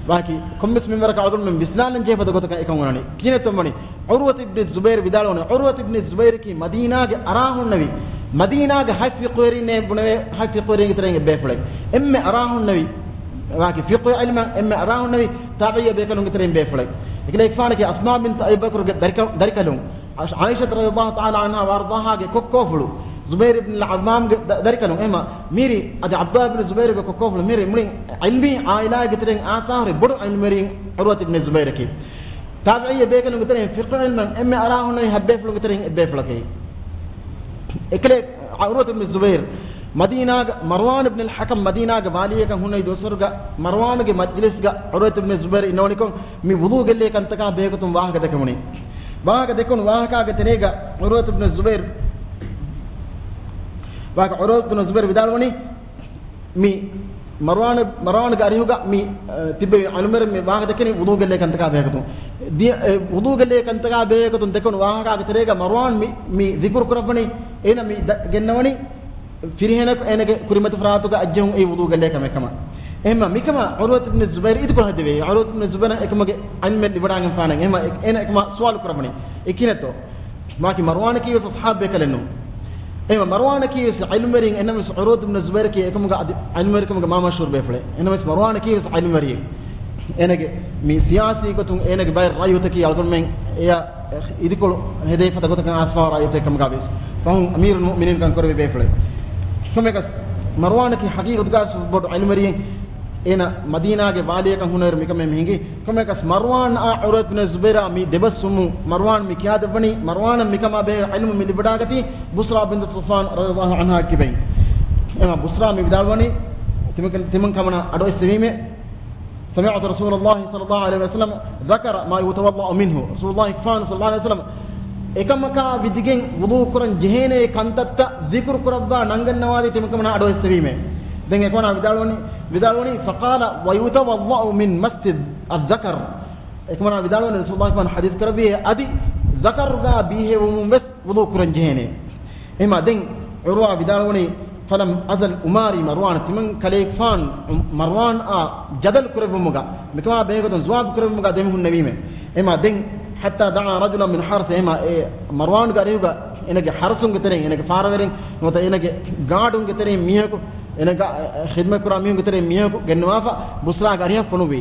ވާކި، ކޮންމެސް މިންވަރަކަށް އަޅުގަނޑުމެން ވިސްނާލަން ޖެހޭ ފަދަ ގޮތަކަށް އެކަން އޮންނަނީ. ކިހިނެއްތޯ ވަނީ؟ ޢުރުވަތު އިބްނި ޒުބައިރު ވިދާޅުވަނީ، ޢުރުވަތު އިބްނި ޒުބައިރަކީ މަދީނާގެ އަރާހުންނެވި، މަދީނާގެ ހަތް ފިޤުހުވެރިންނޭ ބުނެވޭ، ހަތް ފިޤުހުވެރިންގެ ތެރެއިން އެއްބޭފުޅެއް. އެންމެ އަރާހުންނެވި، ވާކި ފިޤުހު ޢިލްމަށް އެންމެ އަރާހުންނެވި ތާބިޢީ ބޭކަލުންގެ ތެރެއިން ބޭފުޅެއް. އެކަލޭގެފާނަކީ އަސްމާ ބިންތު އަބީ ބަކުރުގެ ދަރިކަ-، ދަރިކަލުން. ޢާއިޝަ ރަޟިޔަﷲ ތަޢާލާ ޢަންހާ ވައަރްޟާހާގެ ކޮއްކޯފުޅު، ޒުބައިރު އިބްނުލް ޢައްވާމްގެ ދަ-، ދަރިކަލުން. އެހެމަ މިރި އަދި ޢަބްދުﷲ ބިން ޒުބައިރުގެ ކޮއްކޯފުޅު މިރި މުޅި ޢިލްމީ ޢާއިލާއެއްގެ ތެރެއިން އާސާހުރި ބޮޑު ޢިލްމުވެރިން ޢުރުވަތު އިބްނު ޒުބައިރަކީ. ތާބިޢީ ބޭކަލުންގެ ތެރެއިން ފިޤުހު ޢިލްމަށް އެންމެ އަރާހުންނެވި ހަތް ބޭފުޅުންގެ ތެރެއިން އެއްބޭފުޅަކީ. އެކަލޭ ޢުރުވަތު ބިން ޒުބައިރު، މަދީނާގަ މަރްވާން ބިން އަލް ޙަކަމް މަދީނާގެ ވާލީއެއްކަން ހުންނެވި ދުވަސްވަރުގަ މަރްވާންގެ މަޖްލިސްގަ ޢުރުވަތު ބިން ޒުބައިރު އިންނަވަނިކޮށް، މި ވުޟޫ ގެއްލޭ ކަންތަކާ ބެހޭގޮތުން ވާހަކަ ދެކެވުނީ. ވާހަކަ ދެކުނު ވާހަކާގެ ތެރޭގަ ޢުރުވަތު ބިން ޒުބައިރު، ވާހަކަ ޢުރުވަތު ބިން ޒުބައިރު ވިދާޅުވަނީ، މި މަރްވާން، މަރްވާންގެ އަރިހުގަ މި، އަ، ތިއްބެވި ޢިލްމުވެރިން މި ވާހަކަ ދެކެނީ ވުޟޫ ގެއްލޭ ކަންތަކާ ބެހޭގޮތުން. ދިޔަ-، އެ، ވުޟޫ ގެއްލޭ ކަންތަކާ ބެހޭގޮތުން ދެކުނު ވާހަކާގެ ތެރޭގަ މަރްވާން މި، މި ޛިކުރު ކުރައްވަނީ، އޭނަ މި ދަ-، ގެންނަވަނީ ފިރިހެނަކު އޭނަގެ ކުރިމަތި ފަރާތުގަ އަތްޖެހުން އެއީ ވުޟޫ ގެއްލޭ ކަމެއް ކަމަށް. އެހެންމަ މިކަމަށް ޢުރުވަތު ބިން ޒުބައިރު އިދިކޮށް ހެދެވޭ. ޢުރުވަތު ބިން ޒުބައިރަށް އެކަމުގެ ޢިލްމެއް ލިބިވަޑާގެންފާނެ. އެހެންމަ އެ-، އޭނަ އެކަމަށް ސުވާލު ކުރައްވަނީ. އެ ކިހިނެއްތޯ؟ ވާކި މަރްވާނަކީ ވެސް އަޞްޙާބު ބޭކަލެއް ނޫން. އެ މަރްވާނަކީ ވެސް ޢިލްމުވެރިން، އެނަމަވެސް ޢުރުވަތު ބިން ޒުބައިރަކީ އެކަމުގަ އަދި ޢިލްމުވެރިކަމުގަ މާ މަޝްހޫރު ބޭފުޅެއް. އެނަމަވެސް މަރްވާނަކީ ވެސް ޢިލްމުވެރިއެއް. އޭނަގެ މި ސިޔާސީ ގޮތުން އޭނަގެ ބައެއް ރައްޔުތަކީ އަޅުގަނޑުމެން އެޔަށް އިދިކޮޅު ހެދޭ ފަދަ ގޮތަކަށް އާސްވާ ރައްޔުތައް ކަމުގަ ވެސް. ފަހުން އަމީރުލް މުއުމިނީން ކަން ކުރެވި ބޭފުޅެއް. ކޮންމެއަކަސް މަރްވާނަކީ ޙަޤީޤަތުގަ ވެސް ބޮޑު ޢިލްމުވެރިއެއް. އޭނަ މަދީނާގެ ވާލީއަކަށް ހުންނައިރު މިކަމެއް މި ހިނގި. ކޮންމެއަކަސް މަރްވާންއާ ޢުރުވަތު ބިން ޒުބައިރާ މި ދެބަސްވުމުން މަރްވާން މި ކިޔާދެއްވަނީ، މަރްވާނަށް މިކަމާ ބެހޭ ޢިލްމު މި ލިބިވަޑާގަތީ ބުޞްރާ ބިންތު ޞަފްވާން ރަޟިޔަﷲ ޢަންހާ ކިބައިން. އެމަ ބުޞްރާ މި ވިދާޅުވަނީ، ތިމަން، ތިމަން ކަމަނާ އަޑުއެއްސެވީމޭ، سمعت رسول الله صلى الله عليه وسلم ذكر ما يتوضأ منه. ރަސޫލުﷲ ފާނު ޞައްލަﷲ ޢަލައިހި ވަސައްލަމަ އެކަމަކާ ވިދިގެން ވުޟޫ ކުރަން ޖެހޭނޭ ކަންތައްތައް ޒިކުރު ކުރައްވާ ނަންގަންނަވާލީ ތިމަން ކަމަނާ އަޑުއެއްސެވީމޭ. ދެން އެކަމަނާ ވިދާޅުވަނީ، ވިދާޅުވަނީ، فقال ويتوضأ من مس الذكر. އެކަމަނާ ވިދާޅުވަނީ، ރަސޫލުﷲ ފާނު ޙަދީޘް ކުރެއްވިއޭ އަދި ޒަކަރުގަ ބީހެވުމުން ވެސް ވުޟޫ ކުރަން ޖެހޭނެ. އެހެމަ ދެން ޢުރުވާ ވިދާޅުވަނީ، فلم أزل أماري مروان، ތިމަން ކަލޭގެފާން މަރްވާންއާ ޖަދަލު ކުރެއްވުމުގަ، މިކަމާ ބެހޭގޮތުން ޖަވާބު ކުރެއްވުމުގަ ދެމިހުންނެވީމެ. އެހެމަ ދެން، حتى دعا رجلا من حرسه، އެހެމަ އެ މަރްވާންގެ އަރިހުގަ އޭނަގެ ޙަރަސުންގެ ތެރެއިން، އޭނަގެ ފާރަވެރިން ނުވަތަ އޭނަގެ ގާޑުންގެ ތެރެއިން މީހަކު، އޭނަގެ ޚިދްމަތް ކުރާ މީހުންގެ ތެރެއިން މީހަކު ގެންނަވާފަ ބުޞްރާގެ އަރިހަށް ފޮނުވި.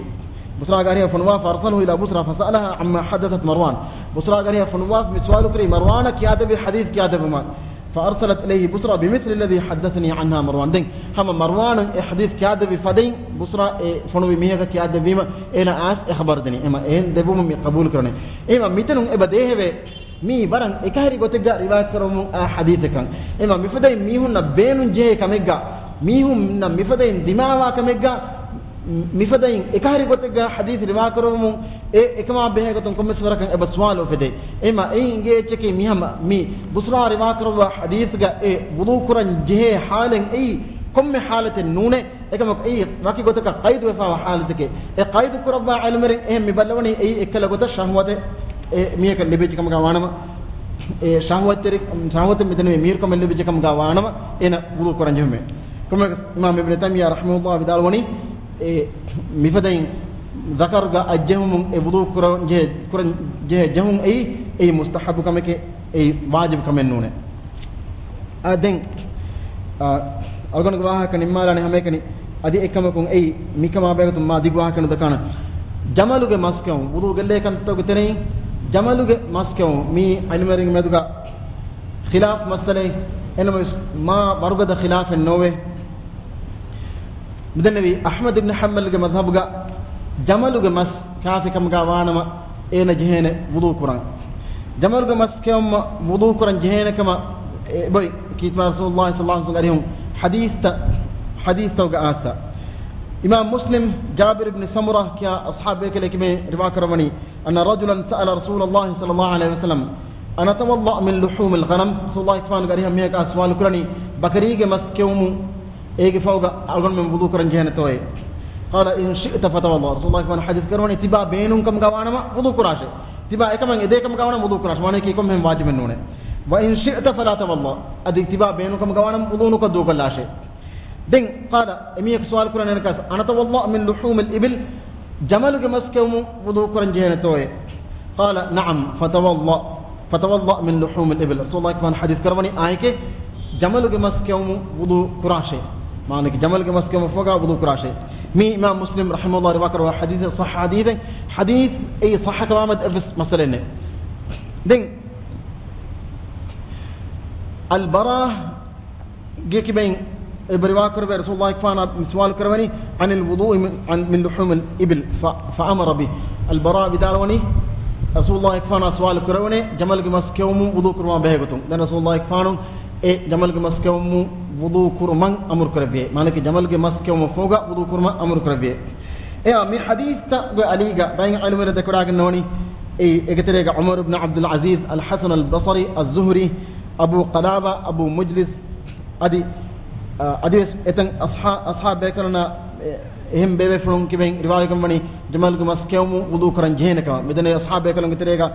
ބުޞްރާގެ އަރިހަށް ފޮނުވާ، فأرسله إلى بصرى فسألها عما حدثت مروان. ބުޞްރާގެ އަރިހަށް ފޮނުވާ މި ސުވާލު ކުރީ މަރްވާނަށް ކިޔާދެއްވި ޙަދީޘް ކިޔާދެއްވުމަށް. فأرسلت إليه بصرى بمثل الذي حدثني عنها مروان. ދެން ހަމަ މަރްވާނަށް އެ ޙަދީޘް ކިޔާދެއްވި ފަދައިން ބުޞްރާ އެ ފޮނުވި މީހަކަށް ކިޔާދެއްވީމަ އޭނަ އައިސް އެ ޚަބަރު ދިނީ. އެމަ އެހެން ދެއްވުމުން މި ޤަބޫލު ކުރަނީ. އެހެމަ މިތަނުން އެބަ ދޭހެވޭ މީ ވަރަށް އެކަހެރި ގޮތެއްގަ ރިވާޔަތް ކުރަމުން އާ ޙަދީޘެއްކަން. އެމަ މިފަދައިން މީހުންނަށް ބޭނުން ޖެހޭ ކަމެއްގަ، މީހުންނަށް މިފަދައިން ދިމާވާ ކަމެއްގަ، މިފަދައިން އެކަހެރި ގޮތެއްގަ ޙަދީޘް ރިވާ ކުރަމުން އެ އެކަމާ ބެހޭ ގޮތުން ކޮންމެސް ވަރަކަށް އެބަ ސުވާލު އުފެދޭ. އެމަ އެއިން އެނގޭ އެއްޗަކީ މިހަމަ މި ބުސްރާ ރިވާ ކުރައްވާ ޙަދީޘްގަ އެ ވުޟޫ ކުރަން ޖެހޭ ޙާލެއް އެއީ ކޮންމެ ޙާލަތެއް ނޫނޭ. އެކަމަކު އެއީ ވަކި ގޮތަކަށް ޤައިދުވެފާވާ ޙާލަތެކޭ. އެ ޤައިދު ކުރައްވާ ޢިލްމުވެރިން އެހެން މި ބައްލަވަނީ އެއީ އެއްކަލަ ގޮތަށް ޝަހުވަތެއް އެ މީހަކަށް ލިބިއްޖެ ކަމުގަ ވާނަމަ، އެ ޝަހުވަތްތެރި، ޝަހުވަތެއް މިދެންނެވި މީރުކަމެއް ލިބިއްޖެ ކަމުގަ ވާނަމަ، އޭނަ ވުޟޫ ކުރަން ޖެހުމޭ. ކޮންމެ އިމާމް އިބްނު ތައިމިއްޔާ ރަޙިމަހުﷲ ވިދާޅުވަނީ، އެ މިފަދައިން ޒަކަރުގަ އަތްޖެހުމުން އެ ވުޟޫ ކުރަން ޖެހޭ، ކުރަން ޖެހޭ ޖެހުން އެއީ، އެއީ މުސްތަޙައްބު ކަމެކޭ، އެއީ ވާޖިބު ކަމެއް ނޫނޭ. އާ، ދެން، އާ، އަޅުގަނޑުގެ ވާހަކަ ނިންމާލާނެ ހަމައެކަނި އަދި އެއްކަމަކުން އެއީ މިކަމާ ބެހޭގޮތުން މާ ދިގު ވާހަކަ ނުދައްކާނަން. ޖަމަލުގެ މަސް ކެއުން، ވުޟޫ ގެއްލޭ ކަންތައްތަކުގެ ތެރެއިން ޖަމަލުގެ މަސް ކެއުން މީ ޢިލްމުވެރިންގެ މެދުގަ ޚިލާފު މައްސަލައެއް. އެނަމަވެސް މާ ވަރުގަދަ ޚިލާފެއް ނޯވޭ. މިދެންނެވި އަޙްމަދު އިބްނު ޙަންބަލްގެ މަޒްހަބުގަ ޖަމަލުގެ މަސް ކާފި ކަމުގަ ވާނަމަ، އޭނަ ޖެހޭނެ ވުޟޫ ކުރަން. ޖަމަލުގެ މަސް ކެއުމަށް ވުޟޫ ކުރަން ޖެހޭނެ ކަމަށް އެބައޮތް ކީރިތި ރަސޫލުﷲ ޞައްލަﷲ ޢަލައިހި ވަސައްލަމްގެ އަރިހުން ޙަދީޘްތައް، ޙަދީޘްތަކުގެ އާސްތައް. އިމާމް މުސްލިމް، ޖާބިރު އިބްނު ސަމުރާ ކިޔާ އަޞްޙާބު ބޭކަލެކި މި ރިވާ ކުރައްވަނީ، أن رجلا سأل رسول الله صلى الله عليه وسلم أنتوضأ من لحوم الغنم؟ ރަސޫލުﷲ ގެ އަރިހަށް މީހަކާ ސުވާލު ކުރަނީ، ބަކަރީގެ މަސް ކެއުމު އޭގެ ފަހުގަ އަޅުގަނޑުމެން ވުޟޫ ކުރަން ޖެހޭނެތޯއޭ؟ قال إن شئت فتوضأ. ރަސޫލުﷲ ޙަދީޘް ކުރައްވަނީ، ތިބާ ބޭނުން ކަމުގަ ވާނަމަ ވުޟޫ ކުރާށޭ. ތިބާ އެކަމަށް އެދޭ ކަމުގަ ވާނަމަ ވުޟޫ ކުރާށޭ. ވާނައިކީ ކޮންމެހެން ވާޖިބެއް ނޫނޭ. وإن شئت فلا توضأ. އަދި ތިބާ ބޭނުން ކަމުގަ ވާނަމަ ވުޟޫ ނުކޮށް ދޫކޮށްލާށޭ. ދެން، قال، އެމީހަކު ސުވާލު ކުރަނީ އަނެއްކާސް، أنتوضأ من لحوم الإبل؟ ޖަމަލުގެ މަސް ކެއުމުން ވުޟޫ ކުރަން ޖެހޭނެތޯއޭ؟ قال نعم فتوضأ، فتوضأ من لحوم الإبل. ރަސޫލުﷲ ޙަދީޘް ކުރައްވަނީ، އާއެކޭ، ޖަމަލުގެ މަސް ކެއުމުން ވުޟޫ ކުރާށޭ. މާނައަކީ، ޖަމަލުގެ މަސް ކެއުމަށްފަހުގަ ވުޟޫ ކުރާށޭ. މީ އިމާމް މުސްލިމް ރަޙިމަހުﷲ ރިވާކުރައްވާ ޙަދީޘެއް، ޞައްޙަ ޙަދީޘެއް. ޙަދީޘް އެއީ ޞައްޙަ ކަމާމެދު އެއްވެސް މައްސަލައެއް ނެތް. ދެން، އަލްބަރާ ގެ ކިބައިން އެބަ ރިވާކުރެވޭ، ރަސޫލުﷲ ފާނާ ސުވާލު ކުރެވެނީ، عن الوضوء من، عن، من لحوم الإبل، ف، فأمر به. އަލްބަރާ ވިދާޅުވަނީ، ރަސޫލުﷲ ފާނާ ސުވާލު ކުރެވުނޭ ޖަމަލުގެ މަސް ކެއުމުން ވުޟޫ ކުރުމާ ބެހޭގޮތުން. ދެން ރަސޫލުﷲ ފާނު އެ ޖަމަލުގެ މަސް ކެއުމުން ވުޟޫ ކުރުމަށް އަމުރު ކުރެއްވިއޭ. މާނައަކީ، ޖަމަލުގެ މަސް ކެއުމަށްފަހުގަ ވުޟޫ ކުރުމަށް އަމުރު ކުރެއްވިއޭ. އެއާ މި ޙަދީޘްތައްގެ އަލީގަ ބައެއް ޢިލްމުވެރިން ދެކެވަޑައިގަންނަވަނީ، އެ، އޭގެ ތެރޭގަ ޢުމަރު ބިން ޢަބްދުލް ޢަޒީޒް، އަލްޙަސަން އަލްބަޞްރީ، އައްޒުހުރީ، އަބޫ ޤަލާބާ، އަބޫ މުޖްލިސް، އަދި، އަ، އަދިވެސް އެތަން އަޞްޙާ، އަޞްޙާބު ބޭކަލުންނާ، އެ، އެހެން ބޭބޭފުޅުން ކިބައިން ރިވާވެގެންވަނީ، ޖަމަލުގެ މަސް ކެއުމުން ވުޟޫ ކުރަން ޖެހޭނެ ކަމަށް. މިދެންނެވި އަޞްޙާބު ބޭކަލުންގެ ތެރޭގަ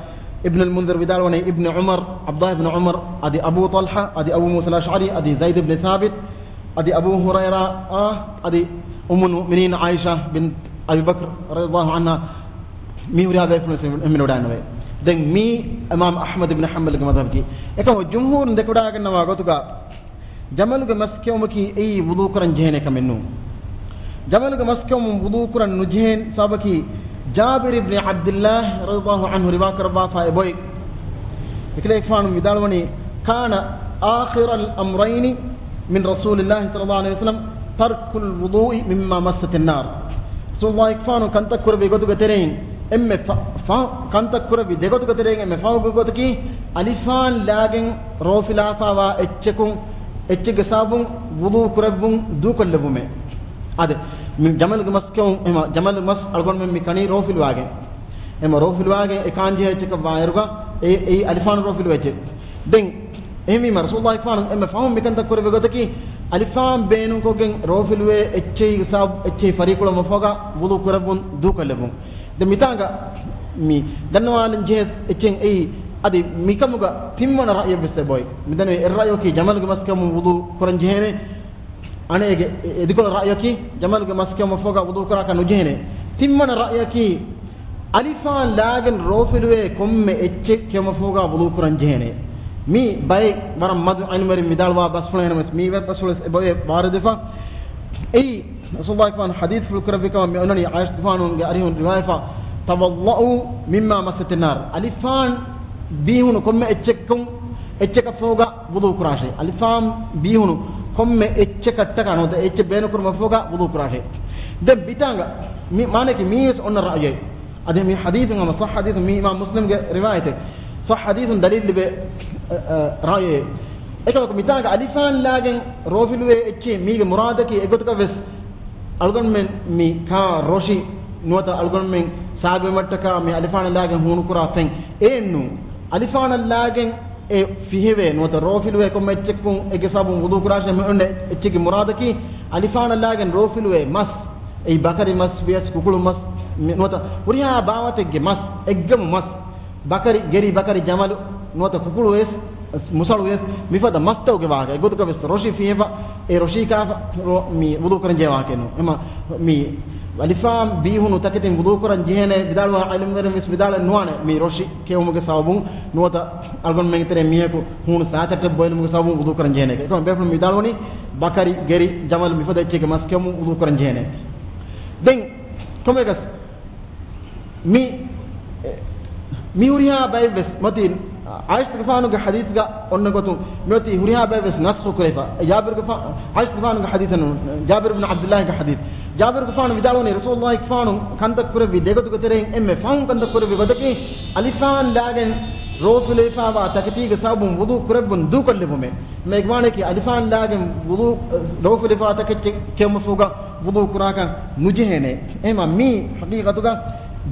އިބްނުލް މުންޛިރު ވިދާޅުވަނީ، އިބްނު ޢުމަރު، ޢަބްދުﷲ އިބްނު ޢުމަރު، އަދި އަބޫ ޠަލްޙާ، އަދި އަބޫ މޫސާ އަލްއަޝްޢަރީ، އަދި ޒައިދު ބިން ސާބިތު، އަދި އަބޫ ހުރައިރާ، އާ، އަދި އުއްމުލް މުއުމިނީން ޢާއިޝާ ބިންތު އަބީ ބަކްރު ރަޟިޔަﷲ ޢަންހާ މި ހުރިހާ ބޭފުޅުން ހިމެނިވަޑައިގަންނަވައި. ދެން މީ އިމާމް އަޙްމަދު ބިން ޙަންބަލްގެ މަޛްހަބަކީ. އެކަމު ޖުމްހޫރުން ދެކެވަޑައިގަންނަވާ ގޮތުގަ ޖަމަލުގެ މަސް ކެއުމަކީ އެއީ ވުޟޫ ކުރަން ޖެހޭނެ ކަމެއް ނޫން. ޖަމަލުގެ މަސް ކެއުމުން ވުޟޫ ކުރަން ނުޖެހޭން ސަބަބަކީ ޖާބިރު އިބްނު ޢަބްދިއްލާހް ރަޟިޔަﷲ ޢަންހު ރިވާ ކުރައްވާފަ އެބައޮތް. އެކަލޭގެފާނު ވިދާޅުވަނީ، كان آخر الأمرين من رسول الله صلى الله عليه وسلم ترك الوضوء مما مست النار. ރަސޫލުﷲ ފާނު ކަންތައް ކުރެއްވި ގޮތުގެ ތެރެއިން އެންމެ ފަ، ފަ، ކަންތައް ކުރެއްވި ދެގޮތުގެ ތެރެއިން އެންމެ ފަހުގެ ގޮތަކީ، އަލިފާން ލާގެން ރޯފިލާފާވާ އެއްޗަކުން، އެއްޗެއްގެ ސަބަބުން ވުޟޫ ކުރެއްވުން ދޫކޮށްލެއްވުމޭ. އާދެ، މި ޖަމަލުގެ މަސް ކެއުން، އެމަ ޖަމަލު މަސް އަޅުގަނޑުމެން މި ކަނީ ރޯފިލުވާގެން. އެމަ ރޯފިލުވާގެން އެ ކާންޖެހޭ އެއްޗަކަށް ވާއިރުގަ، އެ، އެއީ އަލިފާން ރޯފިލުވާ އެއްޗެއް. ދެން، އެހެންވީމަ، ރަސޫލުﷲ ފާނު އެންމެ ފަހުން މިކަންތައް ކުރެއްވި ގޮތަކީ، އަލިފާން ބޭނުންކޮށްގެން ރޯފިލުވޭ އެއްޗެހި ސަބަބު، އެއްޗެހި ފަރީކުޅަމަށްފަހުގަ ވުޟޫ ކުރެއްވުން ދޫކޮށްލެއްވުން. ދެން މިތާނގަ މި ދަންނަވާލަން ޖެހޭ އެއްޗެއް އެއީ، އަދި މިކަމުގަ ތިންވަނަ ރައުޔެއްވެސް އެބައޮތް. މިދަންނަވަނީ އެއް ރައުޔަކީ ޖަމަލުގެ މަސް ކެއުމުން ވުޟޫ ކުރަން ޖެހޭނެ. އަނެއް އޭގެ އެ، އެދިކޮޅު ރައުޔަކީ ޖަމަލުގެ މަސް ކެއުމަށްފަހުގަ ވުޟޫ ކުރާކަށް ނުޖެހޭނެ. ތިންވަނަ ރައުޔަކީ އަލިފާން ލާގެން ރޯފިލުވޭ ކޮންމެ އެއްޗެއް ކެއުމަށްފަހުގަ ވުޟޫ ކުރަން ޖެހޭނެ. މީ ބައެއް ވަރަށް މަދު ޢިލްމުވެރިން ވިދާޅުވާ ބަސްފުޅެއް ނަމަވެސް، މީ ވެސް ބަސްފުޅެއް އެބައޮތް ވާރިދުވެފަ. އެއީ، ރަސޫލުﷲ ފާނު ޙަދީޘްފުޅު ކުރެއްވި ކަމަށް މި އޮންނަނީ ޢާއިޝަތުފާނުގެ އަރިހުން ރިވާޔަތްފަ، تَوَضَّؤُوا مِمَّا مَسَّتِ النَّارُ. އަލިފާން ބީހުނު ކޮންމެ އެއްޗެއްކުން، އެއްޗަކަށްފަހުގަ ވުޟޫ ކުރާށޭ. އަލިފާން ބީހުނު ކޮންމެ އެއްޗަކަށްޓަކާ ނުވަތަ އެއްޗެއް ބޭނުންކުރުމަށްފަހުގަ ވުޟޫ ކުރާށޭ. ދެން ބިތާނގަ މި މާނައަކީ މީވެސް އޮންނަ ރައުޔެއް. އަދި މި ޙަދީޘުން ހަމަ ޞައްޙަ ޙަދީޘު މީ އިމާމް މުސްލިމްގެ ރިވާޔަތެއް. ޞައްޙަ ޙަދީޘުން ދަލީލު ލިބޭ، އަ، އަ، ރާއި. އެކަމަކު މިތާގަ އަލިފާން ލާގެން ރޯފިލުވޭ އެއްޗެއް މީގެ މުރާދަކީ އެގޮތަކަށް ވެސް އަޅުގަނޑުމެން މި ކާ ރޮށި ނުވަތަ އަޅުގަނޑުމެން ސާބިވުމަށްޓަކާ މި އަލިފާނަށް ލާގެން ހޫނުކުރާ ފެން އެއެއްނޫން. އަލިފާނަށް ލާގެން އެ ފިހެވޭ ނުވަތަ ރޯފިލުވޭ ކޮންމެ އެއްޗެއްކުން އޭގެ ސަބަބުން ވުޟޫ ކުރާށޭ މި އޮންނަ އެއްޗެއްގެ މުރާދަކީ އަލިފާނަށް ލާގެން ރޯފިލުވޭ މަސް، އެއީ ބަކަރި މަސް ވިޔަސް ކުކުޅު މަސް މި-، ނުވަތަ ހުރިހާ ބާވަތެއްގެ މަސް، އެއްގަމު މަސް، ބަކަރި ގެރި، ބަކަރި ޖަމަލު ނުވަތަ ކުކުޅު ވެސް، މުސަޅު ވެސް، މިފަދަ މަސްތަކުގެ ވާހަކަ. އެގޮތަކަށް ވެސް ރޮށި ފިހެފަ، އެ ރޮށީ ކާފަ މި ވުޟޫ ކުރަން ޖެހޭ ވާހަކައެއް ނޫން. އެމަ މި އަލިފާން ބީ ހޫނު ތަކެތިން ވުޟޫ ކުރަން ޖެހޭނެ ވިދާޅުވާ ޢިލްމުވެރިން ވެސް ވިދާޅެއް ނުވާނެ މި ރޮށި ކެއުމުގެ ސަބަބުން ނުވަތަ އަޅުގަނޑުމެންގެ ތެރޭ މީހަކު ހޫނު ސާތައްޓެއް ބޮއެލުމުގެ ސަބަބުން ވުޟޫ ކުރަން ޖެހޭނެ. އެކަމަ ބޭފުޅުން ވިދާޅުވަނީ ބަކަރި، ގެރި، ޖަމަލު މިފަދަ އެއްޗެއްގެ މަސް ކެއުމުން ވުޟޫ ކުރަން ޖެހޭނެ. ދެން ކޮންމެއަކަސް މި، މި ހުރިހާ ބައެއްވެސް މަތީ ޢާއިޝަތުގެފާނުގެ ޙަދީޘްގަ އޮންނަ ގޮތުން މިއޮތީ ހުރިހާ ބައެއްވެސް ނަސްޚު ކުރެފަ. ޖާބިރުގެފާ-، ޢާއިޝަތުގެފާނުގެ ޙަދީޘެއް ނޫން، ޖާބިރު ބިން ޢަބްދުﷲގެ ޙަދީޘް. ޖާބިރުގެފާނު ވިދާޅުވަނީ ރަސޫލުﷲގެފާނު ކަންތައް ކުރެއްވި ދެގޮތުގެ ތެރެއިން އެންމެ ފަހުން ކަންތައް ކުރެއްވި ގޮތަކީ އަލިފާން ލާގެން ރޯފިލުވެފާވާ ތަކެތީގެ ސަބަބުން ވުޟޫ ކުރެއްވުން ދޫކޮށްލެއްވުމޭ. މޭގެ މާނައަކީ އަލިފާން ލާގެން ވުޟޫ، ރޯފިލުވެފާ ތަކެއްޗެއް ކެއުމަށްފަހުގަ ވުޟޫ ކުރާކަށް ނުޖެހޭނެ. އެހެމަ މީ ޙަޤީޤަތުގަ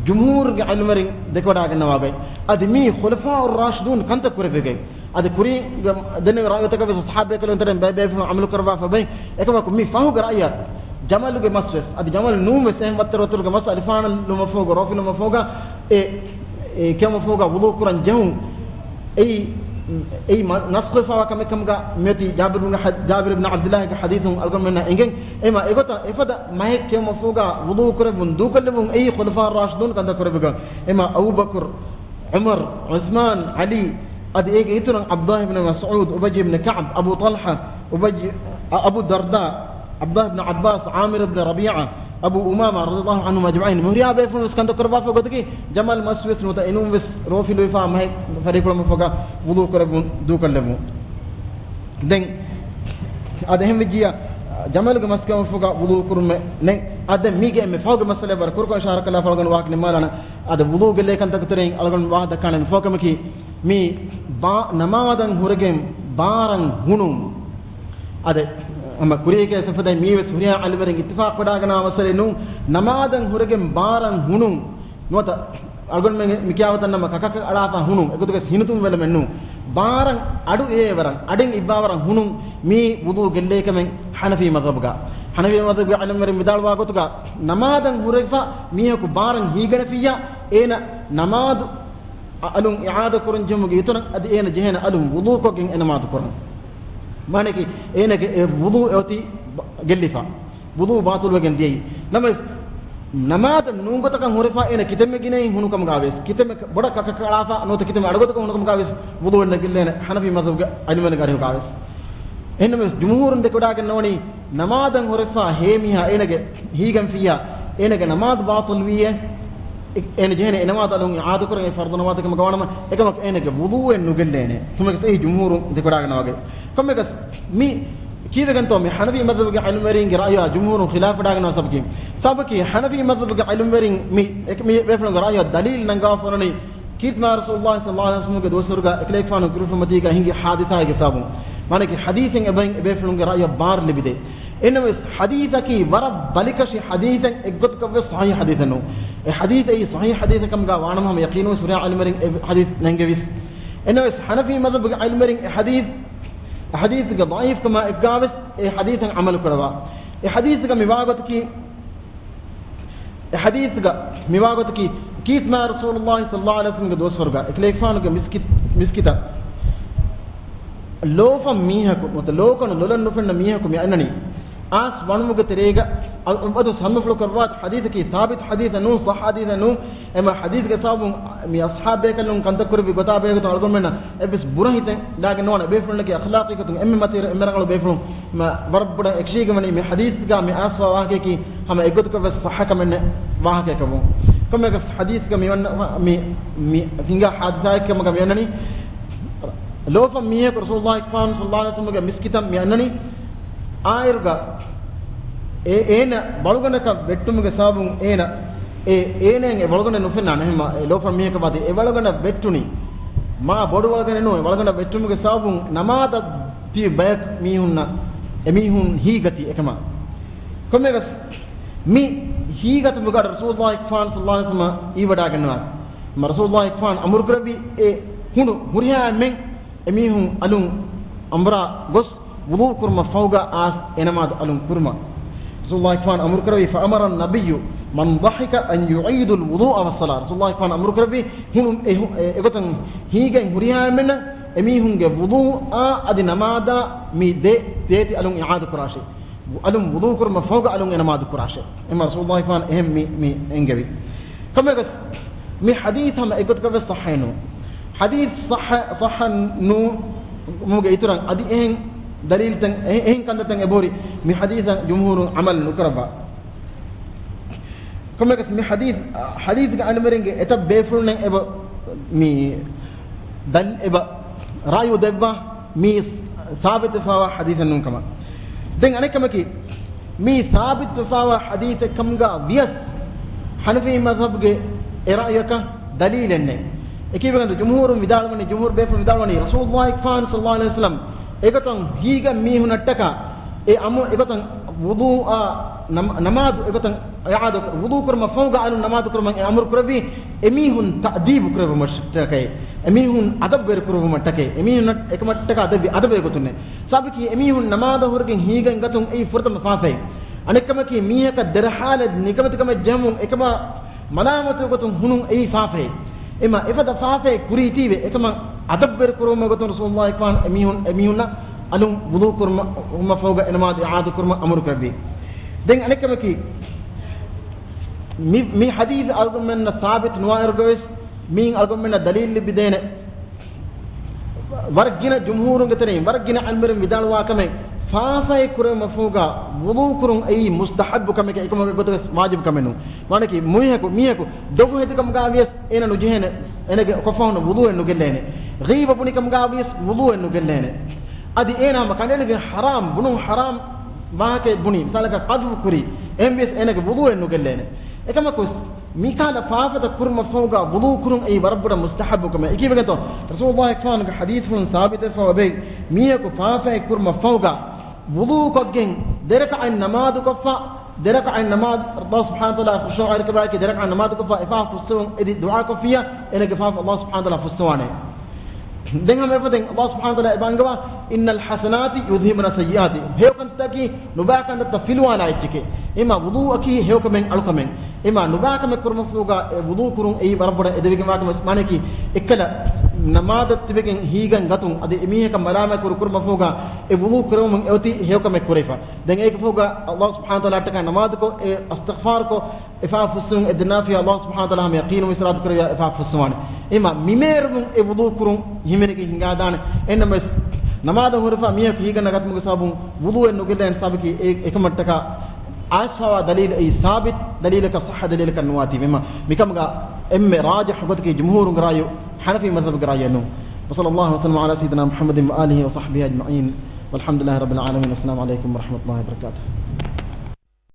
ޖުމްހޫރުގެ ޢިލްމުވެރިން ދެކެވަޑާގަންނަވާ ގޮތް. އަދި މީ ޚުލަފާއު ރާޝިދޫން ކަންތައް ކުރެއްވި ގޮތް. އަދި ކުރީގަ ދެންނެވި ރައުޔުތަކަށް ވެސް ޞަޙާބީ ކަލުން ތެރެއިން ބައެއް ބޭފުޅުން ޢަމަލު ކުރައްވާފަ ބައި. އެކަމަކު މި ފަހުގެ ރައުޔަށް ޖަމަލުގެ މަސް ވެސް އަދި ޖަމަލު ނޫން ވެސް އެހެން ވައްތަރު ވައްތަރުގެ މަސް އަލިފާނަށް ލުމަށްފަހުގަ ރޯފިލުމަށްފަހުގަ އެ، އެ ކެއުމަށްފަހުގަ ވުޟޫ ކުރަން ޖެހުން. އެއީ، އެއީ މަ-، ނަސްޚުވެފާވާ ކަމެއް ކަމުގަ މިއޮތީ ޖާބިރު ބިން ޙަ-، ޖާބިރު ބިން ޢަބްދުﷲގެ ޙަދީޘުން އަޅުގަނޑުމެންނަށް އެނގެން. އެމަ އެގޮތަށް އެފަދަ މަހެއް ކެއުމަށްފަހުގަ ވުޟޫ ކުރެއްވުން ދޫކޮށްލެއްވުން އެއީ ޚުލަފާ ރާޝިދޫން ކަންތައް ކުރެއްވި ގޮތް. އެމަ އަބޫބަކުރު، ޢުމަރު، ޢުސްމާން، ޢަލީ، އަދި އޭގެ އިތުރުން ޢަބްދުﷲ ބިން މަސްޢޫދު، އުބައްޔު ބިން ކަޢްބު، އަބޫ ޠަލްޙާ، އުބައްޔު، އަ-، އަބޫ ދަރްދާ، ޢަބްދުﷲ ބިން ޢައްބާސް، ޢާމިރު ބިން ރަބީޢާ، އަބޫ އުމާމާ ރަޟިޔަﷲ ޢަންހުމް އަޖްމަޢީން. މި ހުރިހާ ބޭފުޅުން ވެސް ކަންތައް ކުރައްވާފަ ގޮތަކީ، ޖަމަލް މަސް ވެސް ނުވަތަ އެނޫން ވެސް ރޯފިލުވެފާ މަހެއް ފަރިއްކުޅުމަށްފަހުގަ ވުޟޫ ކުރެއްވުން ދޫކޮށްލެއްވުން. ދެން އަދި އެހެން ވެއްޖިއްޔާ، ޖަމަލުގެ މަސް ކެއުމަށްފަހުގަ ވުޟޫ ކުރުމެއް ނެތް. އަދި މީގެ އެންމެ ފަހުގެ މައްސަލައެއް ވަރަށް ކުރުކޮށް އިޝާރާތް ކޮށްލާފަ އަޅުގަނޑު ވާހަކަ ނިންމާލާނަން. އަދި ވުޟޫގެ ލޭކަންތަކުގެ ތެރެއިން އަޅުގަނޑު ވާހަކަ ދައްކާނެ އެންމެ ފަހު ކަމަކީ، މި ބާ-، ނަމާދަށް ހުރެގެން ބާރަށް ހުނުން. އަދި ހަމަ ކުރިޔަކޭ ސަފަދައި މީ ވެސް ހުރިހާ ޢިލްމުވެރިން އިއްތިފާޤު ވެޑާގަންނަވާ މައްސަލައެއް ނޫން. ނަމާދަށް ހުރެގެން ބާރަށް ހުނުން ނުވަތަ އަޅުގަނޑުމެން މި ކިޔާ ވަތަން ނަމަ ކަކަކަށް އަޅާފަ ހުނުން، އެގޮތުގަސް ހިނިތުންވެލުމެއް ނޫން. ބާރަށް އަޑު އިވޭވަރަށް، އަޑެއް އިއްވާވަރަށް ހުނުން މީ ވުޟޫ ގެއްލޭ ކަމެއް ޙަނަފީ މަޛްހަބުގަ. ޙަނަފީ މަޛްހަބުގެ ޢިލްމުވެރިން ވިދާޅުވާ ގޮތުގަ، ނަމާދަށް ހުރެފަ މީހަކު ބާރަށް ހީގަނެފިއްޔާ، އޭނަ ނަމާދު އަ-، އަލުން އިޢާދަ ކުރަން ޖެހުމުގެ އިތުރަށް އަދި އޭނަ ޖެހޭނެ އަލުން ވުޟޫކޮށްގެން އެ ނަމާދު ކުރަން. މާނައަކީ، އޭނަގެ އެ ވުޟޫ އެއޮތީ ބ-، ގެއްލިފަ. ވުޟޫ ބާޠިލުވެގެން ދިޔައީ. ނަމަވެސް، ނަމާދަށް ނޫން ގޮތަކަށް ހުރެފަ އޭނަ ކިތަންމެ ގިނައިން ހުނުކަމުގަވެސް، ކިތަންމެ ބޮޑަށް ކަކަކަށް އަޅާފަ ނުވަތަ ކިތަންމެ އަޑުގަދަކަށް ހުނުކަމުގަވެސް ވުޟޫ އެންނަ ގެއްލޭނެ ޙަނަފީ މަޛްހަބުގެ ޢިލްމުވެރިންގެ އަރިހުގަވެސް. އެހެންނަމަވެސް، ޖުމްހޫރުން ދެކެވަޑާގަންނަވަނީ، ނަމާދަށް ހުރެފަ ހޭ މީހާ އޭނަގެ ހީގަންފިއްޔާ، އޭނަގެ ނަމާދު ބާޠިލުވީއޭ، އެ-، އޭނަ ޖެހޭނެ އެ ނަމާދު އަލުން އިޢާދަކުރަން އެ ފަރުޟު ނަމާދަކަށް މަގަވާނަމަ، އެކަމަކު އޭނަގެ ވުޟޫއެއް ނުގެއްލޭނެ. ކޮންމެއަކަސް އެއީ ޖުމްހޫރުން ދެކެވަޑާގަންނަވާ ގޮތް. ކޮންމެއަކަސް މި ކީއްވެގެންތޯ މި ޙަނަފީ މަޛްހަބުގެ ޢިލްމުވެރިންގެ ރައުޔާ ޖުމްހޫރުން ޚިލާފުވެޑާގަންނަވާ ސަބަބަކީ؟ ސަބަބަކީ ޙަނަފީ މަޛްހަބުގެ ޢިލްމުވެރިން މި އެކަ-، މި ބޭފުޅުންގެ ރައުޔަށް ދަލީލު ނަންގަވާފަ އޮންނަނީ، ކީރިތި މާތް ރަސޫލުﷲ ޞައްލަﷲ ޢަލައިހި ވަސައްލަމްގެ ދުވަސްވަރުގަ އެކަލޭގެފާނު ކުރިފަ މަތީގަ ހިނގި ޙާދިސާއެއްގެ ސަބަބުން. މާނައަކީ ޙަދީޘެއް އެބައިން އެބޭފުޅުންގެ ރައުޔަށް ބާރު ލިބިދޭ. އެހެންނަމަވެސް ޙަދީޘަކީ ވަރަށް ބަލިކަށި ޙަދީޘެއް އެއްގޮތަކަށްވެސް ޞަޙީޙު ޙަދީޘެއް ނޫން. އެ ޙަދީޘް އެއީ ޞަޙީޙު ޙަދީޘެއް ކަމުގަ ވާނަމަ ހަމަ ޔަޤީނުވެސް ހުރިހާ ޢިލްމުވެރިން އެ ޙަދީޘް ނެންގެވިސް. އެހެންނަމަވެސް ޙަނަފީ މަޛްހަބުގެ ޢިލްމުވެރިން އެ ޙަދީޘް، އެ ޙަދީޘްގެ ޟަޢީފްކަމާ އެއްގާވެސް އެ ޙަދީޘަށް ޢަމަލު ކުރައްވާ. އެ ޙަދީޘްގަ މިވާގޮތަކީ، އެ ޙަދީޘްގަ މިވާގޮތަކީ، ކީރިތި މާތް ރަސޫލުﷲ ޞައްލަﷲ ޢަލައިހި ވަސައްލަމްގެ ދުވަސްވަރުގަ އެކަލޭގެފާނުގެ މިސްކިތް، މިސްކިތަށް ލޯފަން މީހަކު ނުވަތަ ލޯކަނު ލޮލަށް ނުފެންނަ މީހަކު މި އަންނަނީ. އައިސް ވަނުމުގެ ތެރޭގަ، އަ-، އަދު ސަންމަފުޅު ކުރައްވާ ޙަދީޘަކީ ސާބިތު ޙަދީޘެއް ނޫން، ޞައްޙަ ޙަދީޘެއް ނޫން. އެމަ ޙަދީޘްގެ ސަބަބުން މި އަޞްޙާބޭކަލުން ކަންތައް ކުރެއްވި ގޮތާ ބެހޭގޮތުން އަޅުގަނޑުމެންނަށް އެއްވެސް ބުރަ ހިތެއް ދާގެ ނުވާނެ. ބޭފުޅުންނަކީ އަޚްލާޤީ ގޮތުން އެންމެ މަތީ އެންމެ ރަނގަޅު ބޭފުޅުން. މަ-، ވަރަށް ބޮޑަށް އެކަށީގެންވަނީ މި ޙަދީޘްގަ މި އައިސްވާ ވާހަކަޔަކީ ހަމަ އެއްގޮތަކަށް ވެސް ޞައްޙަ ކަމެއްނެއް ވާހަކަޔަކަށްވުން. ކޮންމެއަކަސް ޙަދީޘްގަ މި ވަންނަ-، މި، މި ހިނގާ ޙާދިސާއެއް ކަމަކަށް މި އަންނަނީ، ލޯފަން މީހަކު ރަސޫލުﷲ ޞައްލަﷲ ޢަލައިހި ވަސައްލަމްގެ މިސްކިތަށް މި އަންނަނީ. އާއިރުގަ އޭ-، އޭނަ ވަޅުގަނޑަކަށް ވެއްޓުމުގެ ސަބަބުން އޭނަ، އެ-، އޭނައަށް އެ ވަޅުގަނޑެއް ނުފެންނާނެ. އެހެންމަ އެ ލޯފަން މީހަކަށް ވާތީ އެ ވަޅުގަނޑަށް ވެއްޓުނީ. މާ ބޮޑު ވަޅުގަނޑެއް ނޫން، ވަޅުގަނޑަށް ވެއްޓުމުގެ ސަބަބުން ނަމާދަށް ތިބި ބަޔަކު މީހުންނަށް އެމީހުން ހީގަތީ އެކަމަށް. ކޮންމެވެސް މި ހީގަތުމުގަ ރަސޫލުﷲ ފާން ޞައްލަﷲ ޢަލައިހި ވަސައްލަމަ އީވަޑާގަންނަވާ. މަ ރަސޫލުﷲ ފާން އަމުރު ކުރެއްވި އެ ހުނު ހުރިހާ އެންމެން އެމީހުން އަލުން އަނބުރާ ގޮސް ވުޟޫ ކުރުމަށް ފަހުގަ އާސް އެ ނަމާދު އަލުން ކުރުމަށް. ރަސޫލުﷲ ފާން އަމުރު ކުރެއްވި، فأمر النبي من ضحك أن يعيد الوضوء والصلاة. ރަސޫލުﷲ ފާން އަމުރު ކުރެއްވި ހުނު އެ ހު-، އެ، އެގޮތަށް ހީގައިން ހުރިހާ އެންމެންނަށް އެމީހުންގެ ވުޟޫއާ އަދި ނަމާދާ މި ދެ ދޭތި އަލުން އިޢާދަ ކުރާށޭ. އަލުން ވުޟޫ ކުރުމަށް ފަހުގަ އަލުން އެ ނަމާދު ކުރާށޭ. އެމަ ރަސޫލުﷲ ފާން އެހެން މި، މި އެންގެވި. ކަމެއް ވެސް މި ޙަދީޘް ހަމަ އެއްގޮތަކަށް ވެސް ޞައްޙަ ނޫން. ޙަދީޘް ޞައްޙަ، ޞައްޙަ ނޫން މުގެ އިތުރަށް އަދި އެހެން ދަލީލްތައް، އެ-، އެހެން ކަންތައްތައް އެބަހުރި މި ޙަދީޘަށް ޖުމްހޫރުން ޢަމަލު ނުކުރައްވާ. ކަމެއް ވެސް މި ޙަދީޘް، ޙަދީޘްގެ އަންނަވަނީގެ އެތައް ބޭފުޅުންނެއް އެބަ މި ދަން އެބަ ރާޔު ދެއްވާ މީ ސާބިތުވެފައިވާ ޙަދީޘެއް ނޫން ކަމަށް. ދެން އަނެއް ކަމަކީ، މީ ސާބިތުވެފައިވާ ޙަދީޘެއް ކަމުގަ ވިޔަސް، ޙަނަފީ މަޛްހަބުގެ އެ ރާޔަކަށް ދަލީލެއް ނެތް. އެކީވެގެން ޖުމްހޫރުން ވިދާޅުވަނީ، ޖުމްހޫރު ބޭފުޅުން ވިދާޅުވަނީ، ރަސޫލުﷲ ފާން ޞައްލަﷲ ޢަލައިހި ވަސައްލަމް އެގޮތަށް ހީގަ މީހުނަށްޓަކާ އެ އަމު-، އެގޮތަށް ވުޟޫއާ ނަމ-، ނަމާދު އެގޮތަށް އިޢާދަ، ވުޟޫ ކުރުމަށް ފަހުގަ އަލުން ނަމާދު ކުރުމަށް އެ އަމުރު ކުރެއްވީ، އެމީހުން ތައްދީބު ކުރެއްވުމަށްޓަކައި، އެމީހުން އަދަބުވެރި ކުރެއްވުމަށްޓަކައި، އެމީހުންނަށް އެކަމަށްޓަކާ ދެއްވި އަދަބުގެ ގޮތުންނޭ. ސާބިކީ އެމީހުން ނަމާދަށް ހުރެގެން ހީގަން ގަތުން އެއީ ފުރަތަމަ ފާފައެއް. އަނެއްކަމަކީ މީހަކަށް ދެރަހާލަށް ނިކަމެތިކަމެއް ޖެހުމުން އެކަމަށް މަލާމަތުގެ ގޮތުން ހުނުން އެއީ ފާފައެއް. އެމަ އެފަދަ ފާފައެއް ކުރީތީވެ، އެކަމަށް އަދަބުވެރި ކުރުވުމުގެ ގޮތުން ރަސޫލުﷲ ފާން އެމީހުން، އެމީހުންނަށް އަލުން ވުޟޫ ކުރުމަށް، ކުރުމަށް ފަހުގަ އެ ނަމާދު އިޢާދަ ކުރުމަށް އަމުރު ކުރެއްވި. ދެން އަނެއްކަމަކީ، މި، މި ޙަދީޘް އަޅުގަނޑުމެންނަށް ސާބިތު ނުވާއިރުގަވެސް، މީން އަޅުގަނޑުމެންނަށް ދަލީލް ލިބިދޭނެ ވަރަށް ގިނަ ޖުމްހޫރުންގެ ތެރެއިން، ވަރަށް ގިނަ ޢިލްމުވެރިން ވިދާޅުވާ ކަމެއް، ފާފައެއް ކުރެވުމަށް ފަހުގަ ވުޟޫ ކުރުން އެއީ މުސްތަޙައްބު ކަމެކޭ، އެކަމަކު އެގޮތަށް ވެސް ވާޖިބު ކަމެއް ނޫން. މާނައަކީ މީހަކު، މީހަކު ދޮގު ހެދި ކަމުގަ ވިޔަސް އޭނަ ނުޖެހޭނެ، އޭނަގެ އެކަށްފަހުން ވުޟޫއެއް ނުގެއްލޭނެ. ޣީބަ ބުނި ކަމުގަ ވިޔަސް ވުޟޫއެއް ނުގެއްލޭނެ. އަދި އޭނަ ހަމަ ކަނޑައެޅިގެން ޙަރާމް ބުނުން، ޙަރާމް ވާހަކައެއް ބުނި، މިސާލަކަށް ޤަޛްފު ކުރި، އެހެން ވިޔަސް އޭނަގެ ވުޟޫއެއް ނުގެއްލޭނެ. އެކަމަކު ވެސް މިކަހަލަ ފާފަތައް ކުރުމަށް ފަހުގަ ވުޟޫ ކުރުން އެއީ ވަރަށް ބޮޑަށް މުސްތަޙައްބު ކަމެއް. އެކީވެގެންތޯ ރަސޫލުﷲ ފާންގެ ޙަދީޘްފުޅުން ސާބިތުވެފަ އޮތް، މީހަކު ފާފައެއް ކުރުމަށް ފަހުގަ ވުޟޫ ކޮށްގެން ދެ ރަކަޢަތް ނަމާދު ކޮށްފަ، ދެ ރަކަޢަތް ނަމާދު ﷲ ސުބްޙާނަހޫ ވަތަޢާލާ ޚުޝޫޢަށް އެރިކަމާއެކީ ދެ ރަކަޢަތް ނަމާދު ކޮށްފަ އެފާފަ ފުއްސެވުން އެދި ދުޢާ ކޮށްފިއްޔާ، އޭނަގެ ފާފަ ﷲ ސުބްޙާނަހޫ ވަތަޢާލާ ފުއްސަވާނެ. ދެން ހަމަ އެފަދައިން ﷲ ސުބްޙާނަހޫ ވަތަޢާލާ އެބަ އަންގަވާ، إن الحسنات يذهبن السيئات. ހެޔޮ ކަންތަކީ ނުބާ ކަންތައްތައް ފިލުވާލާ އެއްޗެކޭ. އެމަ ވުޟޫއަކީ ހެޔޮކަމެއް އަޅުކަމެއް. އެމަ ނުބާކަމެއް ކުރުމަށްފަހުގަ އެ ވުޟޫ ކުރުން އެއީ ވަރަށް ބޮޑަށް އެދެވިގެންވާކަމެއް. މާނައަކީ އެއްކަލަ ނަމާދަށް ތިބެގެން ހީގަން ގަތުން އަދި އެމީހަކަށް މަލާމާތް ކުރު ކުރުމަށްފަހުގަ އެ ވުޟޫ ކުރެވުމުން އެއޮތީ ހެޔޮކަމެއް ކުރެވިފަ. ދެން އޭގެ ފަހުގަ ﷲ ސުބްޙާނަހޫ ވަތަޢާލާއަށްޓަކާ ނަމާދުކޮށް، އެ އިސްތިޣްފާރުކޮށް، އެފާފަ ފުއްސެވުން އެދެންނާފިޔާ ﷲ ސުބްޙާނަހޫ ވަތަޢާލާ ހަމަ ޔަޤީނު ވިސްރާތު ކުރެވިޔާ އެފާފަ ފުއްސަވާނެ. އެމަ މިމޭރުމުން އެ ވުޟޫ ކުރުން ހިމެނިގެން ހިނގާދާނެ. އެންނަމަވެސް ނަމާދަށް ހުރެފަ މީހަކު ހީގަންނަ ގަތުމުގެ ސަބަބުން ވުޟޫއެއް ނުގެއްލޭނެ ސަބަބަކީ އެ، އެކަމަށްޓަކާ އައިސްފައިވާ ދަލީލު އެއީ ސާބިތު ދަލީލަކަށް، ޞައްޙަ ދަލީލަކަށް ނުވާތީވެ. އެމަ މިކަމުގަ އެންމެ ރާޖިޙު ގޮތަކީ ޖުމްހޫރުންގެ ރާޔު، ޙަނަފީ މަޛްހަބުގެ ރާޔެއް ނޫން. وصلى الله وسلم على سيدنا محمد وآله وصحبه أجمعين. والحمد لله رب العالمين. والسلام عليكم ورحمة الله وبركاته.